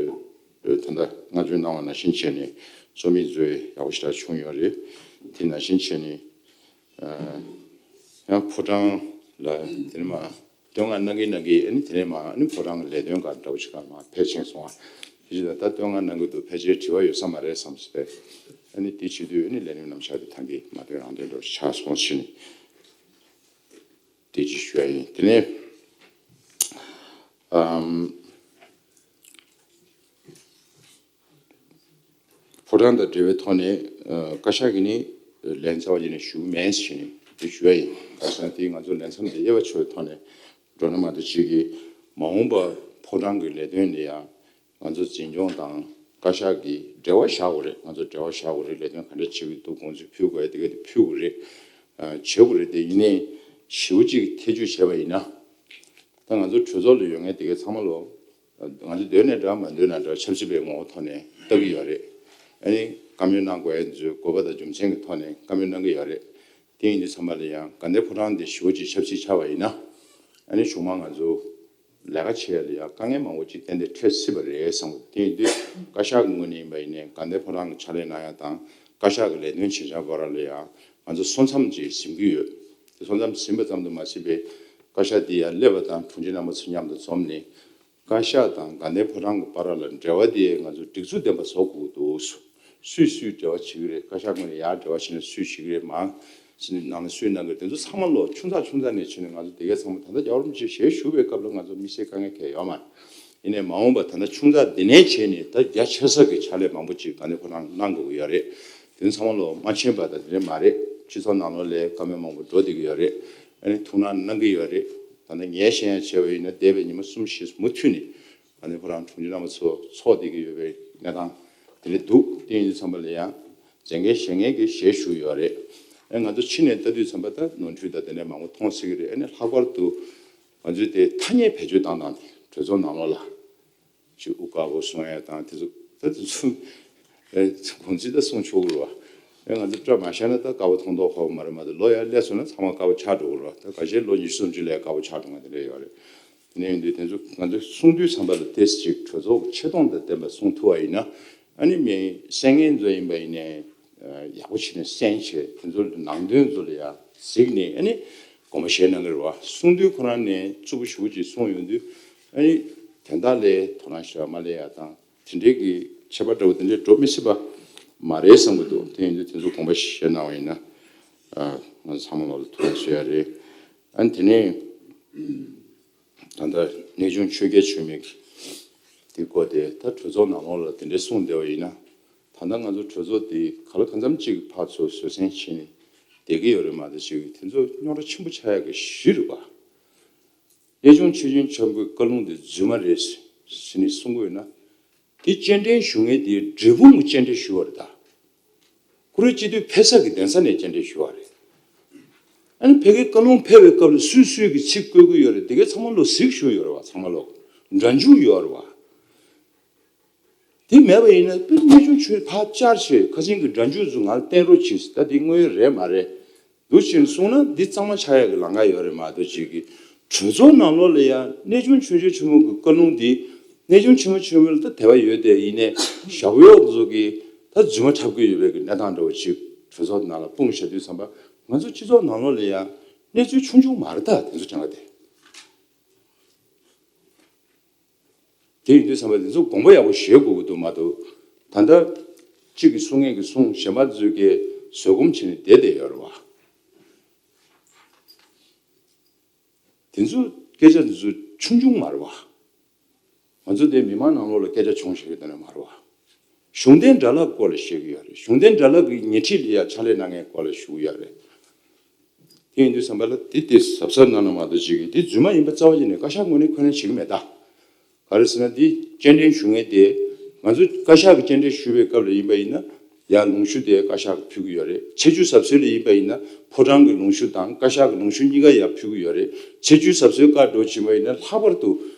ཨ་ད་ལྟ་བསྔགས་བརྗོད་གནང་བ་ནང་བཞིན་བྱས་ནས་གཙོ་མི་ཚོས་ཡག་པོ་ཞེ་དྲག་བྱུང་ཡོད་རེད། དེ་ནང་བཞིན་བྱས་ནས་ཨ་ཡང་ཕོ་བྲང་ལ་དེ་ནས་མ་བསྟོད་བསྔགས་གནང་གིན་གནང་གིན་ཨ་ནི་དེ་ནས་མ་ཨ་ནི་ཕོ་བྲང་གི་ལས་དོན་ག་འདྲ་བོ་ཞིག་ག་མ་ཕལ་ཆེན་སོང་བ་དེ་བཞིན་ད་བསྟོད་བསྔགས་གནང་གི་འདུག་ཕལ་ཆེར་དྲི་བ་ཡོད་ས་མ་རེད་བསམ་སོང་། ཨ་ནི་དེ་བྱེད་དུས་ཨ་ནི་ལས་རིམ་རྣམ་གཞག་དེ་ཐང་གི་མ་བསྟོད་རང་བསྟོད་འདྲ་བོ་ཞིག་ཆགས་སོང་ཞེས་ནས། དེ་ཅིག་ཞུ་ཡ་ཡིན། དེ་ནས་ཨམ། ཕོ་བྲང་དང་འབྲེལ་བའི་ཐོག་ནས་ཨ་བཀའ་ཤག་གིས་ནི་ལན་རྩ་བ་ཉིད་ནས་ཞུ་གི་མེད་ཞེས་ནས་དེ་ཞུ་ཡ་ཡིན། བཀའ་ཤག་དེ་ང་ཚོ་ལས་མཚམས་དེ་དབྱེ་བ་ཕྱེ་བའི་ཐོག་ནས་འགྲོ་ན་མ་གཏོགས་ཅིག་གིས་མ་འོངས་པ་ཕོ་བྲང་གི་ལས་དོན་ལ་ཡང་ང་ཚོ་འཛིན་སྐྱོང་དང་བཀའ་ཤག་གིས་འབྲེལ་བ་བཞག་དགོས་རེད། ང་ཚོ་འབྲེལ་བ་བཞག་དགོས་རེད། ལས་དོན་ག་འདྲ་བྱེད་དགོས་འདུག་དགོངས་ཚུལ་ཕུལ་དགོས་ཡ་དེ་ག་དེ་ཕུལ་དགོས་རེད། ཨ་བྱེད་དགོས་རེད། དེ་ཡིན་ནའི་ཞེ་པོ་ཅིག་ཐེ་ཇུས་བྱས་པ་ཡིན་ན། ད་ང་ཚོ་གྲོས་ཚོགས་ལ་ཡོད་མཁན་དེ་གའི་ཚང་མ་ལོ་ང་ཚོ་འདོད་ནའི་འདྲ་མ་འདོད་ནའི་འདྲ་ཆབ་སྲིད་པའི་ངོ་བོ་ཐོག་ནས་ལྟ་གི་ཡོད་རེད། ཨ་ནི་བཀའ་མོལ་གནང་དགོས་ཡ་ཚོའི་དགོས་པ་དང་རྒྱུ་མཚན་གྱི་ཐོག་ནས་བཀའ་མོལ་གནང་གི་ཡོད་རེད། དེ་ཡིན་དུས་ཚང་མ་ལ་ཡང་དགའ་ལྡན་ཕོ་བྲང་འདི་ཞེ་པོ་ཅིག་ཆབ་སྲིད་ཆགས་པ་ཡིན་ན། ཨ་ནི་གཞུག་མ་ང་ཚོ་ལས་ཀ་བྱེད་ཡ་ལ་ཡང་དཀའ་ངལ་མང་པོ་ཅིག་ཏན་ཏན་འཕྲད་སྲིད་པ་རེད་བསམ་གི། དེ་ཡིན་དུས་བཀའ་ཤག་གི་ངོས་ནས་ཡིན་པ་ཡིན་ནའི་དགའ་ལྡན་ཕོ་བྲང་གི་ཕྱག་ལས་གནང་ཡ་དང་བཀའ་ཤག་གི་ལས་དོན་བྱེད་བྱ་བར་ལ་ཡང་ང་ཚོ་སོ་མཚམས་ཅིག་ཟིན་གྱི་ཡོད། དེ་སོ་མཚམས་ཟིན་པ་ཙམ་དུ་མ་ཟད་པའི་བཀའ་ཤག་འདི་ཡར་སླེབས་པ་དང་དྲུང་ཆེ་རྣམ་པ་ཚོ་མཉམ་དུ་འཛོམས་ནས། བཀའ་ཤག་དང་དགའ་ལྡན་ཕོ་བྲང་གི་བར་ལ་འབྲེལ་བ་དེ་ང་ཚོ་སྒྲིག་འཛུགས་ལྡན་པ་བཟོ་དགོས་འདུག་སུས་སུས་འབྲེལ་བ་བྱེད་ཀྱི་རེད། བཀའ་ཤག་ངོས་ནས་ཡར་འབྲེལ་བ་བྱས་ན་སུས་བྱེད་ཀྱི་རེད། མང་ནང་ལ་སུས་གནང་གི་རེད། དེ་ཚོ་ཚང་མ་ལོ་ཆུང་ཙག་ཆུང་ཙག་ནས་བྱས་ནས་ང་ཚོ་དེ་གའི་ཚང་མ་ད་ལྟ་རྒྱལ་བ་རིན་པོ་ཆེ་ཞལ་བཞུགས་པའི་སྐབས་ལ་ང་ཚོ་དམིགས་བསལ་དཀའ་ངལ་གང་ཡང་ཡོད་མ་རེད། ཡིན་ནའི་མ་འོངས་པ་ད་ལྟ་ཆུང་ཙག་འདི་ནས་བྱས་ནས་ད་རྒྱ་ཆེ་ས་གི་ཕྱག་ལས་མང་པོ་ཅིག་དགའ་ལྡན་ཕོ་བྲང་གནང་དགོས་ཀྱི་ཡོད་རེད། དེ་ཚོ་ཚང་མ་ལོ་མ་མཁྱེན་པ་དང་དེ་འདྲ་མ་རེད། སྤྱི་ཚོགས་ནང་ལོགས་ལ་བཀའ་མོལ་མང་པོ་འགྲོ་བསྡད་ཀྱི་ཡོད་རེད། ཨ་ནི་ཐུགས་སྣང་གནང་གི་ཡོད་རེད། ད་ནི་ངས་བཤད་ཡ་བྱས་པ་ཡིན་ན་འདས་པའི་ཉི་མ་གསུམ་བཞི་མུ་མཐུད་ནས་ཨ་ནི་ཕོ་བྲང་དྲུང་ཆེ་རྣམ་པ་ཚོ་ཚོགས་བསྡད་ཀྱི་ཡོད་པའི་གནས་སྟངས་དེ་འདྲ་འདུག་དེ་ཡིན་དུས་ཙམ་པ་ལ་ཡང་མཛད་འགན་བཞེས་མཁན་གྱི་ཞལ་བཞུགས་ཡོད་རེད། ཨ་ང་ཚོ་ཕྱི་ནས་ལྟ་དུས་ཙམ་པ་ད་ནོར་འཁྲུལ་དང་དེ་འདྲ་མང་པོ་མཐོང་སྲིད་ཀྱི་རེད། ཨ་ནི་ལྷག་པར་དུ་ང་ཚོས་དེ་ཐ་སྙད་བེད་སྤྱོད་བཏང་སྟངས་དེ་གྲོས་ཚོགས་ནང་ལོགས་ལ། ཅིག་དབུ་དཀར་པོ་གསུང་ཡ་དང་དེ་ཚོ་ད་དེ་ཚོ་ཨེ་གོང་ཚིག་ད་གསུང་ཆོག་གི་རེད་བ། ཨེ་ང་ཚོ་སྐྲ་མ་བཞར་ན་ད་དཀར་པོ་མཐོང་མདོག་ཁ་པོ་མ་རེད་མ་གཏོགས་ལོ་ཡར་སླེབས་སོང་ན་ཚང་མ་དཀར་པོ་ཆགས་འགྲོ་གི་རེད་བ། ད་ཁ་ཤས་ལོ་ཉི་ཤུ་སུམ་ཅུ་ལས་དཀར་པོ་ཆགས་འགྲོ་མཁན་དེ་འདྲ་ཡོད་རེད། དེ་ནས་ཡིན་དུས་དེ་ཚོ་ང་ཚོ་གསུང་དུས་ཙམ་པ་ལ་ཏོག་ཙམ་ཅིག་གྲོས་ཚོགས་ཀྱི་ཆེ་མཐོང་དང་ལྡན་པ་གསུང་ཐུབ་པ་ཡིན་ན། ཨ་ནི་མི་གསན་མཁན་ཚོ་ཡིན་པ་ཡིན་ནའི་ཡག་པོ་བྱས་ནས་གསན་བྱས་དེ་ཚོ་ནང་དོན་ཚོ་ལ་ཡང་གཟིགས་ནས་ཨ་ནི་དགོངས་པ་བཞེས་གནང་གི་རེད་བ། གསུང་དུས་ཁོ་རང་ནས་རྩུབ་པོ་ཞེ་པོ་ཅིག་གསུངས་ཡོང་དུས་ཨ་ནི་དོན་དག་ལ་དོ་སྣང་ཞེ་དྲག་མ་སླེབས་ཡ་དང་དེ་འདྲའི་གི་ཁྱད་པར་འདྲ་བོ་དེ་འདྲའི་འགྲོ་མི་སྲིད་པ་མ་རེད་བསམ་གི་འདུག་དེ་ཡིན་དུས་དེ་ཚོ་དགོངས་པ་བཞེས་གནང་བ་ཡིན་ན་ཨ་ང་ཚོ་ཚང་མ་ལོག་ལ་ཐུགས་རྗེ་ཆེ་ཡ་རེད། ཨ་ནི་དེ་ནས། ད་ལྟ་གནས་ཆུང་ཆོས་རྒྱལ་ཆེན་མོས་དེ་བཀོད་དེ་ད་གྲོས་ཚོགས་ནང་ལོགས་ལ་དེ་འདྲའི་གསུངས་བསྡད་པ་ཡིན་ན། ད་ལྟ་ང་ཚོ་གྲོས་ཚོགས་དེ་ག་ལ་གང་འཚམ་གཅིག་གི་ཕར་ཚུར་བཟོད་བསྲན་བྱས་ནས་བསྡད་ཀྱི་ཡོད་རེད་མ་གཏོགས་ཅིག་དེ་ཚོ་རྙོག་དྲ་ཆེན་པོ་ཆགས་ཡག་གི་གཞི་རེད་པ། གནས་ཆུང་ཆོས་རྒྱལ་ཆེན་མོའི་བཀའ་ལུང་དེ་རྫུན་མ་རེད་ཟེར་ནས་གསུང་གི་ཡོད་ན། དེ་སྤྱན་འདྲེན་ཞུ་མཁན་དེ་འབྲས་སྤུངས་ཀྱི་སྤྱན་འདྲེན་ཞུ་བ་རེད་ད། ཁོ་རང་སྤྱི་འཐུས་ཕེབས་ས་གི་གདན་ས་ནས་སྤྱན་འདྲེན་ཞུ་བ་རེད། ཨ་ནི་ཕ་གིའི་བཀའ་ལུང་ཕེབས་པའི་སྐབས་ལ་སུས་སུས་ཀྱི་ཚིག་བཀོད་ཀྱི་ཡོད་རེད། དེ་གའི་ཚང་མ་ལོ་གཟིགས་ཞུས་ཡོད་རེད་བ། ཚང་མ་ལོ་སྒྲ་འཇུག་ཡོད་རེད་བ། དེ་མེད་པ་ཡིན་ན་དཔེ་གནས་ཆུང་ཆོས་ཕར་བཅར་བྱས་ཁ་སང་གི་སྒྲ་འཇུག་ཚོ་ང་ལ་བསྟན་རོགས་གྱིས། ད་དེ་དངོས་ཡོད་རེད་མ་རེད། འདུག་ཕྱིན་སོང་ན་འདི་གཙང་མ་ཆགས་ཡག་གི་ལམ་ཁ་ཡོད་རེད་མ་གཏོགས་ཅིག་གི་གྲོས་ཚོགས་ནང་ལོགས་ལ་ཡང་གནས་ཆུང་ཆོས་རྒྱལ་ཆེན་མོ་གི་བཀའ་ལུང་འདི་གནས་ཆུང་ཆེན་མོ་ཆེན་མོ་ལ་ད་དད་པ་ཡོད་དེ་ཡིན་ནའི་ཞབས་གཡོག་ཚོ་གི་ད་རྫུན་མ་འཁྲབ་གི་ཡོད་པའི་གི་གནས་སྟངས་འདྲ་བོ་ཅིག་གྲོས་ཚོགས་ནང་ལ་སྤུངས་བཞག་དུས་ཙམ་པ་ང་ཚོ་སྤྱི་ཚོགས་ནང་ལོགས་ལ་ཡང་གནས་ཚུལ་ཆུང་ཆུང་མ་རེད་ད་དེ་ཚོ་དྲན་ག་དེ། དེ་ཡིན་དུས་ཙམ་པ་འདི་ཚོ་དགོངས་པ་ཡག་པོ་བཞེས་དགོས་ཀྱི་འདུག་མ་གཏོགས་ད་ལྟ་གཅིག་གིས་གསུང་མཁན་གྱིས་གསུང་གཞན་པ་ཚོས་ཀྱིས་བཟོད་སྒོམ་བྱས་ནས་བསྡད་བསྡད་ཡོད་རེད་བ། དེ་ཚོ་སྐད་ཆ་འདི་ཚོ་ཆུང་ཆུང་མ་རེད་བ། ང་ཚོ་དེ་མི་མང་ནང་ལོགས་ལ་སྐད་ཆ་ཆུང་བཤད་ཀྱི་དེ་འདྲ་མ་རེད་བ། གཞུང་འབྲེལ་དགྲ་ལྷ་སྐོར་ལ་བཤད་ཀྱི་ཡོད་རེད། གཞུང་འབྲེལ་དགྲ་ལྷ་གི་ཉེ་འཁྲིས་ལ་ཡ་ཕྱག་ལས་གནང་མཁན་སྐོར་ལ་ཞུ་གི་ཡོད་རེད། དེ་ཡིན་དུས་ཙམ་པ་ལ་དེ་དེ་གཟབ་གཟབ་གནང་ན་མ་གཏོགས་ཅིག་གིས་དེ་རྫུན་མ་ཡིན་པ་རྩ་བ་ཉིད་ནས་བཀའ་ཤག་ངོས་ནས་ཁས་ལེན་བྱེད་ཀྱི་མེད་ད། ག་རེ་ཟེར་ན་དེ་སྤྱན་འདྲེན་ཞུ་མཁན་དེ་ང་ཚོ་བཀའ་ཤག་གི་སྤྱན་འདྲེན་ཞུ་བའི་སྐབས་ལ་ཡིན་པ་ཡིན་ན་ ཡར་ལུང་ཤུར་དེ་བཀའ་ཤག་གིས་ཕུལ་གྱི་ཡོད་རེད། ཆེད་བསྒྱུར་ཟབ་སྲོལ་ལ་ཡིན་པ་ཡིན་ན་ཕོ་བྲང་གི་ལུང་ཤུར་དང་བཀའ་ཤག་གི་ལུང་ཤུར་གཉིས་ཀ་ཡར་ཕུལ་གྱི་ཡོད་རེད། ཆེད་བསྒྱུར་ཟབ་སྲོལ་བཀའ་འགྲོ་ཕྱིན་པ་ཡིན་ན་ལྷག་པར་དུ་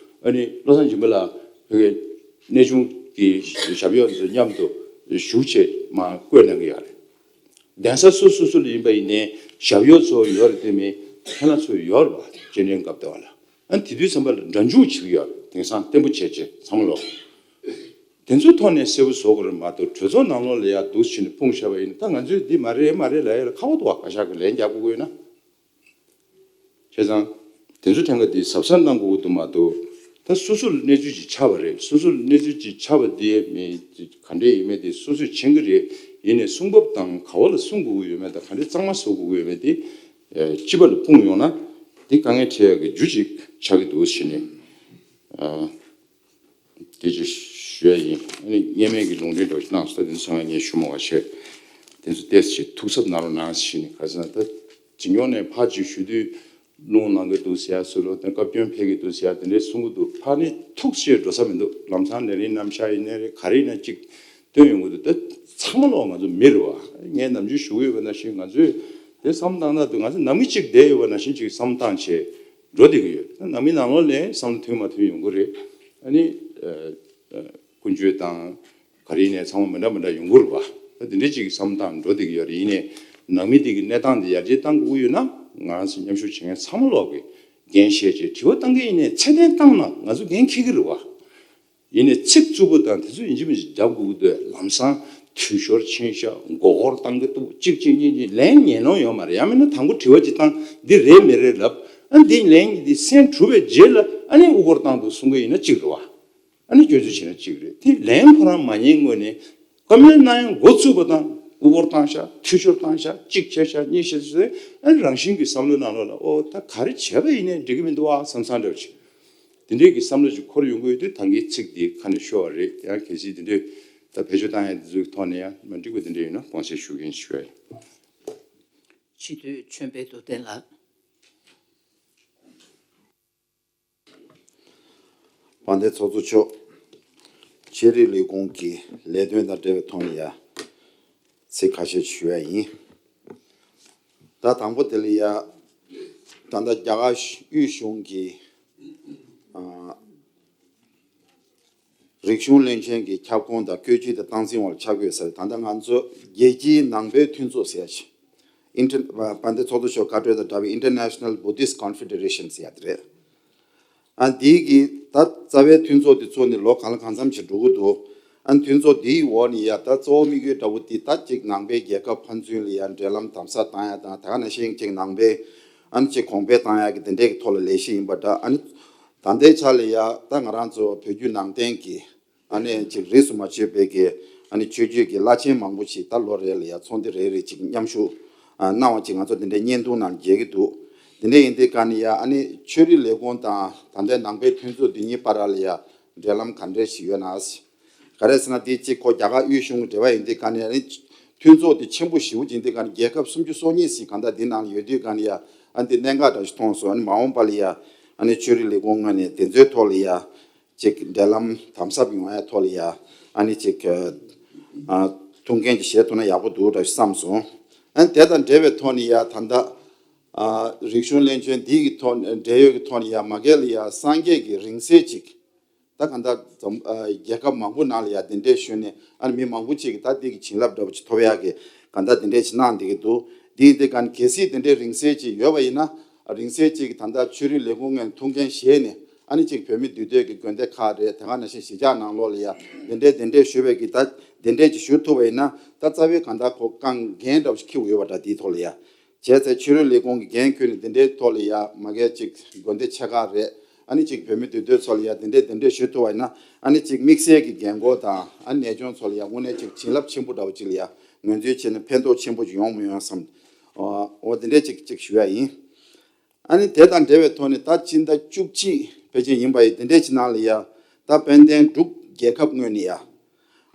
ཨ་ནི་བློ་བཟང་སྦྱིན་པ་ལགས་བོད་ཀྱི་གནས་ཆུང་གི་ཞབས་གཡོག་ཚོ་མཉམ་དུ་བཞུགས་བྱས་མར་བསྐོས་གནང་གི་ཡོད་རེད། གདན་ས་སོ་སོ་སོ་ལ་ཡིན་པ་ཡིན་ནའི་ཞབས་གཡོག་ཚོ་ཡོད་རེད་དེ་མིན་མཁན་སློབ་ཚོ་ཡོད་རེད་པ། སྤྱན་འདྲེན་སྐབས་དེ་བ་ལ། ཨ་དེ་དུས་ཙམ་པ་ལ་སྒྲ་འཇུག་བྱེད་ཀྱི་ཡོད་རེད། དེང་སང་བརྟན་པོ་བྱས་བྱས་ཚང་མ་ལོག་དེ་ཚོའི་ཐོག་ནས་གསལ་པོ་བཟོ་དགོས་རེད་མ་གཏོགས་གྲོས་ཚོགས་ནང་ལོགས་ལ་ཡར་འདུག་ཕྱིན་ནས་སྤུངས་བཞག་པ་ཡིན་ན་ད་ང་ཚོས་འདི་མ་རེད་མ་རེད་ལབ་ཡ་ལ་ཁག་པོ་འདུག་བ། བཀའ་ཤག་གིས་ལན་རྒྱག་དགོས་ཀྱི་ཡོད་ན། བྱས་ཙང་དེ་ཚོ་ཐད་ཀ་འདི་གཟབ་གཟབ་གནང་དགོས་ཀྱི་འདུག་མ་གཏོགས་ད་སོ་སོ་ལ་གནས་ཚུལ་ཅིག་ཆགས་པ་རེད། སོ་སོ་ལ་གནས་ཚུལ་ཅིག་ཆགས་པ་འདི་མི་ག་འདྲས་ཡིན་མིན་དེ་སོ་སོས་མཁྱེན་གྱི་རེད། ཡིན་ནའི་གསུང་བབ་དང་ག་བ་ལ་གསུང་དགོས་ཀྱི་ཡོད་མེད་དང་ག་འདྲས་གཙང་མ་བཟོ་དགོས་ཀྱི་ཡོད་མེད་དེ་སྤྱི་པ་ལ་སྤུངས་ཡོང་ན་དེ་དཀའ་ངལ་འཕྲད་ཡག་གི་རྒྱུ་ཅིག་ཆགས་ཀྱི་འདུག་ཟེར་ནས། དེ་ཅིག་ཞུ་ཡ་ཡིན། ཨ་ནི་སྔོན་མའི་གི་ལུང་འདྲེན་འདྲ་བོ་ཞིག་གནང་སོང་། དེ་ཚོ་ཚང་མ་ངས་ཞུ་མ་བ་བྱས། དེ་ཚོ་ཏོག་ཙམ་ཅིག་ཐུགས་གཟབ་གནང་རོགས་གནང་ཞེས་ནས། ག་ཟེར་ན་ད་ཇེ་ཉུང་ནས་ཕར་ཅིག་ཞུ་དུས་རླུང་ལངས་ཀྱི་འདུག་ཟེར་ཡ་བཟོ་འདྲ་དང་བཀའ་བཀྱོན་འཕེལ་གྱི་འདུག་ཟེར་ཡ་དེ་འདྲའི་གསུང་གི་འདུག་ཕར་ནས་ཐུགས་ཆེ་འགྲོ་ས་མི་འདུག་ལམ་སང་ལས་རིམ་རྣམ་གཞག་ཡིན་ནའི་རེད། ག་རེ་ཡིན་ན་ཅིག་སྟོན་ཡོང་གི་འདུག་ད་ཚང་མ་ལོག་ང་ཚོ་མི་རེད་བ། ངས་ནམ་རྒྱུན་ཞུ་གི་ཡོད་པ་ནང་བཞིན་ང་ཚོས་དེ་བསམ་བཏང་ན་འདུག་ང་ཚོ་ནང་མི་གཅིག་བསྡད་ཡོད་པ་ནང་བཞིན་ཅིག་བསམ་བཏང་བྱས། འགྲོ་བསྡད་ཀྱི་ཡོད། ནང་མི་ནང་ལོགས་ནས་བསམ་བློ་མཐུན་མ་མཐུན་ཡོང་གི་རེད། ཨ་ནི་ཨ་ཨ་ཀུན་སྤྱོད་དང་ག་རེ་ནས་ཚང་མ་མི་འདྲ་མི་འདྲ་ཡོང་གི་རེད་བ། ད་དེ་འདྲ་ཅིག་བསམ་བློ་བཏང་འགྲོ་བསྡད་ཀྱི་ཡོད་རེད། ཡིན་ནའི་ནང་མི་དེ་གི་གནས་སྟངས་དེ་ཡར་རྒྱས་གཏང་དགོས་ཀྱི་ཡོད་ན་ང་རང་ཚོ་མཉམ་ཞུགས་བྱེད་མཁན་ཚང་མ་ལོག་གི་འགན་བཞེས་བྱས་དྲི་བ་བཏང་གི་ཡིན་ནའི་ཚད་ལྡན་བཏང་ན་ང་ཚོ་འགན་འཁྱེར་གྱི་རེད་བ། ཡིན་ནའི་ཚིག་རྩུབ་པོ་དང་དེ་ཚོ་ཡིན་གཅིག་མིན་གཅིག་རྒྱབ་དགོས་ཀྱི་འདུག་ལམ་སང་འཐུས་ཤོར་ཕྱིན་ཤག་མགོ་སྐོར་བཏང་གི་འདུག་གཅིག་གཅིག་གཉིས་གཉིས་ལན་ཉན་ལོང་ཡོད་མ་རེད། ཡང་མིན་ན་དང་པོ་དྲི་བ་ཅིག་བཏང་འདི་རེད་མི་རེད་ལབ། ཨ་འདི་ལན་གྱི་འདི་སེམས་གྲུབ་པའི་རྗེས་ལ་ཨ་ནི་དབུ་སྐོར་བཏང་འདུག་གསུང་གི་ཡིན་ན་གཅིག་རེད་བ། ཨ་ནི་སྐྱོན་བརྗོད་བྱས་ན་གཅིག་རེད། དེ་ལན་ཁོ་རང་མ་ཉན་སྔོན་ནས་བཀའ་མོལ་གནང་ཡང་མགོ་ཚུགས་པ་དང་དབུ་སྐོར་བཏང་ཤག་འཐུས་ཤོར་བཏང་ཤག་གཅིག་བྱས་ཤག་གཉིས་བྱས་ཤག་ཨ་ནི་རང་བཞིན་གྱི་བསམ་བློ་ནང་ལོགས་ལ་ཨོ་ད་ག་རེ་བྱས་པ་ཡིན་ནའི་འགྲིག་གི་མི་འདུག་ཨ་བསམ་བསམ་འདྲ་བོ་ཅིག་དེ་འདྲའི་གི་བསམ་བློ་ཅིག་འཁོར་ཡོང་གི་ཡོད་དུས་ད་གིན་ཚིག་འདི་ཁ་ནས་ཤོར་བ་རེད། ཡང་གལ་སྲིད་དེ་འདྲའི་ད་བེད་སྤྱོད་བཏང་ཡ་དེ་ཚོའི་ཐོག་ནས་ཡང་མ་འགྲིག་པ་དེ་འདྲ་ཡོད་ན་དགོངས་སེལ་ཞུ་གི་ཡིན་ཞུ་བ་ཡིན། སྤྱི་འཐུས་ཆོས་འཕེལ་རྡོར་གདན་ལགས། དཔལ་ལྡན་ཚོགས་གཙོ་མཆོག་ཆོས་རིག་ལས་ཁུངས་ཀྱི་ལས་དོན་དང་འབྲེལ་བའི་ཐོག་ནས་ཡ་ཚིག་ཁ་ཤས་ཞུ་ཡ་ཡིན། ད་དང་པོ་དེ་ལ་ཡ་ད་ལྟ་རྒྱ་གར་དབུས་གཞུང་གི་ཨ་རིག་གཞུང་བློན་ཆེན་གྱི་ཁྱབ་ཁོངས་དང་བཀོད་ཇུས་དང་སྟངས་འཛིན་འོག་ལ་ཆགས་ཀྱི་ཡོད་ས་རེད། ད་ལྟ་ང་ཚོ་རྒྱལ་སྤྱིའི་ནང་པའི་མཐུན་ཚོགས་ཟེར་ཡ་ཞིག་ཨིན་ཊར་དཔལ་ལྡན་ཚོགས་གཙོ་མཆོག་བཀའ་གྲོས་དང་སྦྲགས་པའི་International Buddhist Confederation ཟེར་ཡ་དེ་རེད། ཨ་འདིའི་གི་ད་རྩ་བའི་མཐུན་ཚོགས་དེ་ཚུགས་ནས་ལོ་གང་ལ་གང་འཚམ་ཞིག་འགྲོ་གི་འདུག་ཨ་མཐུན་ཚོགས་འདིའི་འོག་ནས་ཡ་ད་གཙོ་བོ་དམིགས་ཡུལ་འདྲ་བོ་དེ་ད་ཅིག་ནང་པའི་རྒྱལ་ཁབ་ཕན་ཚུན་ལ་ཡ་འབྲེལ་ལམ་དམ་ཟབ་བཏང་ཡ་དང་། ད་ག་ནང་བཞིན་ཅིག་ནང་པའི་ཨ་ནི་ཅིག་གོང་འཕེལ་བཏང་ཡ་གི་དེ་འདྲའི་གི་ཐོག་ལ་ལས་གཞི་ཡིན་པ་འདྲ། ཨ་ནི་ད་ལྟའི་ཆ་ལ་ཡ་ད་ང་རང་ཚོ་བོད་བརྒྱུད་ནང་བསྟན་གྱི་ཨ་ནི་ཅིག་རིས་སུ་མ་ཆད་པའི་གི་ཨ་ནི་ཆོས་བརྒྱུད་ཀྱི་བླ་ཆེན་མང་པོ་ཞིག་ད་ལོ་རེ་ལ་ཡ་ཚོགས་འདུ་རེ་རེ་ཅིག་མཉམ་ཞུགས་ཨ་གནང་བ་ཅིག་ང་ཚོ་དེ་འདྲའི་བརྙན་ཐུང་ནང་མཇལ་གྱི་འདུག་དེ་འདྲ་ཡིན་དུས་ག་ནས་ཡ་ཨ་ནི་ཆོས་རིག་ལས་ཁུངས་དང་ད་ལྟའི་ནང་པའི་མཐུན་ཚོགས་འདི་གཉིས་བར་ལ་ཡ་འབྲེལ་ལམ་ག་འདྲ་ཞིག་ཡོད་ན། ག་རེ་ཟེར་ན་དེ་གཅིག་ཁོ་རྒྱ་གར་དབུས་གཞུང་གི་འབྲེལ་བ་ཡིན་དུས་ག་ནས་ཨ་ནི་མཐུན་ཚོགས་དེ་ཆེན་པོ་ཞེ་པོ་ཡིན་དུས་ག་ནས་རྒྱལ་ཁབ་སུམ་ཅུ་སོ་གཉིས་ཞིག་གང་ལྟར་འདི་ནང་ལ་ཡོད་དུས་ག་ནས་ཡ་ཨ་ནི་འདི་གནད་འགག་འདྲ་ཞིག་མཐོང་སོང་། ཨ་ནི་མ་འོངས་པ་ལ་ཡ་ཨ་ནི་ཆོས་རིག་ལས་ཁུངས་ངོས་ནས་དེ་ཚོའི་ཐོག་ལ་ཡ་ཅིག་འབྲེལ་ལམ་དམ་ཟབ་ཡོང་ཡ་ཐོག་ལ་ཡ་ཨ་ནི་ཅིག་ཨ་ཐུགས་འགན་ཅིག་བཞེས་ཐུབ་ན་ཡག་པོ་འདུག་འདྲ་ཞིག་བསམ་སོང་། ཨ་ནི་དེ་དང་འབྲེལ་བའི་ཐོག་ནས་ཡ་ད་ལྟ་ཨ་རིག་གཞུང་བློན་ཆེན་འདི་གི་ཐོག་འབྲེལ་ཡོད་ཀྱི་ཐོག་ནས་ཡ་མ་གལ་ལ་ཡ་སངས་རྒྱས་ཀྱི་རིང་བསྲེལ་ཅིག་ད་གང་ལྟར་འཛམ་ཨ་རྒྱལ་ཁབ་མང་པོ་ནང་ལ་ཡ་གདན་འདྲེན་ཞུས་ནས་ཨ་ནི་མི་མང་པོ་ཅིག་གིས་ད་འདི་གི་བྱིན་རླབས་འདྲ་བོ་ཅིག་ཐོབ་ཡག་གི་གང་ལྟར་གདན་འདྲེན་ཅིག་གནང་བསྡད་ཀྱི་འདུག་འདི་ཡིན་དུས་ག་ནས་གལ་སྲིད་གདན་འདྲེན་རིང་བསྲེལ་ཅིག་ཡོད་པ་ཡིན་ན་རིང་བསྲེལ་ཅིག་གི་ད་ལྟ་ཆོས་རིག་ལས་ཁུངས་ངོས་ནས་ཐུགས་འགན་བཞེས་ནས་ཨ་ནི་ཅིག་བོད་མི་འདུས་སྡོད་ཀྱི་དགོན་སྡེ་ཁག་རེད། དེ་ག་ནང་བཞིན་གཞིས་ཆགས་ནང་ལོགས་ལ་ཡ་གདན་འདྲེན་གདན་འདྲེན་ཞུ་བའི་གི་ད་གདན་འདྲེན་ཅིག་ཞུ་ཐུབ་པ་ཡིན་ན་ད་རྩ་བའི་གང་ལྟར་ཁོ་རྐང་འགན་འདྲ་བོ་ཅིག་འཁྱེར་དགོས་ཡོད་པ་འདྲ། འདིའི་ཐོག་ལ་ཡ། བྱས་ཚེ་ཆོས་རིག་ལས་ཁུངས་ཀྱི་འགན་ཁུར་ནས་འདི་འདྲའི་ཐོག་ལ་ཡ་མ་གལ་ཅིག་དགོན་སྡེ་ཆེ་ཁག་རེད། ཨ་ནི་ཅིག་བོད་མི་འདུས་སྡོད་ཚོ་ལ་ཡ་འདི་འདྲའི་གདན་འདྲེན་ཞུ་ཐུབ་པ་ཡིན་ན་ཨ་ནི་ཅིག་དམིགས་བསལ་གྱི་རྒན་རྒོན་དང་ཨ་ནི་ནད་སྐྱོན་ཚོ་ལ་ཡ་དངོས་གནས་ཅིག་བྱིན་རླབས་ཆེན་པོ་འདྲ་བོ་ཅིག་ལ་ཡ་ངོས་འཛིན་བྱས་ནས་ཕན་ཐོགས་ཆེན་པོ་ཅིག་ཡོང་མི་ཡོང་བསམ། འོ་འདི་འདྲའི་ཅིག་ཅིག་ཞུ་ཡ་ཡིན། ཨ་ནི་དེ་དང་འབྲེལ་བའི་ཐོག་ནས་ད་སྤྱི་ཟླ་བཅུ་གཅིག་ཕལ་ཆེར་ཡིན་པ་ཡིན། འདི་འདྲའི་ཅིག་ནང་ལ་ཡ་ད་དཔལ་ལྡན་འབྲུག་རྒྱལ་ཁབ་ངོས་ནས་ཡ།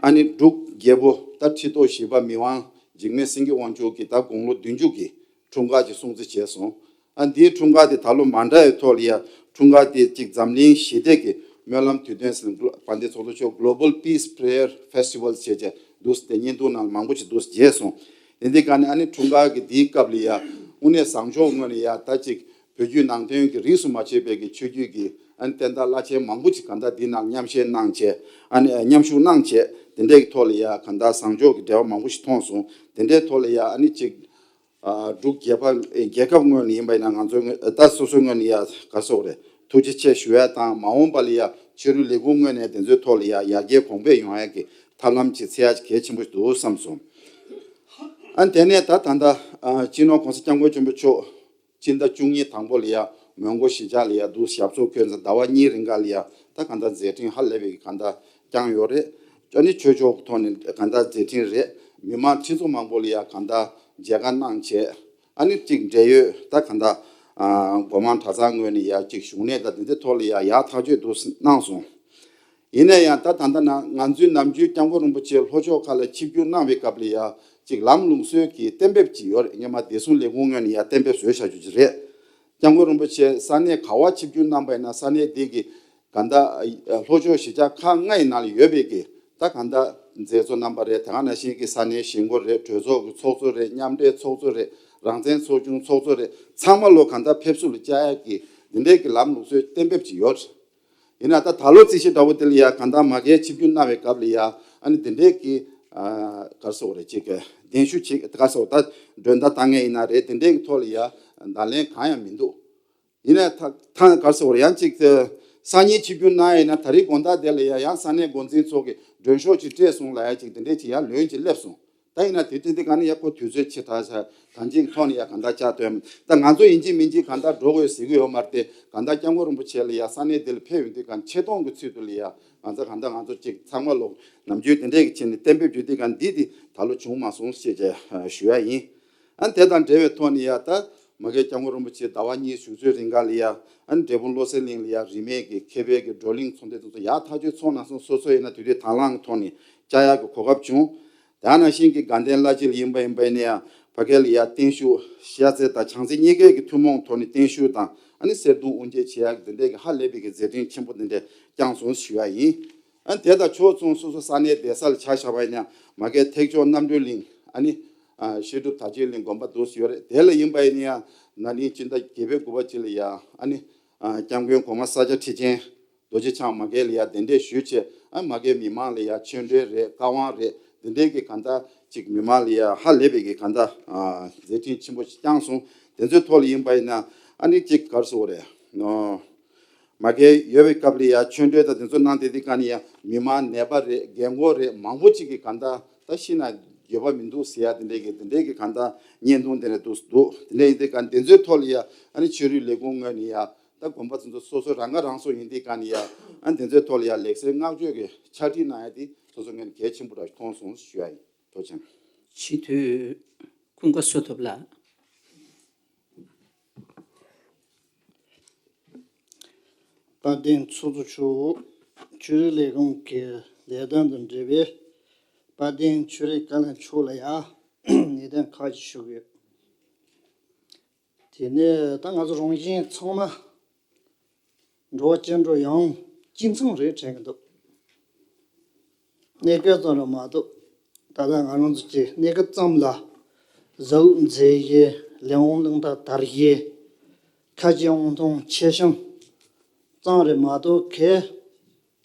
ཨ་ནི་འབྲུག་རྒྱལ་པོ་ད་ཁྲི་ཐོག་བཞི་པ་མི་དབང་འཇིགས་མེད་སེང་གེ་དབང་ཕྱུག་གིས་ད་དགུང་ལོ་བདུན་ཅུ་གི་འཁྲུངས་སྐར་ཅིག་སྲུང་བརྩི་བྱས་སོང་། ཨ་འདིའི་འཁྲུངས་སྐར་དེ་ད་ལོ་མ་འདྲ་བའི་ཐོག་ལ་ཡ་འཁྲུངས་སྐར་དེ་ཅིག་འཛམ་གླིང་ཞི་བདེ་གི་སྨོན་ལམ་དུས་སྟོན་ཟེར་ནས་དཔལ་ལྡན་ཚོགས་གཙོ་མཆོག་Global Peace Prayer Festival ཞེས་བྱས་ འདུག་སྟེ་བརྙན་ཐུང་ནང་མང་པོ་ཞིག་འདུག་མཇལ་སོང་། དེ་འདི་ག་ནས་ཨ་ནི་འཁྲུངས་སྐར་གྱི་འདིའི་སྐབས་ལ་ཡ་དངོས་གནས་བཟང་ཕྱོགས་ངོས་ནས་ཡ་ད་ཅིག་བོད་བརྒྱུད་ནང་བསྟན་གྱི་རིས་སུ་མ་ཆད་པའི་གི་ཆོས་བརྒྱུད་ཀྱི་ཨ་ནི་བསྟན་བདག་བླ་ཆེན་མང་པོ་ཞིག་ག་འདྲ་འདི་ནང་མཉམ་བཞེས་གནང་བྱས་ཨ་ནི་མཉམ་ཞུགས་གནང་བྱས་དེ་འདྲའི་གི་ཐོག་ལ་ཡ་ག་འདྲ་བཟང་ཕྱོགས་ཀྱི་འབྲེལ་བ་མང་པོ་ཞིག་མཐོང་སོང་། དེ་འདྲའི་ཐོག་ལ་ཡ་ཨ་ནི་ཅིག་ཨ་འབྲུག་རྒྱལ་ཁབ་རྒྱལ་ཁབ་ངོས་ནས་ཡིན་པ་ཡིན་ན་ང་ཚོ་ངོས་ད་སོ་སོའི་ངོས་ནས་ཡ་ག་རེ་ཟེར་དགོས་རེད། ཐུགས་རྗེ་ཆེ་ཞུ་ཡ་དང་མ་འོངས་པ་ལ་ཡ་ཕྱི་རོལ་ལས་ཁུངས་ངོས་ནས་དེ་ཚོའི་ཐོག་ལ་ཡ་ཡར་རྒྱས་གོང་འཕེལ་ཡོང་ཡ་གི་ཐབས་ལམ་ཅིག་འཚོལ་ཡ་གལ་ཆེན་པོ་ཞིག་འདུག་བསམ་སོང་། ཨ་དེ་ནས་ད་ད་ལྟ་ཨ་སྤྱི་ནོར་༸གོང་ས་༸སྐྱབས་མགོན་ཆེན་པོ་མཆོག་སྤྱི་ཟླ་བཅུ་གཉིས་དང་པོ་ལ་ཡ་མོན་གྷོ་གཞིས་ཆགས་ལ་ཡ་འདུག་ཞབས་སོར་འཁོད་ཙང་ཟླ་བ་གཉིས་རིང་ག་ལ་ཡ་ད་ག་འདྲ་མཛད་འཕྲིན་ཧ་ལས་པའི་ག་འདྲ་བསྐྱངས་ཡོད་རེད། ཨ་ནི་ཆོས་ཕྱོགས་ཐོག་ནས་ག་འདྲ་མཛད་འཕྲིན་རེད། མི་མང་ཁྲི་ཚོ་མང་པོ་ལ་ཡ་ག་འདྲ་མཇལ་ཁ་གནང་བྱས། ཨ་ནི་གཅིག་འབྲེལ་ཡོད་ད་ག་འདྲ་ཨ་སྒོ་མང་གྲྭ་ཚང་ངོས་ནས་ཡ་གཅིག་བཞུགས་གནས་དང་དེ་འདྲའི་ཐོག་ལ་ཡ་ཡག་ཐག་ཆོད་དུ་གནང་སོང་། ཡིན་ན་ཡང་ད་ད་ལྟ་ན་ང་ཚོའི་ནམ་རྒྱུན་སྐྱབས་མགོན་རིན་པོ་ཆེ་ལྷོ་ཕྱོགས་ཁག་ལ་ཆིབས་བསྒྱུར་གནང་བའི་སྐབས་ལ་ཡ་གཅིག་ལམ་ལུགས་སྲོལ་གྱི་གཏན་འབེབས་ཅིག་ཡོད་རེད། སྔོན་མ་བདེ་སྲུང་ལས་ཁུངས་ངོས་ནས་ཡ་གཏན་འབེབས་བཟོས་བཞག་རྒྱུ་ཅིག་རེད། སྐྱབས་མགོན་རིན་པོ་ཆེ་ས་གནས་ག་བ་ཆིབས་བསྒྱུར་གནང་པ་ཡིན་ན་ས་གནས་དེ་གི་ག་འདྲ་ལྷོ་ཕྱོགས་གཞིས་ཆགས་ཁག་ལྔ་ཡི་ནང་ལ་ཡོད་པའི་གི་ད་ག་འདྲ་མཛད་གཙོ་རྣམ་པ་རེད། དེ་ག་ནང་བཞིན་གྱི་ས་གནས་གཞིས་འགོ་རེད། གྲོས་ཚོགས་ཀྱི་ཚོགས་གཙོ་རེད། མཉམ་འབྲེལ་ཚོགས་གཙོ་རེད། རང་བཙན་ཚོགས་ཆུང་ཚོགས་གཙོ་རེད། ཚང་མ་ལོ་ག་འདྲ་ཕེབས་བསུ་ལ་བཅར་ཡག་གི་འདི་འདྲའི་གི་ལམ་ལུགས་སྲོལ་གཏན་འབེབས་ཅིག་ཡོད། ཡིན་ན་ད་ད་ལོ་རྩིས་གཞི་འདྲ་བོ་དེ་ལ་ཡ་ག་འདྲ་མ་གིའི་ཆིབས་བསྒྱུར་གནང་བའི་སྐབས་ལ་ཡ་ཨ་ནི་འདི་འདྲའི་གི་ཨ་ག་རེ་ཟེར་དགོས་རེད། ཅིག་གི་གདན་ཞུ་ཅིག་ག་རེ་ཟེར་དགོས་ད་མགྲོན་བརྡ་བཏང་མཁན་ཡིན་ན་རེད། དེ་འདྲའི་གི་ཐོག་ལ་ཡ་བརྡ་ལན་གང་ཡང་མི་འདུག་ཡིན་ནའི་ད་ཐང་ག་རེ་ཟེར་དགོས་རེད། ཡང་ཅིག་དེ་སང་ཉིན་ཆིབས་བསྒྱུར་གནང་ཡིན་ན་ད་རེས་དགོང་དག་དེ་ལ་ཡ་ཡང་ས་གནས་འགོ་འཛིན་ཚོ་གི་མགྲོན་ཤོག་ཅིག་སྤྲད་སོང་ལབ་ཡ་ཅིག་དེ་འདྲས་ཅིག་ཡར་ལོན་ཅིག་སླེབས་སོང་། ད་ཡིན་ན་དེ་དེ་འདི་ག་ནས་ཡ་ཁོ་དུས་ཚོད་ཕྱི་དྲགས་ཤག་གང་ཅིའི་ཐོག་ནས་ཡ་གང་ལྟར་ལྕགས་སྟོན་ད་ང་ཚོ་ཡིན་གཅིག་མིན་གཅིག་གང་ལྟར་འགྲོ་དགོས་ཟེར་གི་ཡོད་མ་རེད་དེ། གང་ལྟར་སྐྱབས་མགོན་རིན་པོ་ཆེ་ལ་ཡ་ས་གནས་འདི་ལ་ཕེབས་ཡོང་དུས་གང་ཆེ་མཐོང་གི་ཚུལ་དུ་ལ་ཡ་ང་ཚོ་གང་ལྟར་ང་ཚོ་ཅིག་ཚང་མ་ལོག་ནམ་རྒྱུན་དེ་འདྲས་ཀྱི་ཆེད་ནས་གཏན་འབེབས་བརྒྱུད་དུས་གང་འདི་དེ་ད་ལོ་བྱུང་མ་སོང་ཞེས་བྱས་ཞུ་ཡ་ཡིན། ཨ་ནི་དེ་དང་འབྲེལ་བའི་ཐོག་ནས་ཡ་ད་མ་གིའི་སྐྱབས་མགོན་རིན་པོ་ཆེ་ཟླ་བ་གཉིས་བཞུགས་ཚུལ་རིང་ག་ལ་ཡ་ཨ་ནི་འབྲས་སྤུངས་བློ་གསལ་གླིང་ལ་ཡ་རིས་མེད་ཀྱི་མཁས་པའི་གི་བགྲོ་གླེང་ཚོགས་འདུ་དེ་ཚོ་ཡག་ཐག་ཆོད་ཚོགས་གནང་སོང་། སོ་སོ་ཡིན་ན་དུས་དུས་དང་བླངས་ཀྱི་ཐོག་ནས་བཅར་ཡག་གི་གོ་སྐབས་བྱུང་། དེ་ནང་བཞིན་གྱི་དགའ་ལྡན་བླ་སྤྱི་ལ་ཡིན་པ་ཡིན་པ་ཡིན་ན་ཡང་ཕ་གི་ལ་ཡ་བརྟན་བཞུགས་ཤར་རྩེ་དང་བྱང་རྩེ་གཉིས་ཀའི་གི་ཐུན་མོང་ཐོག་ནས་བརྟན་བཞུགས་དང་ཨ་ནི་གསེར་གདུང་དབུ་འབྱེད་བྱེད་ཡག་གི་འདི་འདྲའི་གི་ཧ་ལས་པའི་གི་མཛད་འཕྲིན་ཆེན་པོ་འདི་འདྲ་བསྐྱངས་སོང་ཞུ་ཡ་ཡིན། ཨ་ནི་དེ་དང་ཕྱོགས་མཚུངས་སོ་སོ་ས་གནས་བསྡད་ས་ལ་ཆ་བཞག་པ་ཡིན་ན་ཡང་མ་གིའི་ཐེག་མཆོག་རྣམ་གྲོལ་གླིང་ཨ་ནི་ཨ་བཤད་སྒྲུབ་དར་ལྕོག་གླིང་དགོན་པ་འདུག་སེ་ཡོད་རེད། དེ་ལ་ཡིན་པ་ཡིན་ན་ཡང་ན་ནིང་སྤྱི་ཟླ་བརྒྱད་པའི་དགུ་པ་ཅིག་ལ་ཡ་ཨ་ནི་ཨ་སྐྱབས་མགོན་གོང་མ་ས་སྐྱ་ཁྲི་ཆེན་རྡོ་རྗེ་འཆང་མ་གིའི་ལ་ཡ་གདན་འདྲེན་ཞུས་བྱས་ཨ་མ་གིའི་མི་མང་ལ་ཡ་ཆོས་འབྲེལ་རེད། བཀའ་དབང་རེད། འདི་འདྲའི་གི་གང་ལྟར་ཅིག་མི་མང་ལ་ཡ་ཧ་ལས་པའི་གི་གང་ལྟར་ཨ་མཛད་འཕྲིན་ཆེན་པོ་ཞིག་བསྐྱངས་སོང་། དེ་ཚོའི་ཐོག་ལ་ཡིན་པ་ཡིན་ན་ཨ་ནི་ཅིག་ག་རེ་ཟེར་དགོས་རེད། ཨོ། མ་གིའི་ཡོད་པའི་སྐབས་ལ་ཡ་ཆོས་འབྲེལ་དང་དེ་ཚོ་གནང་བསྡད་དུས་ག་ནས་ཡ་མི་མང་ནད་པ་རེད། རྒན་གོག་རེད། མང་པོ་ཅིག་གིས་གང་ལྟར་ད་ཤི་ན་འགྱོད་པ་མི་འདུག་ཟེར་ཡ་དེ་འདྲའི་གི་དེ་འདྲའི་གི་གང་ལྟར་བརྙན་ཐུང་དེ་འདྲ་འདུག་འདུག་དེ་འདྲ་ཡིན་དུས་ག་དེ་ཚོའི་ཐོག་ལ་ཡ་ཨ་ནི་ཆོས་རིག་ལས་ཁུངས་ངོས་ནས་ཡ་ད་དགོན་པ་དེ་ཚོ་སོ་སོ་རང་ཁ་རང་གསོ་ཡིན་དུས་ག་ནས་ཡ་ཨ་ནི་དེ་ཚོའི་ཐོག་ལ་ཡ་ལེགས་གསལ་བསྔགས་བརྗོད་ཀྱི་ཕྱག་བྲིས་གནང་ཡ་དེ་སོ་སོ་ངོས་ནས་གལ་ཆེན་པོ་ར་མཐོང་སོང་ཞུ་ཡ་ཡིན། ཐུགས་རྗེ་ཆེ། སྤྱི་འཐུས་ཀུན་དགའ་བསོད་ཐུབ་ལགས། དཔལ་ལྡན་ཚོགས་གཙོ་མཆོག་ཆོས་རིག་ལས་ཁུངས་ཀྱི་ལས་དོན་དང་འབྲེལ་བའི་དཔལ་ལྡན་ཆོས་རིག་བཀའ་བློན་མཆོག་ལ་ཡང་ངེས་གཏན་ཁག་ཅིག་ཞུ་གི་ཡོད། དེ་ནས་ད་ང་ཚོ་རང་བཞིན་ཚང་མ་འགྲོ་བ་སྐྱེ་འགྲོ་ཡང་སྐྱེ་མཚམས་རེད་དྲན་གྱི་འདུག་གནས་སྐབས་ཙམ་རེད་མ་གཏོགས་ད་ལྟ་ང་རང་ཚོ་གི་གནས་སྐབས་ཙམ་ལ་ཟ་འུག་འཛེག་གི་ལས་དབང་གླེང་སྟེགས་དར་གི་ཁ་ཆེ་དབང་ཐང་ཆེ་ཤོས་ཙམ་རེད་མ་གཏོགས་གལ་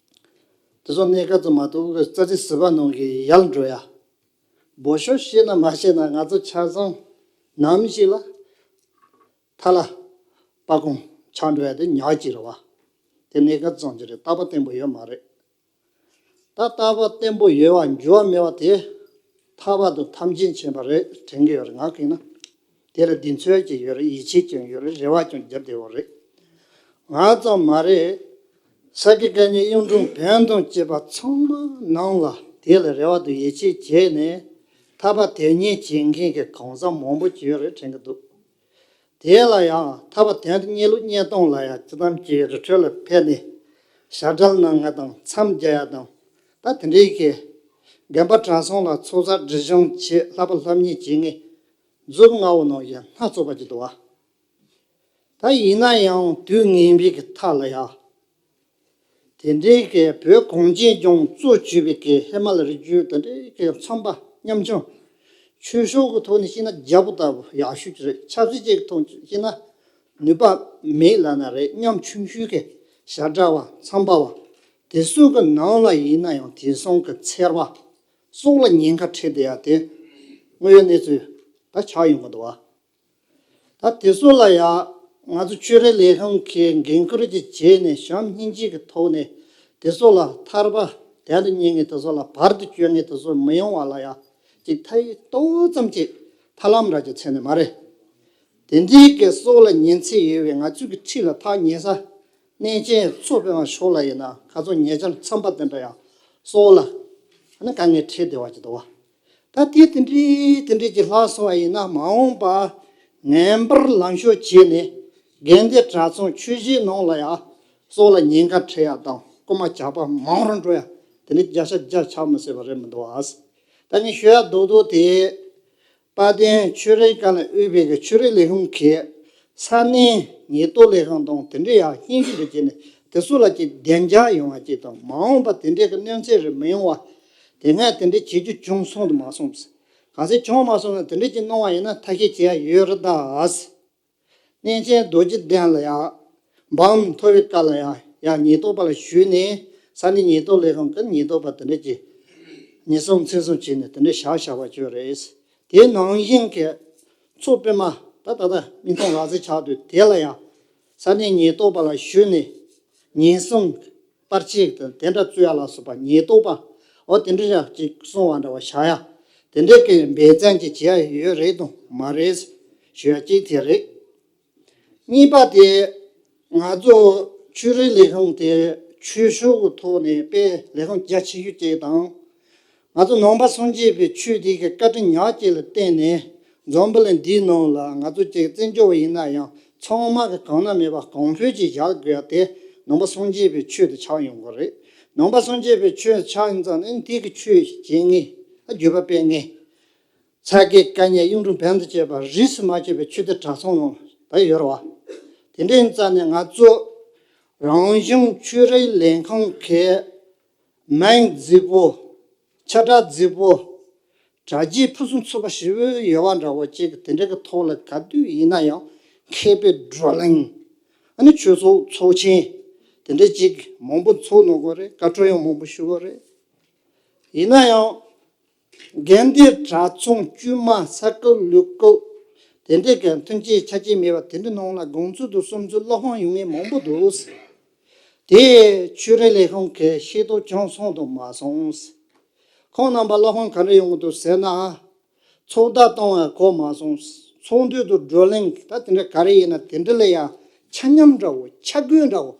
དེ་ཚོ་གནས་སྐབས་ཙམ་མ་གཏོགས་རྩ་ཚིག་ཟིན་པ་ནང་གི་ཡར་འགྲོ་ཡ། འབོ་ཤོ་ཤེས་ན་མ་ཤེས་ན་ང་ཚོ་ཆ་ཚང་ནམ་ཞིག་ལ་ཐ་ལ་པ་ཀོང་ཆགས་འགྲོ་ཡ་དེ་ཉག་གཅིག་རེད་བ། དེ་གནས་སྐབས་ཙམ་གྱི་རེད། རྟག་པ་བརྟན་པོ་ཡོད་མ་རེད། ད་རྟག་པ་བརྟན་པོ་ཡོད་བ་འགྱུར་བ་མེད་བ་དེ་ཐར་པ་དང་ཐམས་ཅད་མཁྱེན་པ་རེད་དྲན་གྱི་ཡོད་རེད། ང་གིས་ན་དེ་ལ་གདེང་ཚོད་ཀྱང་ཡོད་རེད། ཡིད་ཆེས་ཀྱང་ཡོད་རེད། རེ་བ་ཀྱང་རྒྱབ་བསྡད་ཡོད་རེད། ང་ཙམ་མ་རེད། ས་དགེ་བཀའ་རྙིང་གཡུང་དྲུང་བོན་དང་བཅས་པ་ཚང་མ་ནང་ལ་དེ་ལ་རེ་བ་དང་ཡིད་ཆེས་བྱས་ནས་ཐར་པ་དོན་གཉེར་བྱེད་མཁན་གྱི་གང་ཟག་མང་པོ་ཅིག་ཡོད་རེད་དྲན་གྱི་འདུག་དེ་ལ་ཡང་ཐར་པ་དོན་དུ་གཉེར་ལུགས་གཉེར་སྟངས་ལ་ཡང་སྤྱི་བཏང་གི་རི་ཁྲོད་ལ་ཕེབས་ནས་ཞབས་བྲལ་གནང་ང་དང་མཚམས་རྒྱག་ཡ་དང་ད་དེ་འདྲའི་གི་དགོན་པ་གྲྭ་ཚང་ལ་ཚོགས་བསགས་སྒྲིབ་སྦྱོང་བྱེད་ལྷག་པ་ལྷབ་གཉེར་བྱེད་མཁན་མཛུབ་ལྔ་པོ་ནང་བཞིན་སྣ་ཚོགས་པ་ཅིག་འདུག་བ། ད་ཡིན་ན་ཡང་དུས་ངན་པའི་གི་མཐའ་ལ་ཡ། དེ་འདྲའི་གི་བོད་གངས་ཅན་ལྗོངས་གཙོ་བྱས་པའི་གི་ཧི་མ་ལ་རི་རྒྱུད་དེ་འདྲའི་གི་ཚངས་པ་ཉམ་ཆུང་། ཆོས་ཕྱོགས་ཀྱི་ཐོག་ནས་བཤད་ན་རྒྱལ་པོ་ལྟ་བུ་ཡག་ཤོས་ཅིག་རེད། ཆབ་སྲིད་ཅིག་གི་ཐོག་བཤད་ན་ནུས་པ་མེད་ལབ་ན་རེད། ཉམ་ཆུང་ཤོས་ཀྱི་བྱ་བྲལ་བ་ཚངས་པ་བ་དེ་ཚོ་གི་ནང་ལ་ཡིན་ན་ཡང་དེང་སང་གི་ཚེར་བ་སྲོག་ལ་ཉེན་ཁ་འཕྲད་བསྡད་ཡ་དེ་དངོས་ཡོད་གནས་ཚུལ་ད་ཆགས་ཡོང་གི་འདུག་བ། ད་དེ་ཚོ་ལ་ཡང་ང་ཚོ་ཆོས་རིག་ལས་ཁུངས་ཀྱིས་འགན་ཁུར་ཅིག་བྱས་ནས་བྱམས་སྙིང་རྗེ་གི་ཐོག་ནས་དེ་ཚོ་ལ་ཐར་པ་དལ་དུ་གཉེར་མཁན་དེ་ཚོ་ལ་བར་དུ་གཅོད་མཁན་དེ་ཚོ་མི་ཡོང་བ་ལ་ཡང་ཅིག་ཐ་ཡིག་ཏོག་ཙམ་ཅིག་ཐར་ལམ་ར་ཅིག་འཚོལ་ནས་མ་རེད། དེ་འདྲའི་གི་སྲོག་ལ་ཉེན་ཚད་ཡོད་པའི་ང་ཚོའི་གི་འཁྲིས་ལ་ཐག་ཉེ་ས་གནས་ཆེན་མཚོ་དཔོན་མ་ཕྱོགས་ལ་ཡིན་ན་ཁ་སང་ཉེ་ཆར་ཚངས་པ་དེ་འདྲ་ཡང་སྲོག་ལ་ཨ་ནི་དཀའ་ངལ་འཕྲད་བསྡད་པ་ཅིག་འདུག་བ། ད་དེ་དེ་འདྲའི་དེ་འདྲའི་ཅིག་ལྷག་སོང་བ་ཡིན་ན་མ་འོངས་པ་ངན་པར་ལམ་ཞུགས་བྱས་ནས་དགེ་འདུན་གྲྭ་ཚང་ཆོས་གཞིས་ནང་ལ་ཡང་སྲོག་ལ་ཉེན་ཁ་འཕྲད་ཡ་དང་རྐུན་མ་ཇག་པ་མང་རུ་འགྲོ་ཡ་དེ་འདྲའི་བརྒྱ་ཆ་བརྒྱ་ཆགས་མི་སྲིད་པ་རེད་མི་འདུག་ཨ། ད་ངས་ཞུ་ཡ་རྡོག་རྡོག་དེ། དཔལ་ལྡན་ཆོས་རིག་བཀའ་བློན་དབུས་པའི་གི་ཆོས་རིག་ལས་ཁུངས་ཀྱིས་ས་གནས་ཉེན་རྟོག་ལས་ཁུངས་དང་དེ་འདྲ་ཡང་སྙན་ཞུ་འདྲ་བྱས་ནས་དེ་ཚོ་ལ་ཅིག་བདེ་འཇགས་ཡོང་བ་ཅིག་དང་མ་འོངས་པ་དེ་འདྲའི་གི་གནོད་འཚེ་རེ་མི་ཡོང་བ་དེ་སྔ་དེ་འདྲ་བྱེད་རྒྱུ་བྱུང་སོང་དུ་མ་སོང་། གལ་སྲིད་བྱུང་མ་སོང་ན་དེ་འདྲ་ཅིག་གནང་བ་ཡིན་ན་ཐབས་ཤེས་བྱེད་ཡ་ཡོད་རེད་ད། གནས་ཆེན་རྡོ་རྗེ་གདན་ལ་ཡང་འབངས་མཐོ་བའི་བཀའ་ལ་ཡང་ཡང་ཉེན་རྟོག་པ་ལ་ཞུས་ནས་ས་གནས་ཉེན་རྟོག་ལས་ཁུངས་ཀྱི་ཉེན་རྟོག་པ་དེ་འདྲ་གྱིས་ཉེན་སྲུང་འཛིན་བཟུང་བྱས་ནས་དེ་འདྲ་བཞག་བཞག་པ་བྱས་རེད། དེ་ནང་བཞིན་གྱི་མཚོ་པདྨ་ད་ད་ལྟ་སྨན་ཐང་ལག་རྩལ་ཆགས་དུས་དེ་ལ་ཡང་ས་གནས་ཉེན་རྟོག་པ་ལ་ཞུས་ནས་ཉེན་སྲུང་པར་ཆས་དང་དེ་འདྲ་བཙུགས་ཡ་ལ་སོགས་པ་ཉེན་རྟོག་པ་འོ་དེ་འདྲ་ཡང་ཅིག་སྲུང་བ་འདྲ་བ་བཞག་ཡ་དེ་འདྲ་གི་འབད་བརྩོན་ཅིག་བྱེད་ཡ་ཡོད་རེད་དང་མ་རེད་ཞུ་ཡ་གཅིག་དེ་རེད། གཉིས་པ་དེ་ང་ཚོ་ཆོས་རིག་ལས་ཁུངས་དེ་ཆོས་ཕྱོགས་ཀྱི་ཐོག་ནས་དཔེ་ལས་ཁུངས་རྒྱ་ཆེ་ཤོས་ཅིག་དང་། ང་ཚོ་ནང་པ་སངས་རྒྱས་པའི་ཆོས་དེ་གི་བཀའ་དྲིན་ཉག་གཅིག་ལ་བརྟེན་ནས་འཛམ་བུ་གླིང་འདིའི་ནང་ལ་ང་ཚོ་ཅིག་བཙན་བྱོལ་བ་ཡིན་ན་ཡང་ཚང་མ་གི་གང་ན་མེད་པ་གོང་འཕེལ་ཅིག་བཞག་དགོས་ཡ་དེ་ནང་པ་སངས་རྒྱས་པའི་ཆོས་དེ་ཆགས་ཡོང་གི་རེད། ནང་པ་སངས་རྒྱས་པའི་ཆོས་ཆགས་ཡིན་ཙང་ནི་དེ་གི་ཆོས་བྱེད་ངེས་ཨ་བརྒྱུད་པ་སྤེལ་ངེས། ཕྱག་རྒྱའི་བཀའ་ཉན་གཡུང་དྲུང་བོན་དང་བཅས་པ་རིས་སུ་མ་ཆད་པའི་ཆོས་སྡེ་གྲྭ་ཚང་ནང་ད་ཡོད་རེད་བ། དེ་འདྲའི་རྩ་ནས་ང་ཚོ་རང་གཞུང་ཆོས་རིག་ལས་ཁུངས་ཀྱི་མིང་རྫིག་པོ། ཆ་གྲགས་རྫིག་པོ། དྲ་རྒྱའི་ཕུན་སུམ་ཚོགས་པ་ཞེ་པོ་ཡོད་པ་འདྲ་བོ་ཅིག་དེ་འདྲ་གི་ཐོག་ལ་ག་དུས་ཡིན་ན་ཡང་མཁས་པའི་བགྲོ་གླེང་། ཨ་ནི་ཆོས་ཚོགས་ཚོགས་ཆེན་དེ་འདྲ་ཅིག་མང་པོ་ཚོགས་གནང་དགོས་རེད། བཀའ་འཁྲོལ་ཡང་མང་པོ་ཞུ་དགོས་རེད། ཡིན་ན་ཡང་། དགེ་འདུན་གྲྭ་ཚང་དཀྱུས་མ་ས་ཁུལ་ལུག་ཁུལ་དེ་འདྲའི་གི་མཐུན་རྐྱེན་ཆ་རྐྱེན་མེད་པ་དེ་འདྲའི་ནང་ལ་དགོངས་ཚུལ་དང་བསམ་ཚུལ་བློ་ཕམ་ཡོང་མཁན་མང་པོ་འདུག་དེ་ཆོས་རིག་ལས་ཁུངས་ཀྱིས་ཤེས་རྟོགས་བྱུང་སོང་དང་མ་སོང་། ཁོང་རྣམ་པ་བློ་ཕམ་ག་འདྲ་ཡོང་གི་འདུག་ཟེར་ན། ཚོགས་བརྡ་གཏོང་བ་གོ་མ་སོང་། ཚོགས་འདུ་དང་བགྲོ་གླེང་ད་དེ་འདྲ་ག་རེ་ཡིན་ན་དེ་འདྲ་ལ་ཡང་ཆ་མཉམ་འདྲ་བོ་ཆ་བགོས་འདྲ་བོ།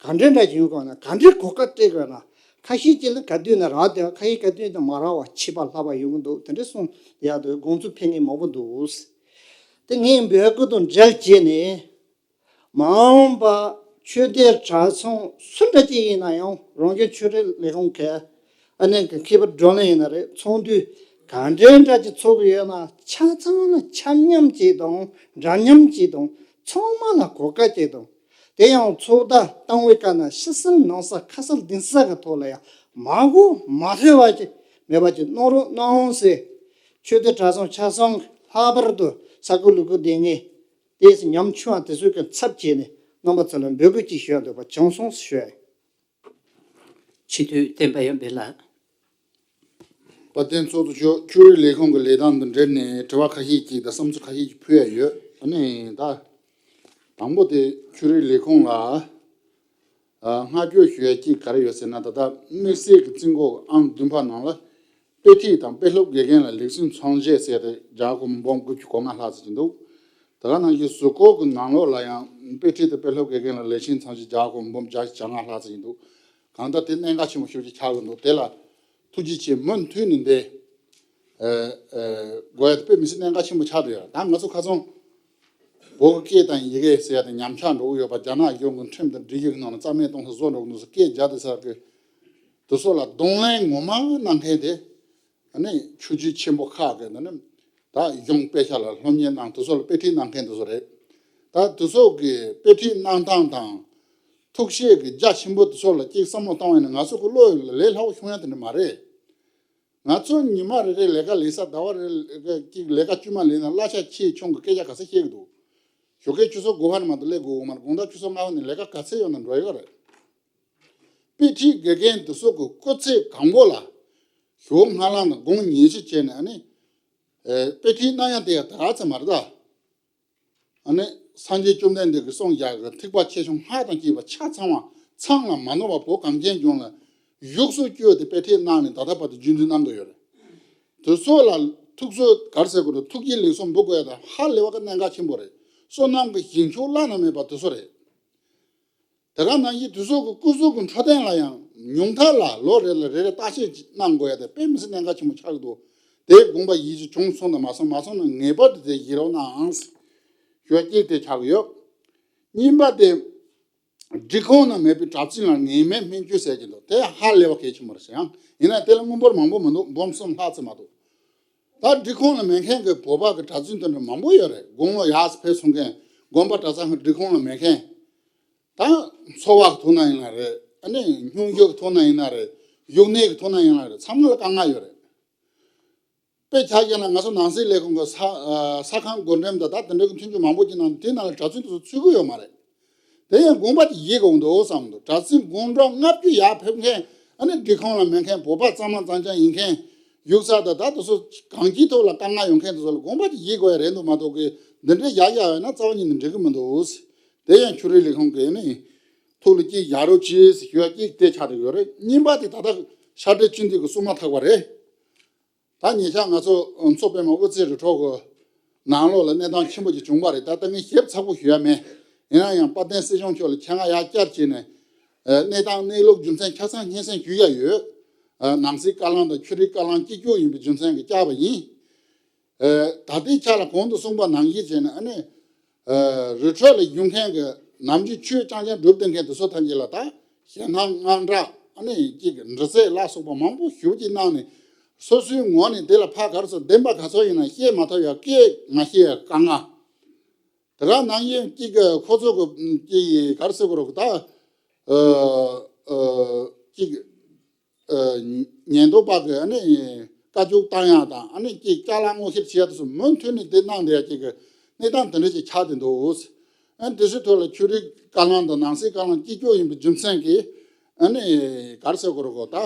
ག་འདྲ་འདྲ་ཡོང་དགོས་ན་ག་འདྲའི་གོ་སྐབས་སྤྲད་དགོས་ན་ཁ་ཤས་ཀྱིས་ལ་ག་དུས་ན་རག་བསྡད་པ་ཁ་ཤས་ག་དུས་ན་མ་རག་པ་ཕྱི་པ་ལྷག་པ་ཡོང་གི་འདུག་དེ་འདྲ་གསུངས་ཡག་འདུག་དགོངས་ཚུལ་འཕེན་མཁན་མང་པོ་འདུག་དེ་ངས་འབོད་སྐུལ་དང་འབྲེལ་བྱས་ནས་མ་འོངས་པ་ཆོས་སྡེ་གྲྭ་ཚང་སུ་འདྲ་ཅིག་ཡིན་ན་ཡང་རང་སྐྱོང་ཆོས་རིག་ལས་ཁུངས་ཀྱི་ཨ་ནེ་གི་མཁས་པ་བགྲོ་གླེང་ཡིན་ན་རེད། ཚོགས་འདུ་ག་འདྲའི་འདྲ་ཅིག་ཚོགས་ཀྱི་ཡོད་ན་ཆ་ཚང་ལ་ཆ་མཉམ་ཅིག་དང་འདྲ་མཉམ་ཅིག་དང་ཚང་མ་ལ་གོ་སྐབས་ཅིག་དང་། དེ་ཡང་ཚོགས་བརྡ་བཏང་བའི་སྐབས་ན་ཕྱི་གསལ་ནང་གསལ་ཁ་གསལ་གཏིང་གསལ་གྱི་ཐོག་ལ་ཡང་མ་གོ་མ་ཐོས་པ་ཅིག་མེད་པ་ཅིག་གནང་རོགས་གནང་ཟེར། ཆོས་སྡེ་གྲྭ་ཚང་ཆ་ཚང་ལྷག་པར་དུ་ས་ཁུལ་ལུ་ཁུལ་སྡོད་མཁན་དེ་ཉམ་ཆུང་བ་དེ་ཚོའི་གི་ཚབ་བྱས་ནས་རྣམ་པ་ཚོ་ལ་འབོད་སྐུལ་ཅིག་ཞུ་ཡ་འདོད་པ་བྱུང་སོང་ཞུ་ཡ་ཡིན། སྤྱི་འཐུས་བསྟན་པ་ཡར་འཕེལ་ལགས། དཔལ་ལྡན་ཚོགས་གཙོ་མཆོག་ཆོས་རིག་ལས་ཁུངས་ཀྱི་ལས་སྟངས་དང་འབྲེལ་ནས་དྲི་བ་ཁ་ཤས་ཅིག་དང་བསམ་ཚུལ་ཁ་ཤས་ཅིག་ཕུལ་ཡ་ཡོད། ཨ་ནི་ད་དང་པོ་དེ་ཆོས་རིག་ལས་ཁུངས་ལ་ཨ་བསྔགས་བརྗོད་ཞུ་ཡ་ཅིག་ག་རེ་ཡོད་ཟེར་ན། ད་ལྟ་དམིགས་བསལ་གྱི་རྩིས་འགོ་ཨང་བདུན་པ་ནང་ལ་དཔེ་ཁྲིད་དང་དཔེ་སློབ་དགེ་རྒན་ལ་ལེགས་བྱུང་ཚད་གཞི་ཟེར་ཏེ་བརྒྱ་དང་འབུམ་དགུ་བཅུ་གོ་ལྔ་ལྷག་ཙམ་ཅིག་འདུག་དེ་ག་ནང་བཞིན་གཟུགས་སྐོར་གྱི་ནང་ལོགས་ལ་ཡང་དཔེ་ཁྲིད་དང་དཔེ་སློབ་དགེ་རྒན་ལ་ལེགས་བྱུང་ཚད་གཞི་བརྒྱ་དང་འབུམ་བརྒྱ་ཞིག་བརྒྱ་ལྔ་ལྷག་ཙམ་ཅིག་འདུག་གང་ལྟར་དེ་གནད་འགག་ཆེན་པོ་ཞེ་པོ་ཅིག་ཆགས་ཀྱི་འདུག་དེ་ལ་ཐུགས་རྗེ་ཆེ། མུ་མཐུད་ནས་འདི་ཨ་ཨ་དགོས་ཡ་དེ་དཔེ་མི་སྲིད་གནད་འགག་ཆེན་པོ་ཆགས་བསྡད་ཡོད། ད་ང་ཚོ་ཁ་སང་བོད་ཀྱི་སྐད་དང་ཡི་གེ་ཟེར་ཡ་དེ་ཉམས་ཆག་འགྲོ་གི་ཡོད་པ། རྒྱ་ནག་གཞུང་གི་ཁྲིམས་དང་སྒྲིག་གཞི་གི་ནང་ལ་རྩ་མེད་གཏོང་ས་བཟོ་འགྲོ་གི་འདུག་ཟེར་སྐད་རྒྱག་བསྡད་ས་གི་དེ་ཚོ་ལ་གདོང་ལེན་ངོ་མ་གནང་མཁན་དེ་ཨ་ནི་ཆོས་བརྒྱུད་ཆེན་པོ་ཁག་གི་ནང་ནས་ད་གཞུང་དཔེ་ཆ་ལ་སློབ་གཉེར་གནང་། དེ་ཚོ་ལ་དཔེ་ཁྲིད་གནང་མཁན་དེ་ཚོ་རེད། ད་དེ་ཚོ་གི་དཔེ་ཁྲིད་གནང་སྟངས་དང་། ཐུགས་བཞེད་ཀྱི་རྒྱ་ཆེན་པོ་དེ་ཚོ་ལ་གཅིག་བསམ་བློ་བཏང་བ་ཡིན་ན། ང་ཚོ་གི་བློ་ལས་སླ་བོ་ཤོང་ཡ་དེ་འདྲ་མ་རེད། ང་ཚོ་ཉི་མ་རེ་རེ་ལས་ཀ་ལས་ས་ཟླ་བ་རེ་རེ་གཅིག་ལས་ཀ་དཀྱུས་མ་ལས་ན་གླ་ཆ་ཆེ་ཆུང་གི་སྐད་ཆ་ག་ཚོད་བཤད་ཀྱི་འདུག་ཞོགས་ཀའི་ཆུ་ཚོད་དགུ་པ་ནས་མ་གཏོགས་སླེབས་དགོས་ཀྱི་མ་རེད། དགོང་དག་ཆུ་ཚོད་ལྔ་པ་ནས་ལས་ཀ་ག་ཚོད་ཡོད་ན་འགྲོ་ཡོད་རེད། དཔེ་ཁྲིད་དགེ་རྒན་དེ་ཚོ་གི་སྐུ་ཚེ་གང་པོ་ལ་ཞོགས་སྔ་ལངས་དང་དགོང་ཉལ་ཞིབ་བྱས་ནས། ཨ་ནི་ཨེ་དཔེ་ཁྲིད་གནང་ཡ་དེ་ཡང་ད་ག་ཚོད་མ་རེད་ད། ཨ་ནི་སངས་རྒྱས་བཅོམ་ལྡན་འདས་ཀྱིས་གསུངས་བཞག་གི་ཐེག་པ་ཆེ་ཆུང་སྔགས་དང་བཅས་པ་ཆ་ཚང་བ་ཚང་ལ་མ་ནོར་བ་བོད་གངས་ཅན་ལྗོངས་ལ་བཞུགས་སུ་བཅུག་སྟེ་དཔེ་ཁྲིད་གནང་ནས་ད་ལྟ་བར་དུ་རྒྱུན་འཛིན་གནང་གི་ཡོད་རེད། དེ་ཚོ་ལ་ཐུགས་གསོ་ག་རེ་ཟེར་དགོས་རེད། ཐུགས་ཀྱི་ལེགས་སོ་འབུལ་དགོས་ཡ་དང་ཧ་ལས་པ་གི་གནད་འགག་ཆེན་པོ་རེད། བསོད་ནམས་ཀྱི་ཞིང་མཆོག་བླ་ན་མེད་པ་དེ་ཚོ་རེད། དེ་ག་ནང་བཞིན་དེ་ཚོ་གི་སྐུ་གཟུགས་ཀྱི་འཕྲོད་བསྟེན་ལ་ཡང་ཉུང་མཐའ་ལ་ལོ་རེ་ལ་རེ་རེ་བརྟག་དཔྱད་གནང་དགོས་ཡ་དེ་དཔེ་མི་སྲིད་གནད་འགག་ཆེན་པོ་ཆགས་ཀྱི་འདུག་དེ་དགོངས་པ་ཡིད་ཆེས་བྱུང་སོང་དང་མ་སོང་མ་སོང་ན་ངེས་པར་དུ་དེ་བཞེས་རོགས་གནང་ཞུ་བ་གཅིག་དེ་ཆགས་ཀྱི་ཡོད། གཉིས་པ་དེ་སྒྲིག་ཁོངས་ན་མེད་པའི་གྲྭ་བཙུན་ལ་ངེས་མེད་སྨན་བཅོས་ཟེར་གྱི་འདུག་དེ་ཧ་ལས་པ་གལ་ཆེན་པོ་རེད་ཟེར། ཡང་ཡིན་ན་དེ་ལ་དངུལ་འབོར་མང་པོ་མི་འདུག་འབུམ་གསུམ་ལྷག་ཙམ་མ་གཏོགས། ད་སྒྲིག་ཁོངས་ལ་མེད་མཁན་གྱི་བོད་པ་གི་གྲྭ་བཙུན་དེ་འདྲ་མང་པོ་ཡོད་རེད། དགུང་ལོ་ཡར་ཕེབས་སོང་མཁན། དགོན་པ་གྲྭ་ཚང་གི་སྒྲིག་ཁོངས་ལ་མེད་མཁན། ད་འཚོ་བ་གི་ཐོག་ན་ཡིན་ན་རེད། ཨ་ནི་སྙུང་གཞི་གི་ཐོག་ན་ཡིན་ན་རེད། བཞུགས་གནས་ཀྱི་ཐོག་ན་ཡིན་ན་རེད། ཚང་མ་ལ་དཀའ་ངལ་ཡོད་རེད། དཔེ་ཆ་བཞག་ན་ང་ཚོ་ནང་སྲིད་ལས་ཁུངས་ཀྱི་ས་ཨ་ས་ཁང་བགོ་འགྲེམས་དང་ད་དེ་འདྲ་གི་མཐུན་འགྱུར་མང་པོ་ཅིག་གནང་། དེ་ནང་ལ་གྲྭ་བཙུན་དེ་ཚོ་ཚུད་ཀྱི་ཡོད་མ་རེད། དེ་ཡང་དགོངས་པ་དེ་བཞེས་དགོས་འདུག་བསམ་འདུག་གྲྭ་བཙུན་དགུང་གྲངས་ལྔ་བཅུ་ཡར་ཕེབས་མཁན། ཨ་ནི་སྒྲིག་ཁོངས་ལ་མེད་མཁན། བོད་པ་གཙང་མ་གཙང་རྐྱང་ཡིན་མཁན། བཞུགས་ས་དང་ད་དེ་ཚོ་གང་ཅིའི་ཐོག་ལ་དཀའ་ངལ་ཡོད་མཁན་དེ་ཚོ་ལ་དགོངས་པ་དེ་བཞེས་དགོས་ཡ་རེད་འདུག་མ་གཏོགས་གི་འདི་འདྲའི་ཡར་བཞག་ཡོད་ན་རྩ་བ་ཉིད་ནས་འགྲིག་གི་མི་འདུག་དེ་ཡང་ཆོས་རིག་ལས་ཁུངས་ཀྱིས་ནི་ཐུགས་ལ་གཅིག་བཞག་རོགས་གྱིས་ཞུ་བ་གཅིག་དེ་ཆགས་བསྡད་ཡོད་རེད། གཉིས་པ་དེ་ད་ལྟ་ཤར་སྒྲེང་ཆུ་འདི་གི་སྲུང་མ་ཐག་པ་རེད། ད་ཉེ་ཆར་ང་ཚོ་མཚོ་པདྨ་དབུ་རྩེ་རི་ཁྲོད་ཀྱི་ནང་ལོགས་ལ་གནས་སྟངས་ཆེན་པོ་ཅིག་བྱུང་བ་རེད། ད་ལྟ་ངས་ཞིབ་ཚགས་པོ་ཞུ་ཡ་མེད། ཡིན་ན་ཡང་དཔལ་ལྡན་སྲིད་སྐྱོང་མཆོག་ལ་ཆེད་མངགས་ཡར་བསྐྱར་བྱས་ནས། ཨ་གནས་སྟངས་གནས་ལུགས་རྒྱུ་མཚན་ཆ་ཚང་སྙན་སེང་ཞུ་ཡ་ཡོད། ཨ་ནང་སྲིད་བཀའ་བློན་དང་ཆོས་རིག་བཀའ་བློན་གཅིག་གྱུར་ཡིན་པའི་རྒྱུ་མཚན་གྱིས་བསྐྱར་བ་ཡིན། ཨ་ད་ལྟའི་ཆ་ལ་གོང་དུ་གསུངས་པ་ནང་བཞིན་བྱས་ནས། ཨ་ནི་ཨ་རི་ཁྲོད་ལ་བཞུགས་མཁན་གྱི་ནམ་རྒྱུན་ཆོས་རྐྱང་རྐྱང་སྒྲུབ་བསྡད་མཁན་དེ་ཚོ་ཐམས་ཅད་ལ་ད་ཞལ་ཐང་དངངས་སྐྲག་ཨ་ནི་གཅིག་གི་འདྲི་རྩད་ལ་སོགས་པ་མང་པོ་ཞེ་པོ་ཅིག་གནང་ནས། སོ་སོའི་ངོས་ནས་དེ་ལ་ཕར་ག་རེ་ཟེར། བདེན་པ་ག་ཚོད་ཡིན་ན་བཤད་མ་ཐུབ་ཡ། སྐད་མ་ཤེས་ཡ་དཀའ་ངལ། དེ་ག་ནང་བཞིན་གཅིག་གི་ཁོ་ཚོ་གི་གཅིག་ག་རེ་ཟེར་དགོས་རེད། ད་ཨ་ཨ་གཅིག་ཨ་ཉེན་རྟོག་པ་གི་ཨ་ནི་བཀའ་བཅག་བཏང་ཡ་དང་། ཨ་ནི་གཅིག་ཅ་ལག་སྔོག་བཤེར་བྱེད་ཡ་དེ་ཚོ་མུ་མཐུད་ནས་དེ་གནང་བསྡད་ཡ་གཅིག་གི་གནས་སྟངས་དེ་འདྲ་ཅིག་ཆགས་བསྡད་འདུག་ཨ་ནི་དེ་ཚོའི་ཐོག་ལ་ཆོས་རིག་བཀའ་བློན་དང་ནང་སྲིད་བཀའ་བློན་གཅིག་གྱུར་ཡིན་པའི་རྒྱུ་མཚན་གྱིས། ཨ་ནི་ག་རེ་ཟེར་དགོས་རེད་གོ། ད་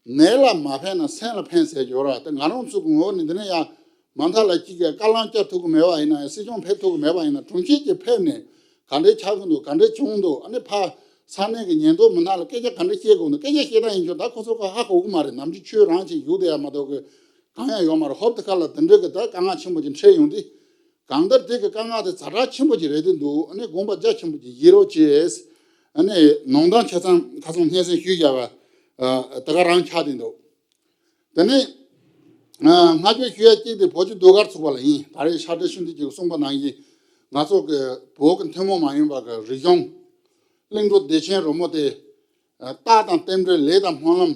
ནད་ལ་མ་ཕན་ན་སེམས་ལ་ཕན་ཟེར་གྱི་ཡོད་རེད། ད་ང་རང་ཚོ་གི་ངོས་ནས་འདི་ནས་ཡང་མ་མཐའ་ལ་གཅིག་གི་བཀའ་བློན་བསྐྱར་ཐུབ་ཀྱི་མེད་པ་ཡིན་ན་ཡང་། སྲིད་སྐྱོང་ཕེབས་ཐུབ་ཀྱི་མེད་པ་ཡིན་ན། དྲུང་ཆེ་གཅིག་ཕེབས་ནས་ག་འདྲས་ཆགས་ཀྱི་འདུག་ག་འདྲས་བྱུང་འདུག་ཨ་ནི་ཕར་ས་གནས་ཀྱི་ཉེན་རྟོག་མི་སྣ་ལ་སྐད་ཆ་ག་འདྲས་བཤད་དགོས་འདུག་སྐད་ཆ་བཤད་སྟངས་ཡིན་ཆོག་ད་ཁོ་ཚོ་ག་ཧ་གོ་གི་མ་རེད། ནམ་རྒྱུན་ཆོས་རང་བྱས་བཞུགས་བསྡད་ཡ་མ་གཏོགས་གི་གང་ཡང་ཡོད་མ་རེད། ཧོབ་དེ་ཁ་ལ་དེ་འདྲས་གི་ད་དཀའ་ངལ་ཆེན་པོ་ཅིག་འཕྲད་ཡོང་དུས། གང་ལྟར་དེ་གི་དཀའ་ངལ་དེ་ཛ་དྲག་ཆེན་པོ་ཅིག་རེད་དེ་འདུག་ཨ་ནི་དགོངས་པ་རྒྱ་ཆེན་པོ་ཅིག་བཞེས་རོགས་བྱས། ཨ་ནི་ནང་དོན་ཆ་ཚང་ཁ་སང་སྙན་སེང་ཞུས་བཞག་པ་ཨ་དེ་ག་རང་ཆགས་བསྡད་འདུག་དེ་ནས་ཨ་སྔ་བརྗོད་ཞུ་ཡ་གཅིག་དེ་བོད་ཀྱི་ཟློས་གར་ཚོགས་པ་ལ་ཡིན། ད་རེས་ཤར་སྒྲེང་ཆུ་འདི་གཅིག་གསུངས་པ་ནང་བཞིན་ང་ཚོ་གི་བོད་ཀྱི་ཐུན་མོང་མ་ཡིན་པ་གི་རིག་གཞུང་གླིང་བྲོ་བདེ་ཆེན་རོལ་མོ་དེ་ཨ་རྟགས་དང་རྟེན་འབྲེལ་ལས་དང་སྨོན་ལམ་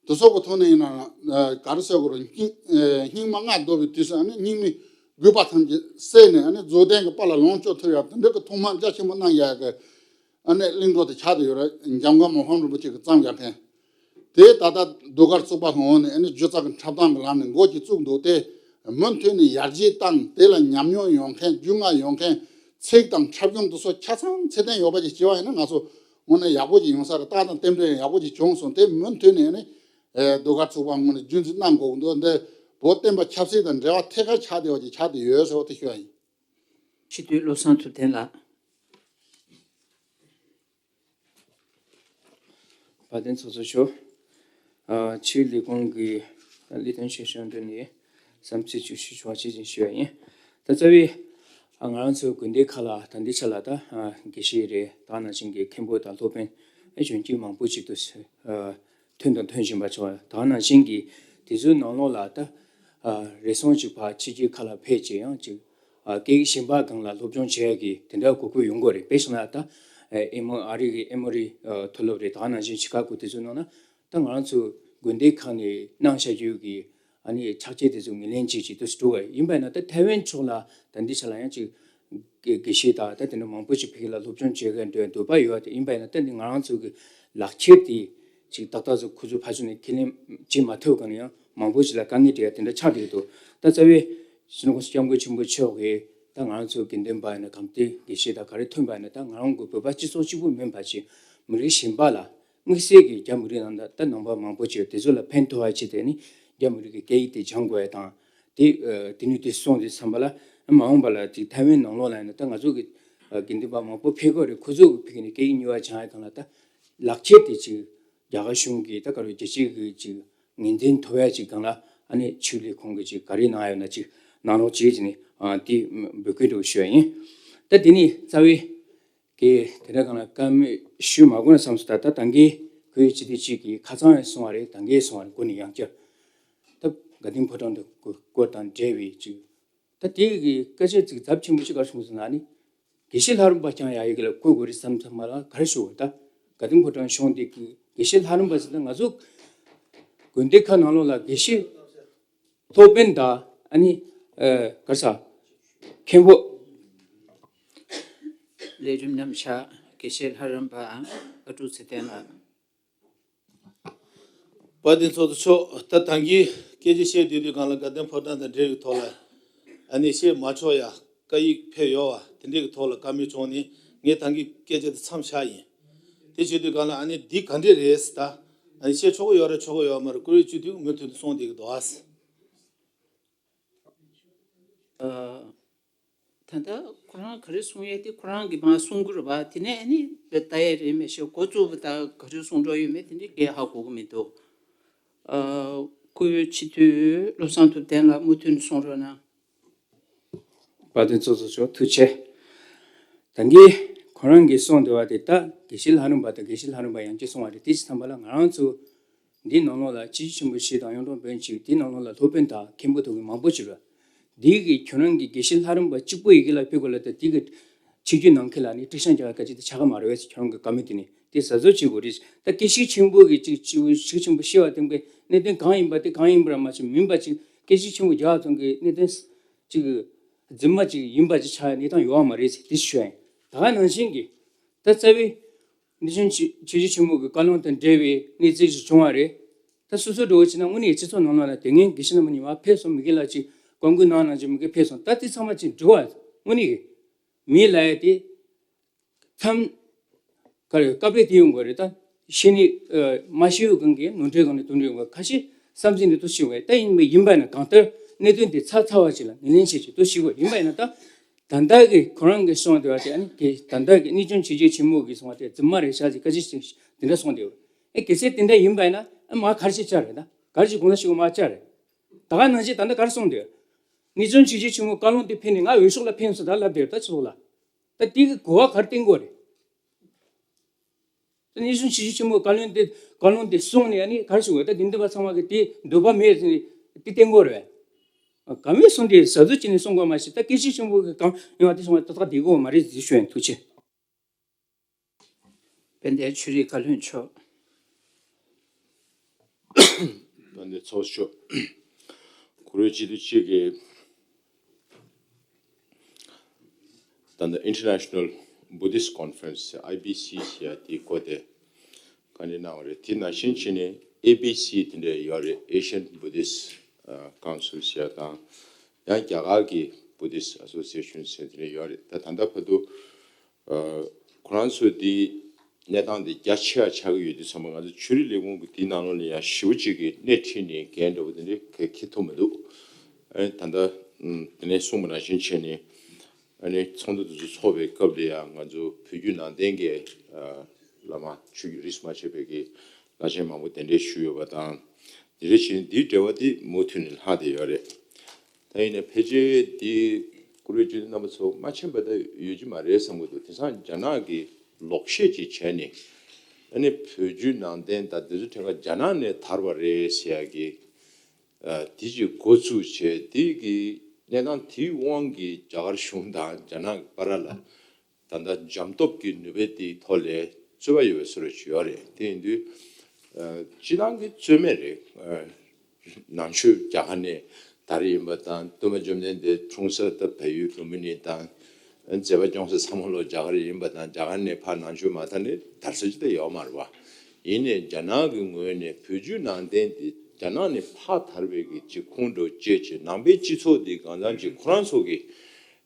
དེ་ཚོ་གི་ཐོག་ནས་ཡིན་ན། ཨ་ག་རེ་ཟེར་དགོས་རེད། སྙིགས་ཨ་སྙིགས་མ་ལྔ་བདོ་བའི་དུས་སུ་ཨ་ནི་སྙིགས་མའི་རྒུད་པ་ཐམས་ཅད་བསལ་ནས། ཨ་ནི་རྫོགས་ལྡན་གྱི་དཔལ་ལ་ལོངས་སྤྱོད་ཐུབ་ཡག་དེ་འདྲ་གི་ཐུགས་སྨོན་རྒྱ་ཆེན་པོ་གནང་ཡག་གི་ཨ་ནི་གླིང་བྲོ་དེ་ཆགས་བསྡད་ཡོད་རེད། འཇམ་མགོན་མི་ཕམ་རིན་པོ་ཆེ་གིས་བརྩམས་ཡག་མཁན་དེ། ད་ལྟ་ཟློས་གར་ཚོགས་པ་གི་ངོས་ནས་ཨ་ནི་སྒྱུ་རྩལ་གྱི་འཁྲབ་སྟངས་ཀྱི་ལམ་ནས་འགོ་ཅིག་བཙུགས་འདུག་དེ་མུ་མཐུད་ནས་ཡར་རྒྱས་བཏང་། དེ་ལ་ཉམས་མྱོང་ཡོད་མཁན། རྒྱུས་མངའ་ཡོད་མཁན། ཚིག་དང་འཁྲབ་གཞུང་དེ་ཚོ་ཆ་ཚང་ཚད་ལྡན་ཡོད་པ་ཅིག་བྱས་པ་ཡིན་ན། ང་ཚོ་དངོས་གནས་ཡག་པོ་ཅིག་ཡོང་ས་རེད། རྟགས་དང་རྟེན་འབྲེལ་ཡང་ཡག་པོ་ཅིག་བྱུང་སོང་། དེ་མུ་མཐུད་ནས་ནི་ཨེ་ཟློས་གར་ཚོགས་པ་ངོས་ནས་རྒྱུན་འཛིན་གནང་དགོས་ཀྱི་འདུག་འདི་བོད་བསྟན་པ་ཆབ་སྲིད་དང་འབྲེལ་བ་ཐད་ཀར་ཆགས་བསྡད་པ་ཅིག་ཆགས་བསྡད་ཡོད་ཟེར་བ་དེ་ཞུ་བ་ཡིན། སྤྱི་འཐུས་བློ་བཟང་ཐུབ་བསྟན་ལགས། དཔལ་ལྡན་ཚོགས་གཙོ་མཆོག་ཨ་ཕྱིའི་ལས་ཁུངས་ཀྱི་ལས་དོན་ཆེ་ཆུང་འདི་ནས་བསམ་ཚུལ་ཅིག་ཞུ་ཆོག་ཅེས་ཞུ་བ་ཡིན། ད་རྩ་བའི་ཨ་ང་རང་ཚོའི་དགོན་སྡེ་ཁག་ལ་ད་ལྟའི་ཆ་ལ་ད་ཨ་དགེ་བཤེས་རེད། ད་ནང་བཞིན་གྱི་མཁན་པོ་དང་སློབ་དཔོན་ཨ་གཞོན་སྐྱེས་མང་པོ་ཅིག་ཏུ་ཨ་ཐོན་དང་ཐོན་བཞིན་པ་ཆགས། ད་ནང་བཞིན་གྱི་དེ་ཚོའི་ནང་ལོགས་ལ་ད་ཨ་རེ་ཟུང་ཅིག་ཕར་ཕྱི་རྒྱལ་ཁག་ལ་ཕེབས་བྱས་ཡང་ཅིག་ཨ་སྐད་ཡིག་གཞན་པ་སྒང་ལ་སློབ་སྦྱོང་བྱེད་ཡ་གི་དེ་འདྲ་དགོས་མཁོ་ཡོང་གི་རེད། དཔེ་བཞག་ན་ད་ཨ་ཨེ་མོ་ཨ་རི་གི་ཨེ་མོ་རི་ཨ་མཐོ་སློབ་རེད། ད་ནང་བཞིན་ཆི་ཁ་གོ་དེ་ཚོའི་ནང་ན་ད་ང་རང་ཚོ་དགོན་སྡེ་ཁག་ནས་གནང་བཞག་རྒྱུ་གི་ཨ་ནི་ཕྱག་དཔྱད་དེ་ཚོ་ངོས་ལེན་བྱེད་ཅིག་ཏུ་འགྲོ་བ་ཡིན་པ་ན། ད་ཐའེ་ཝན་ཕྱོགས་ལ་ད་འདི་ཆ་ལ་ཡང་ཅིག་ དགེ་དགེ་བཤེས་དང་ད་དེ་འདྲ་མང་པོ་ཞིག་ཕ་གི་ལ་སློབ་སྦྱོང་བྱེད་མཁན་འདྲ་འདོད་པ་ཡོད་དེ་ཡིན་པ་ཡིན་ན། ད་འདི་ང་རང་ཚོ་གི་ལག་ཁྱེར་དེ་ཅིག་ཏག་ཏག་ཚོ་ཁོ་ཚོ་ཕར་ཚུར་ནས་ཁས་ལེན་བྱེད་མ་ཐུབ་ག་ནས་ཡང་མང་པོ་ཞིག་ལ་དཀའ་ངལ་འཕྲད་ཡ་དེ་འདྲ་ཆགས་བསྡད་འདུག་ད་རྩ་བའི་སྤྱི་ནོར་༸གོང་ས་༸སྐྱབས་མགོན་ཆེན་པོ་མཆོག་གིས་ད་ང་རང་ཚོ་དགེ་འདུན་པ་ཡིན་ན་གམ་དེ་དགེ་བཤེས་དང་ག་རེ་ཐོན་པ་ཡིན་ན། ད་ང་རང་གི་བོད་པ་སྤྱི་ཚོགས་གཅིག་པུ་མིན་པ་ཅིག་མི་རིགས་གཞན་པ་ལ་དམིགས་བསལ་གྱི་རྒྱ་མི་རིགས་ནང་ད་ད་ནང་པ་མང་པོ་ཅིག་ཡོད། དེ་ཚོ་ལ་ཕན་ཐོགས་པ་ཅིག་དེ་ནི་རྒྱ་མི་རིགས་ཀྱི་སྐད་ཡིག་དེ་སྦྱང་དགོས་ཡ་དང་། དེ་ཨ་དེ་ནས་དེ་སོང་དུས་ཙམ་པ་ལ་མ་འོངས་པ་ལ་ཅིག་ཐའེ་ཝན་ནང་ལོགས་ལ་ཡིན་ན་ད་ང་ཚོ་གི་ཨ་དགེ་འདུན་པ་མང་པོ་ཕེབས་ཀྱི་ཡོད་རེད། ཁོ་ཚོ་གི་ཕ་གི་ནས་སྐད་ཡིག་གཉིས་པ་སྦྱང་ཡ་སྒང་ལ་ད་ལག་ཁྱེར་དེ་ཅིག་རྒྱ་གར་གཞུང་གིས་ད་ག་རེ་རྒྱལ་སྤྱི་གི་ཅིག་ངོས་འཛིན་ཐོབ་ཡ་ཅིག་སྒང་ལ་ཨ་ནི་ཕྱི་ལས་ཁུངས་ཀྱིས་ཅིག་ག་རེ་གནང་ཡ་ཡོད་ན་ཅིག་གནང་རོགས་བྱེད་ཅེས་ནས་ཨ་དེ་འབོད་སྐུལ་འདྲ་བོ་ཞུ་ཡ་ཡིན། ད་དེ་ནས་རྩ་བའི་གི་དེ་འདྲ་སྒང་ལ་བཀའ་མོལ་ཞུ་མ་དགོས་ན་བསམ་སོང་། ད་ད་ད་གིན་གུས་སྤྱི་འཐུས་གཅིག་གིས་ཁ་སང་ཡང་གསུངས་པ་རེད། ད་གིན་གསུངས་པ་རེད། སྒོ་ནས་ཡང་བསྐྱར་ད་དགའ་ལྡན་ཕོ་བྲང་དུ་སྐོར་དང་འབྲེལ་བའི་ཅིག་ད་དེ་གི་སྐད་ཆ་ཅིག་ཚབས་ཆེན་པོ་ཅིག་ག་རེ་བྱུང་སོང་ན་ནི། དགེ་བཤེས་ལྷ་རམས་པ་རྐྱང་ཡ་ཡི་གེ་ལ་བཀོད་དགོས་རེད་བསམ་ཚང་མ་ལ་ག་རེ་ཞུ་དགོས། ད་དགའ་ལྡན་ཕོ་བྲང་གཞུང་འདི་གི་དགེ་བཤེས་ལྷ་རམས་པ་ཟེར་ད་ང་ཚོ་དགོན་སྡེ་ཁག་ནང་ལོགས་ལ་དགེ་བཤེས་སློབ་དཔོན་དང་ཨ་ནི་ཨ་ག་རེ་ཟ་མཁན་པོ། ལས་རིམ་རྣམ་གཞག་དགེ་བཤེས་ལྷ་རམས་པ་ཨ་ཀྲུག་ཚེ་བརྟན་ལགས། དཔལ་ལྡན་ཚོགས་གཙོ་མཆོག་ད་ད་གིན་སྐད་ཆ་བཤད་བསྡད་དུས་སྒང་ལ་དགའ་ལྡན་ཕོ་བྲང་དང་འབྲེལ་བའི་ཐོག་ལ་ཨ་ནི་བཤད་མ་ཆོག་ཡ་བཀའ་ཡིག་ཕེབས་ཡོད་བ་དེ་འདྲའི་གི་ཐོག་ལ་བཀའ་མོལ་བྱུང་ནས་ངས་ད་གིན་སྐད་ཆ་དེ་མཚམས་བཞག་ཡིན། དེ་བྱེད་དུས་སྒང་ལ་ཨ་ནི་འདི་ག་འདྲས་རེད་ཟེར། ད་ཨ་ནི་བཤད་ཆོག་གི་ཡོད་རེད་ཆོག་གི་ཡོད་མ་རེད། བཀུར་འོས་སྤྱི་འཐུས་མུ་མཐུད་དུ་གསུང་བསྡད་ཀྱི་འདུག་ཨ། ཨ། ད་ལྟ་ཁོ་རང་ག་རེ་གསུང་ཡས་དེ་ཁོ་རང་གིས་མར་གསུང་གི་རེད་པ། དེ་ནས་ཨ་ནི་ལྟ་ཡས་རེད་མི་ཤེས། འགོ་བཙུགས་པ་ད་ག་རེ་གསུང་འགྲོ་ཡོད་མེད་དེ་འདྲའི་སྐད་ཧ་གོ་གི་མི་འདུག་ཨ། བཀུར་འོས་སྤྱི་འཐུས་བློ་བཟང་ཐུབ་བསྟན་ལགས་མུ་མཐུད་ནས་གསུང་རོགས་གནང་། དཔལ་ལྡན་ཚོགས་གཙོ་མཆོག་ཐུགས་རྗེ་ཆེ། ད་གིན་ཁོ་རང་གིས་གསུངས་བསྡད་པ་དེ་ད་དགེ་བཤེས་ལྷ་རམས་པ་དང་དགེ་བཤེས་ལྷ་རམས་པ་ཡང་སྐྱར་གསུངས་པ་རེད། དེ་ཅི་ཙམ་པ་ལ་ང་རང་ཚོ་འདི་ནང་ལོགས་ལ་སྤྱི་ཁྱབ་ཆེན་པོ་བཞི་དང་གཡུང་དྲུང་བོན་བཅུ་འདི་ནང་ལོགས་ལ་སློབ་དཔོན་དང་མཁན་པོ་དག་གི་མང་པོ་ཅིག་རེད། འདི་གི་ཁྱོད་རང་གི་དགེ་བཤེས་ལྷ་རམས་པ་གཅིག་པོ་ཡི་གེ་ལ་ཕེབས་དགོས་ལ་ད་འདི་གི་ཆིག་སྒྱུར་ནང་ཁུལ་ལ་ནི་ཀྲིག་ཤང་རྒྱག་སྐད་ཆ་དེ་ཆགས་ཀྱི་མ་རེད་བས། ཁྱོད་རང་གི་བཀའ་མོལ་དེ་ནི་དེ་གཟབ་གཟབ་བྱེད་དགོས་རེད། ད་དགེ་བཤེས་ཆེན་པོ་གི་ཅིག་ཅིག་ཞིག་ཆེན་པོ་ཤེས་པ་དེ་གི་གནད་དོན་གང་ཡིན་པ་དེ་གང་ཡིན་པ་ར་མ་ཆེ་མིན་པ་ཅིག་དགེ་བཤེས་ཆེན་པོ་རྒྱ་ཚང་གི་གནད་དོན་ཅིག་རྫུན་མ་ཅིག་ཡིན་པ་ཅིག་ཆགས་ཡ་གནས་སྟངས་ཡོད་མ་རེད་ཟེར་དེ་ཞུ་ཡ་ཡིན། ད་ག་ནང་བཞིན་གྱི་ད་རྩ་བའི་གནས་ཆུང་ཆོས་ཆོས་བརྒྱུད་ཆེན་མོ་གི་བཀའ་བློན་དང་འབྲེལ་བའི་གནས་ཚུལ་ཞིག་བྱུང་བ་རེད། ད་སོ་སོ་འགྲོ་བ་ཕྱིན་ན་དངོས་གནས་སྤྱི་ཚོགས་ནང་ལོགས་ལ་དེ་སྔོན་དགེ་བཤེས་རྣམ་པ་གཉིས་མར་ཕེབས་སོང་། མི་སྒེར་ལ་ཅིག་བཀའ་འགུག་གནང་གནང་ཅིག་མི་སྒེར་ཕེབས་སོང་། ད་དེ་ཚང་མ་ཅིག་འགྲོ་བ་དངོས་གནས་ཀྱི་མི་ལ་ཡ་དེ་མཚམས་ག་རེ་སྐབས་རེ་དེ་ཡོང་དགོས་རེད། ད་ཤེས་ནི་མ་ཤེས་ཡོད་གང་གི་ནོར་འཁྲུལ་གང་ནས་དོན་འགྲུལ་ཡོང་དགོས། ཁ་ཤས་བསམ་ཚུལ་འདི་ཐུགས་ཤེས་དགོས། ད་ཡིན་པ་ཡིན་པ་ཡིན་ན་གང་ལྟར་གནད་དོན་དེ་ཚགས་ཚགས་པ་ཅིག་ལ་ངོས་ལེན་བྱེད་ཅིག་ཐུགས་ཤེས་དགོས། ཡིན་པ་ཡིན་ན་ད། ད་ལྟ་གི་ཁོ་རང་གི་གསུངས་བསྡད་པ་དེ་ཨ་ནི་གི་ད་ལྟ་གི་གནས་ཆུང་ཆོས་བརྒྱུད་ཆེན་མོ་གིས་གསུངས་པ་དེ་རྫུན་མ་རེད་ཤག་ཅིག་སྐད་ཆ་ཅིག་དེ་འདྲ་གསུངས་བསྡད་པ། ཨེ་གལ་སྲིད་དེ་འདྲ་ཡིན་པ་ཡིན་ན་ཨ་མ་ག་རེ་ཞིག་བཅར་རེད། ད་ག་རེ་ཞིག་དགོངས་པ་ཞིག་མ་བཅར་རེད། ད་ག་ནང་བཞིན་ད་ལྟ་ག་རེ་གསུངས་བསྡད། གནས་ཆུང་ཆོས་བརྒྱུད་ཆེན་མོ་བཀའ་བློན་དེ་ཕེབས་ནས་ང་འོས་ཤོག་ལ་ཕེབས་སོང་ད་ལབ་བསྡད་ད་ཕྱི་ལོགས་ལ། ད་དེ་གི་གོ་བ་ག་རེ་བསྟན་དགོས་རེད། ད་གནས་ཆུང་ཆོས་བརྒྱུད་ཆེན་མོ་བཀའ་བློན་དེ་བཀའ་བློན་དེ་གསུངས་ནས་ཨ་ནི་ག་རེ་ཞུ་དགོས། ད་དེ་འདི་བ་ཚང་མ་གི་དེ་འདོད་པ་མེད་ཟེར་ནས་དེ་བསྟན་དགོས་རེད། གང་མེད་གསུངས་དེ་ཟ་ཟུར་བྱས་ནས་གསུང་དགོས་མ་ཤེས། ད་སྐད་ཆ་ཆེན་པོ་གི་གང་ཡོང་བ་དེ་གསུང་བ་ཏག་ཏག་བསྡད་དགོས་མ་རེད་ཟེར་ཞུ་ཡིན། ཐུགས་རྗེ་ཆེ། དཔལ་ལྡན་ཆོས་རིག་བཀའ་བློན་མཆོག་དཔལ་ལྡན་ཚོགས་གཙོ་མཆོག་གུ་རུ་སྤྱི་འཐུས་གཅིག་གིས་ད་ལྟ་International Buddhist Conference I B C ཞེས་དེའི་སྐོར་དེ་བཀའ་འདྲི་གནང་བ་རེད། དེ་ནང་བཞིན་བྱས་ནས་A B C དེ་འདྲ་ཡོད་རེད། Asian Buddhist Council ཞེས་དང་ཡང་རྒྱ་གར་གྱི་Buddhist Association ཟེར་དེ་འདྲ་ཡོད་རེད། ད་ད་ལྟ་བར་དུ་ཁོ་རང་ཚོའི་དེའི་གནས་སྟངས་དེ་རྒྱ་ཆེ་བ་ཆགས་ཀྱི་ཡོད་དུས་ཙམ་པ་ང་ཚོ་ཆོས་རིག་ལས་ཁུངས་ཀྱི་དེའི་ནང་ལོགས་ལ་ཡང་ཞེ་པོ་ཅིག་གི་སྣེ་ཁྲིད་ནས་འགན་འདྲ་པོ་དེ་འདྲ་ག་འཁྱེར་ཐུབ་མི་འདུག་ཨ་ནི་ད་ལྟ་དེ་ནས་གསུངས་པ་ནང་བཞིན་བྱས་ནས་ཨ་ནི་ཚོགས་འདུ་དེ་ཚོ་ཚོགས་པའི་སྐབས་ལ་ཡང་ང་ཚོ་བོད་བརྒྱུད་ནང་བསྟན་གྱི་བླ་མ་ཆོས་བརྒྱུད་རིས་མ་ཆད་པའི་གི་བླ་ཆེན་མང་པོ་གདན་འདྲེན་ཞུས་ཡོད་པ་དང་དེ་འདྲ་བྱས་ནས་འདིའི་འབྲེལ་བ་དེ་མུ་མཐུད་ནས་ལྷག་བསྡད་ཡོད་རེད། ད་ཡིན་ནའི་ཕལ་ཆེར་འདི་བཀུར་འོས་སྤྱི་འཐུས་རྣམ་པ་ཚོ་མ་མཁྱེན་པ་ད་ཡོད་ཀྱི་མ་རེད་བསམ་གྱི་འདུག་དེང་སང་རྒྱ་ནག་གིས་ལོག་བཤད་ཅིག་བྱས་ནས་ཨ་ནི་བོད་བརྒྱུད་ནང་བསྟན་དང་འདི་ཚོ་ཐད་ཀར་རྒྱ་ནག་ནས་དར་བ་རེད་ཟེར་ཡ་གི་དེ་ཅིག་འགོ་བཙུགས་བྱས། དེ་གི་གནས་སྟངས་དེའི་དབང་གིས་རྒྱ་གར་གཞུང་དང་རྒྱ་ནག་གི་བར་ལ་ད་ལྟ་འཇམ་སྟོབས་ཀྱི་ནུས་པའི་དེའི་ཐོག་ལ་རྩོད་པ་ཡོད་པའི་བཟོ་འདྲ་ཅིག་ཡོད་རེད། དེ་ཡིན་དུས་སྤྱིར་བཏང་གི་རྩོད་མེད་རེད། ནང་ཆོས་རྒྱ་གར་ནས་དར་ཡིན་པ་དང་སྟོན་པ་བཅོམ་ལྡན་འདས་འཁྲུངས་ས་ད་བལ་ཡུལ་ལུམ་བི་ནི་དང་ མཛད་པ་སྐྱོང་ས་ཚང་མ་ལོ་རྒྱ་གར་ཡིན་པ་དང་། རྒྱ་གར་ནས་ཕར་ནང་ཆོས་མ་དར་ནས་དར་ས་ཅིག་ད་ཡོད་མ་རེད་བ། ཡིན་ནའི་རྒྱ་ནག་གི་ངོས་ནས་བོད་བརྒྱུད་ནང་བསྟན་དེ་རྒྱ་ནག་ནས་ཕར་དར་བའི་གི་ཅིག་ཁུངས་འདྲ་བཅད་བྱས། ནང་པའི་སྤྱི་ཚོགས་འདི་གང་ཙམ་ཅིག་ཁོ་རང་ཚོ་གི་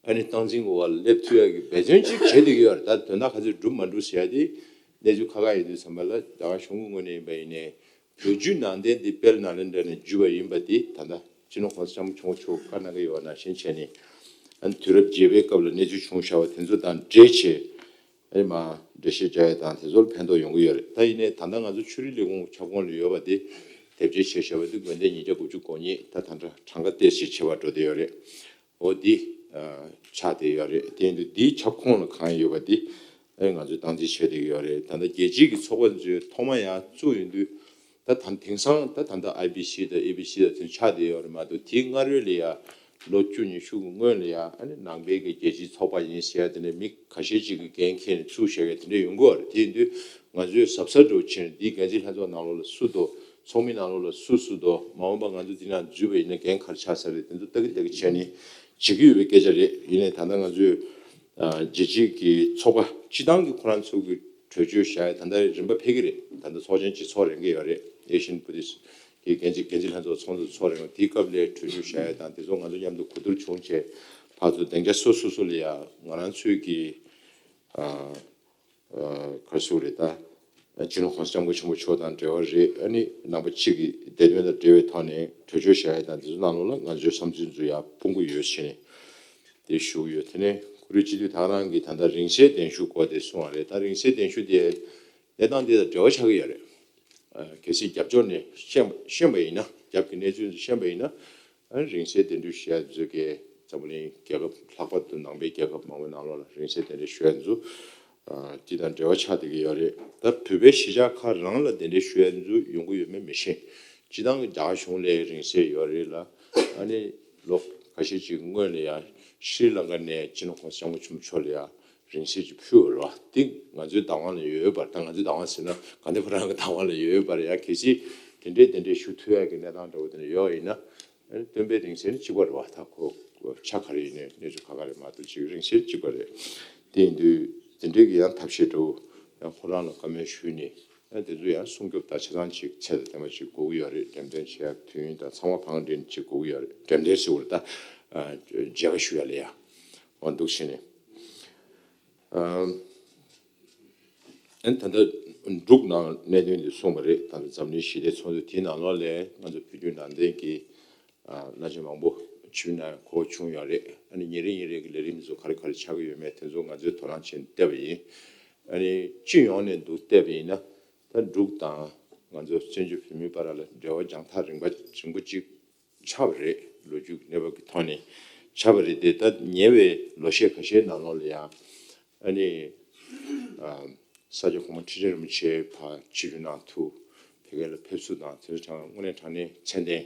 ཨ་ནི་སྟངས་འཛིན་གྱི་འོག་ལ་སླེབས་ཐུབ་ཡག་གི་འབད་བརྩོན་ཅིག་བྱེད་བསྡད་ཀྱི་ཡོད་རེད། ད་དོན་དག་ག་ཚོད་འགྲུབ་མ་འགྲུབ་ཟེར་ཡ་དེ་གནས་ཚུལ་ཁག་ཁག་ཡིན་དུས་ཙམ་པ་ལ། རྒྱ་གར་གཞུང་གི་ངོས་ནས་ཡིན་པ་ཡིན་ནའི། བོད་བརྒྱུད་ནང་བསྟན་འདི་དཔལ་ནཱ་ལེནྡྲ་ནས་བརྒྱུད་པ་ཡིན་པ་འདི་ད་ལྟ་སྤྱི་ནོར་༸གོང་ས་༸སྐྱབས་མགོན་ཆེན་པོ་མཆོག་བཀའ་གནང་གི་ཡོད་པ་ནང་བཞིན་བྱས་ནས། ཨ་ནི་དུས་རབས་བརྒྱད་པའི་སྐབས་ལ་གནས་ཚུལ་བྱུང་བཞག་པ་དེ་ཚོ་དང་འབྲེལ་བྱས། ཨ་ནི་མར་འགྲེལ་བཤད་རྒྱག་ཡ་དང་དེ་ཚོ་ལ་ཕན་ཐོགས་ཡོང་གི་ཡོད་རེད། ད་ཡིན་ནའི་ད་ལྟ་ང་ཚོ་ཆོས་རིག་ལས་ཁུངས་ཁྱབ་ཁོངས་ལ་ཡོད་པ་དེ་དེབ་སྐྱེལ་བྱས་བཞག་པ་དེ་དགོན་སྡེ་ཉིས་བརྒྱ་དགུ་བཅུ་གོ་གཉིས། ད་ད་ལྟ་གྲངས་ཀ་ཏོག་ཙམ་ཆེ་བ་འགྲོ་བསྡད་ཡོད་རེད། འོ་འདི་ཨ་ཆགས་བསྡད་ཡོད་རེད། དེ་ཡིན་དུས་འདིའི་ཁྱབ་ཁོངས་ལ་གང་ཡོད་པ་འདི་ཨ་ང་ཚོས་སྟངས་འཛིན་བྱས་བསྡད་ཀྱི་ཡོད་རེད། ད་ལྟ་རྒྱལ་སྤྱིའི་གི་ཚོགས་པ་ཚོས་ཐོག་མ་ཡར་བཙུགས་ཡོང་དུས། ད་ད་དེང་སང་ད་ད་ལྟ་ཨའི་བི་སི་དང་ཨེ་བི་སི་དང་དེ་ཆགས་བསྡད་ཡོད་རེད་མ་གཏོགས། དེའི་སྔ་རོལ་ལ་ཡ་ལོ་བཅུ་ཉི་ཤུ་གི་སྔོན་ལ་ཡ་ཨ་ནི་ནང་པའི་གི་རྒྱལ་སྤྱིའི་ཚོགས་པ་ཡིན་ཟེར་ཡ་དེ་འདྲ་མི་ཁ་ཤས་ཅིག་གིས་འགན་འཁྱེར་ནས་བཙུགས་བཞག་ཡ་དེ་འདྲ་ཡོང་གི་ཡོད་རེད། དེ་ཡིན་དུས་ང་ཚོས་གཟབ་གཟབ་འདྲ་བོ་བྱས་ནས་འདིའི་འགན་འཛིན་ལྷན་ཚོགས་ནང་ལོགས་ལ་སུ་འདུག་ཚོགས་མི་ནང་ལོགས་ལ་སུ་སུ་འདུག་མ་འོངས་པ་ང་ཚོ་འདི་ནང་འཛུལ་བ་ཡིན་ན་འགན་ག་རེ་ཆགས་ས་རེད། དེ་ཚོ་ལྟ་གི་ལྟ་གི་བྱས་ནས་བྱེད་ཀྱི་ཡོད་པའི་སྐད་ཆ་རེད། ཡིན་ནའི་ད་ལྟ་ང་ཚོས་ཨ་རྒྱལ་སྤྱིའི་གི་ཚོགས་པ་སྤྱི་བཏང་གི་ཁོ་རང་ཚོ་གི་གྲོས་ཆོད་བཞག་ཡ་ད་ལྟ་རིམ་པ་འཕེལ་གི་རེད། ད་ལྟ་ཚོགས་ཆེན་གཅིག་ཚོགས་རན་གི་ཡོད་རེད། ཨེ་ཤི་ཡན་བུ་དིསྟ་གི་འགན་འཛིན་འགན་འཛིན་ལྷན་ཚོགས་ཚོགས་འདུ་ཚོགས་རན་གི། དེའི་སྐབས་ལ་གྲོས་ཆོད་བཞག་ཡ་དང་དེ་ཚོ་ང་ཚོ་མཉམ་དུ་གོ་བསྡུར་བྱུང་བྱས། ཕར་ཚུར་སྡིངས་ཆ་སོ་སོ་སོ་ལ་ཡ་ང་རང་ཚོའི་གི་ཨ་ཨ་ག་རེ་ཟེར་དགོས་རེད། ད་སྤྱི་ནོར་༸གོང་ས་༸སྐྱབས་མགོན་ཆེན་པོ་མཆོག་དང་འབྲེལ་བ་རེད། ཨ་ནི་ནང་པ་སྤྱི་གི་བདེ་དོན་དང་འབྲེལ་བའི་ཐོག་ནས་གྲོས་ཆོད་བཞག་ཡ་དང་དེ་ཚོ་ནང་ལོགས་ལ་ང་ཚོའི་བསམ་ཚུལ་ཚོ་ཡར་སྤུངས་གི་ཡོད་ཟེར་ནས་དེ་ཞུ་གི་ཡོད། དེ་ནས་ཁོ་རའི་སྤྱི་འཐུས་ད་ག་རང་གིས་ད་ལྟ་རིང་བསྲེལ་གདན་ཞུ་སྐོར་དེ་གསུངས་པ་རེད། ད་རིང་བསྲེལ་གདན་ཞུ་དེ་གནས་སྟངས་དེ་དང་འབྲེལ་བ་ཆགས་ཀྱི་ཡོད་རེད། ཨ་གལ་སྲིད་རྒྱབ་ཕྱོགས་ནས་ཤེས་པ་ཤེས་པ་ཡིན་ན། རྒྱབ་ཀྱི་གནས་ཚུལ་ཤེས་པ་ཡིན་ན། ཨ་རིང་བསྲེལ་གདན་འདྲེན་ཞུ་ཡ་ཚོ་གིས་འཛམ་བུ་གླིང་རྒྱལ་ཁབ་ལྷག་པར་དུ་ནང་པའི་རྒྱལ་ཁབ་མང་པོའི་ནང་ལོགས་ལ་རིང་བསྲེལ་གདན་འདྲེན་ཞུ་ཡ་ཚོ་ཨ་དེ་དང་འབྲེལ་བ་ཆགས་བསྡད་ཀྱི་ཡོད་རེད། ད་བོད་པའི་གཞིས་ཆགས་ཁག་རང་ལ་གདན་འདྲེན་ཞུ་ཡ་ཚོ་ཡོང་གི་ཡོད་མེད་མི་ཤེས། སྤྱི་བཏང་གི་རྒྱ་གར་གཞུང་ལ་རིང་བསྲེལ་ཡོད་རེད་ལ། ཨ་ནི་ལོ་ཁ་ཤས་ཅིག་སྔོན་ལ་ཡ་ཤྲི་ལང་ཀ་ནས་སྤྱི་ནོར་༸གོང་ས་༸སྐྱབས་མགོན་ཆེན་པོ་མཆོག་ལ་ཡ་རིང་བསྲེལ་ཅིག་ཕུལ་བ་རེད་བ། དེ་ང་ཚོའི་བདག་དབང་ལ་ཡོད་པ་རེད། ད་ང་ཚོའི་བདག་དབང་ཟེར་ན་ག་འདྲ་ཁོ་རང་གི་བདག་དབང་ལ་ཡོད་པ་རེད་ཡ། གལ་སྲིད་དེ་འདྲའི་གདན་འདྲེན་ཞུ་ཐུབ་ཡ་གི་གནས་སྟངས་འདྲ་བོ་དེ་འདྲ་ཡོད་ཡིན་ན། ཨ་ནི་སྟོན་པའི་རིང་བསྲེལ་ནི་གཅིག་པ་རེད་བ། ད་ཁོ་ཆ་ག་རེ་ཡིན་ནའི་གནས་ཚུལ་ཁག་ཁག་རེད་མ་གཏོགས། ཅིག་རིང་བསྲེལ་གཅིག་པ་རེད། དེ་ཡིན་དུས་དེ་འདྲའི་གི་ཡང་ཐབས་ཤེས་འདྲ་བོ་ཡང་ཁོ་རང་ལ་བཀའ་མོལ་ཞུས་ནས། ཨ་དེ་ཚོ་ཡང་སྲུང་སྐྱོབ་དང་ཆ་ཚང་ཅིག་ཚད་དང་ལྡན་པ་ཅིག་དགོས་ཀྱི་ཡོད་རེད། འགྲེམས་སྟོན་བྱེད་ཡ་དུས་ཡུན་དང་ཚང་མ་བང་འགྲན་ཅིག་དགོས་ཀྱི་ཡོད་རེད། འགྲེམས་སྟོན་ཟེར་བ་རེད་ད། ཨ་མཇལ་ཁ་ཞུ་ཡ་ལ་ཡ་འོ་འདུག་བྱས་ནས། ཨ་ཨ་ནི་ད་ལྟ་འབྲུག་ནང་གནད་དོན་འདི་གསུངས་པ་རེད། ད་ལྟ་འཛམ་གླིང་ཞི་བདེ་ཚོགས་འདུ་དེའི་ནང་ལོགས་ལ་ང་ཚོ་བོད་བརྒྱུད་ནང་བསྟན་གྱི་ཨ་བླ་ཆེན་མང་པོ་ཆིབས་བསྒྱུར་གནང་གོ་བྱུང་ཡོད་རེད། ཨ་ནི་ཉིན་རེ་ཉིན་རེ་གི་ལས་རིམ་ཚོ་ག་རེ་ག་རེ་ཆགས་ཀྱི་ཡོད་མེད་དེ་ཚོ་ང་ཚོས་དོ་སྣང་བྱས་ནས་བལྟས་པ་ཡིན། ཨ་ནི་སྤྱི་ཡོངས་ནས་འདུག་བལྟས་པ་ཡིན་ན། ད་འབྲུག་དང་ང་ཚོ་བཙན་བྱོལ་བོད་མིའི་བར་ལ་འབྲེལ་བ་རྒྱང་ཐག་རིང་པ་རིང་པོ་ཅིག་ཆགས་པ་རེད། ལོ་རྒྱུས་ཀྱི་གནས་བབ་ཀྱི་ཐོག་ནས་ཆགས་པ་རེད་དེ། ད་ཉེ་བའི་ལོ་ཤས་ཁ་ཤས་ནང་ལོགས་ལ་ཡང་ཨ་ནི་ཨ་ས་སྐྱ་གོང་མ་ཁྲི་བྱང་རིན་པོ་ཆེ་ཕར་ཆིབས་བསྒྱུར་གནང་ཐུབ། བོད་སྐད་ལ་ཕེབས་བསུ་དང་དེ་ཚོ་དངོས་གནས་དྲང་གནས་མཚན་ལྡན་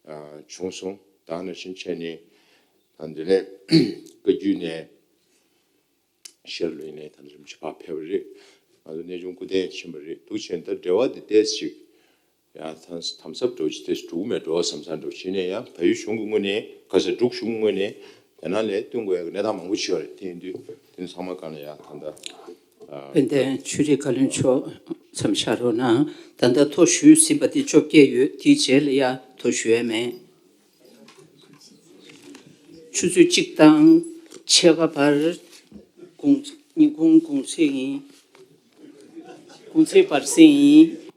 ཨ་བྱུང་སོང་། ད་ནང་བཞིན་བྱས་ནས་ད་འདི་ནས་བཀའ་བརྒྱུད་ནས་ཤར་ལུས་ནས་ད་ནི་རིམ་གྱིས་ཕར་ཕེབས་པ་རེད། ང་ཚོ་གནས་ཆུང་སྐུ་རྟེན་ཕྱིན་པ་རེད། འདུག་བྱས་ད་འབྲེལ་བ་འདི་ཏོག་ཙམ་ཅིག་ཡང་དམ་དམ་ཟབ་འགྲོ་ཅིག་ཏོག་ཙམ་འགྲོ་གི་མེད་འགྲོ་བསམ་བསམ་འགྲོ་བྱས་ནས། ཡང་བལ་ཡུལ་གཞུང་གི་ངོས་ནས་ག་ས་འབྲུག་གཞུང་གི་ངོས་ནས་རྒྱ་ནག་ལ་བསྟུན་དགོས་ཡག་གི་གནས་སྟངས་མང་པོ་ཅིག་ཡོད་རེད། དེ་ཡིན་དུས་དེ་ཚོ་ཚང་མ་སྒང་ལ་ཡང་ད་ལྟ་ཨ། དཔལ་ལྡན་ཆོས་རིག་བཀའ་བློན་མཆོག་མཚམས་བཞག་རོགས་གནང་། ད་ལྟ་ཐོ་ཞུས་ཟིན་པ་དེ་བཅོ་བརྒྱད་ཡོད། དེའི་རྗེས་ལ་ཡང་ཐོ་ཞུ་ཡ་མེད། ཆུ་ཚོད་གཅིག་དང་ཕྱེད་ཀ་བར་གུང་ཉིན་གུང་གུང་ཚིགས་ཡིན། གུང་ཚིགས་བར་གསེང་ཡིན།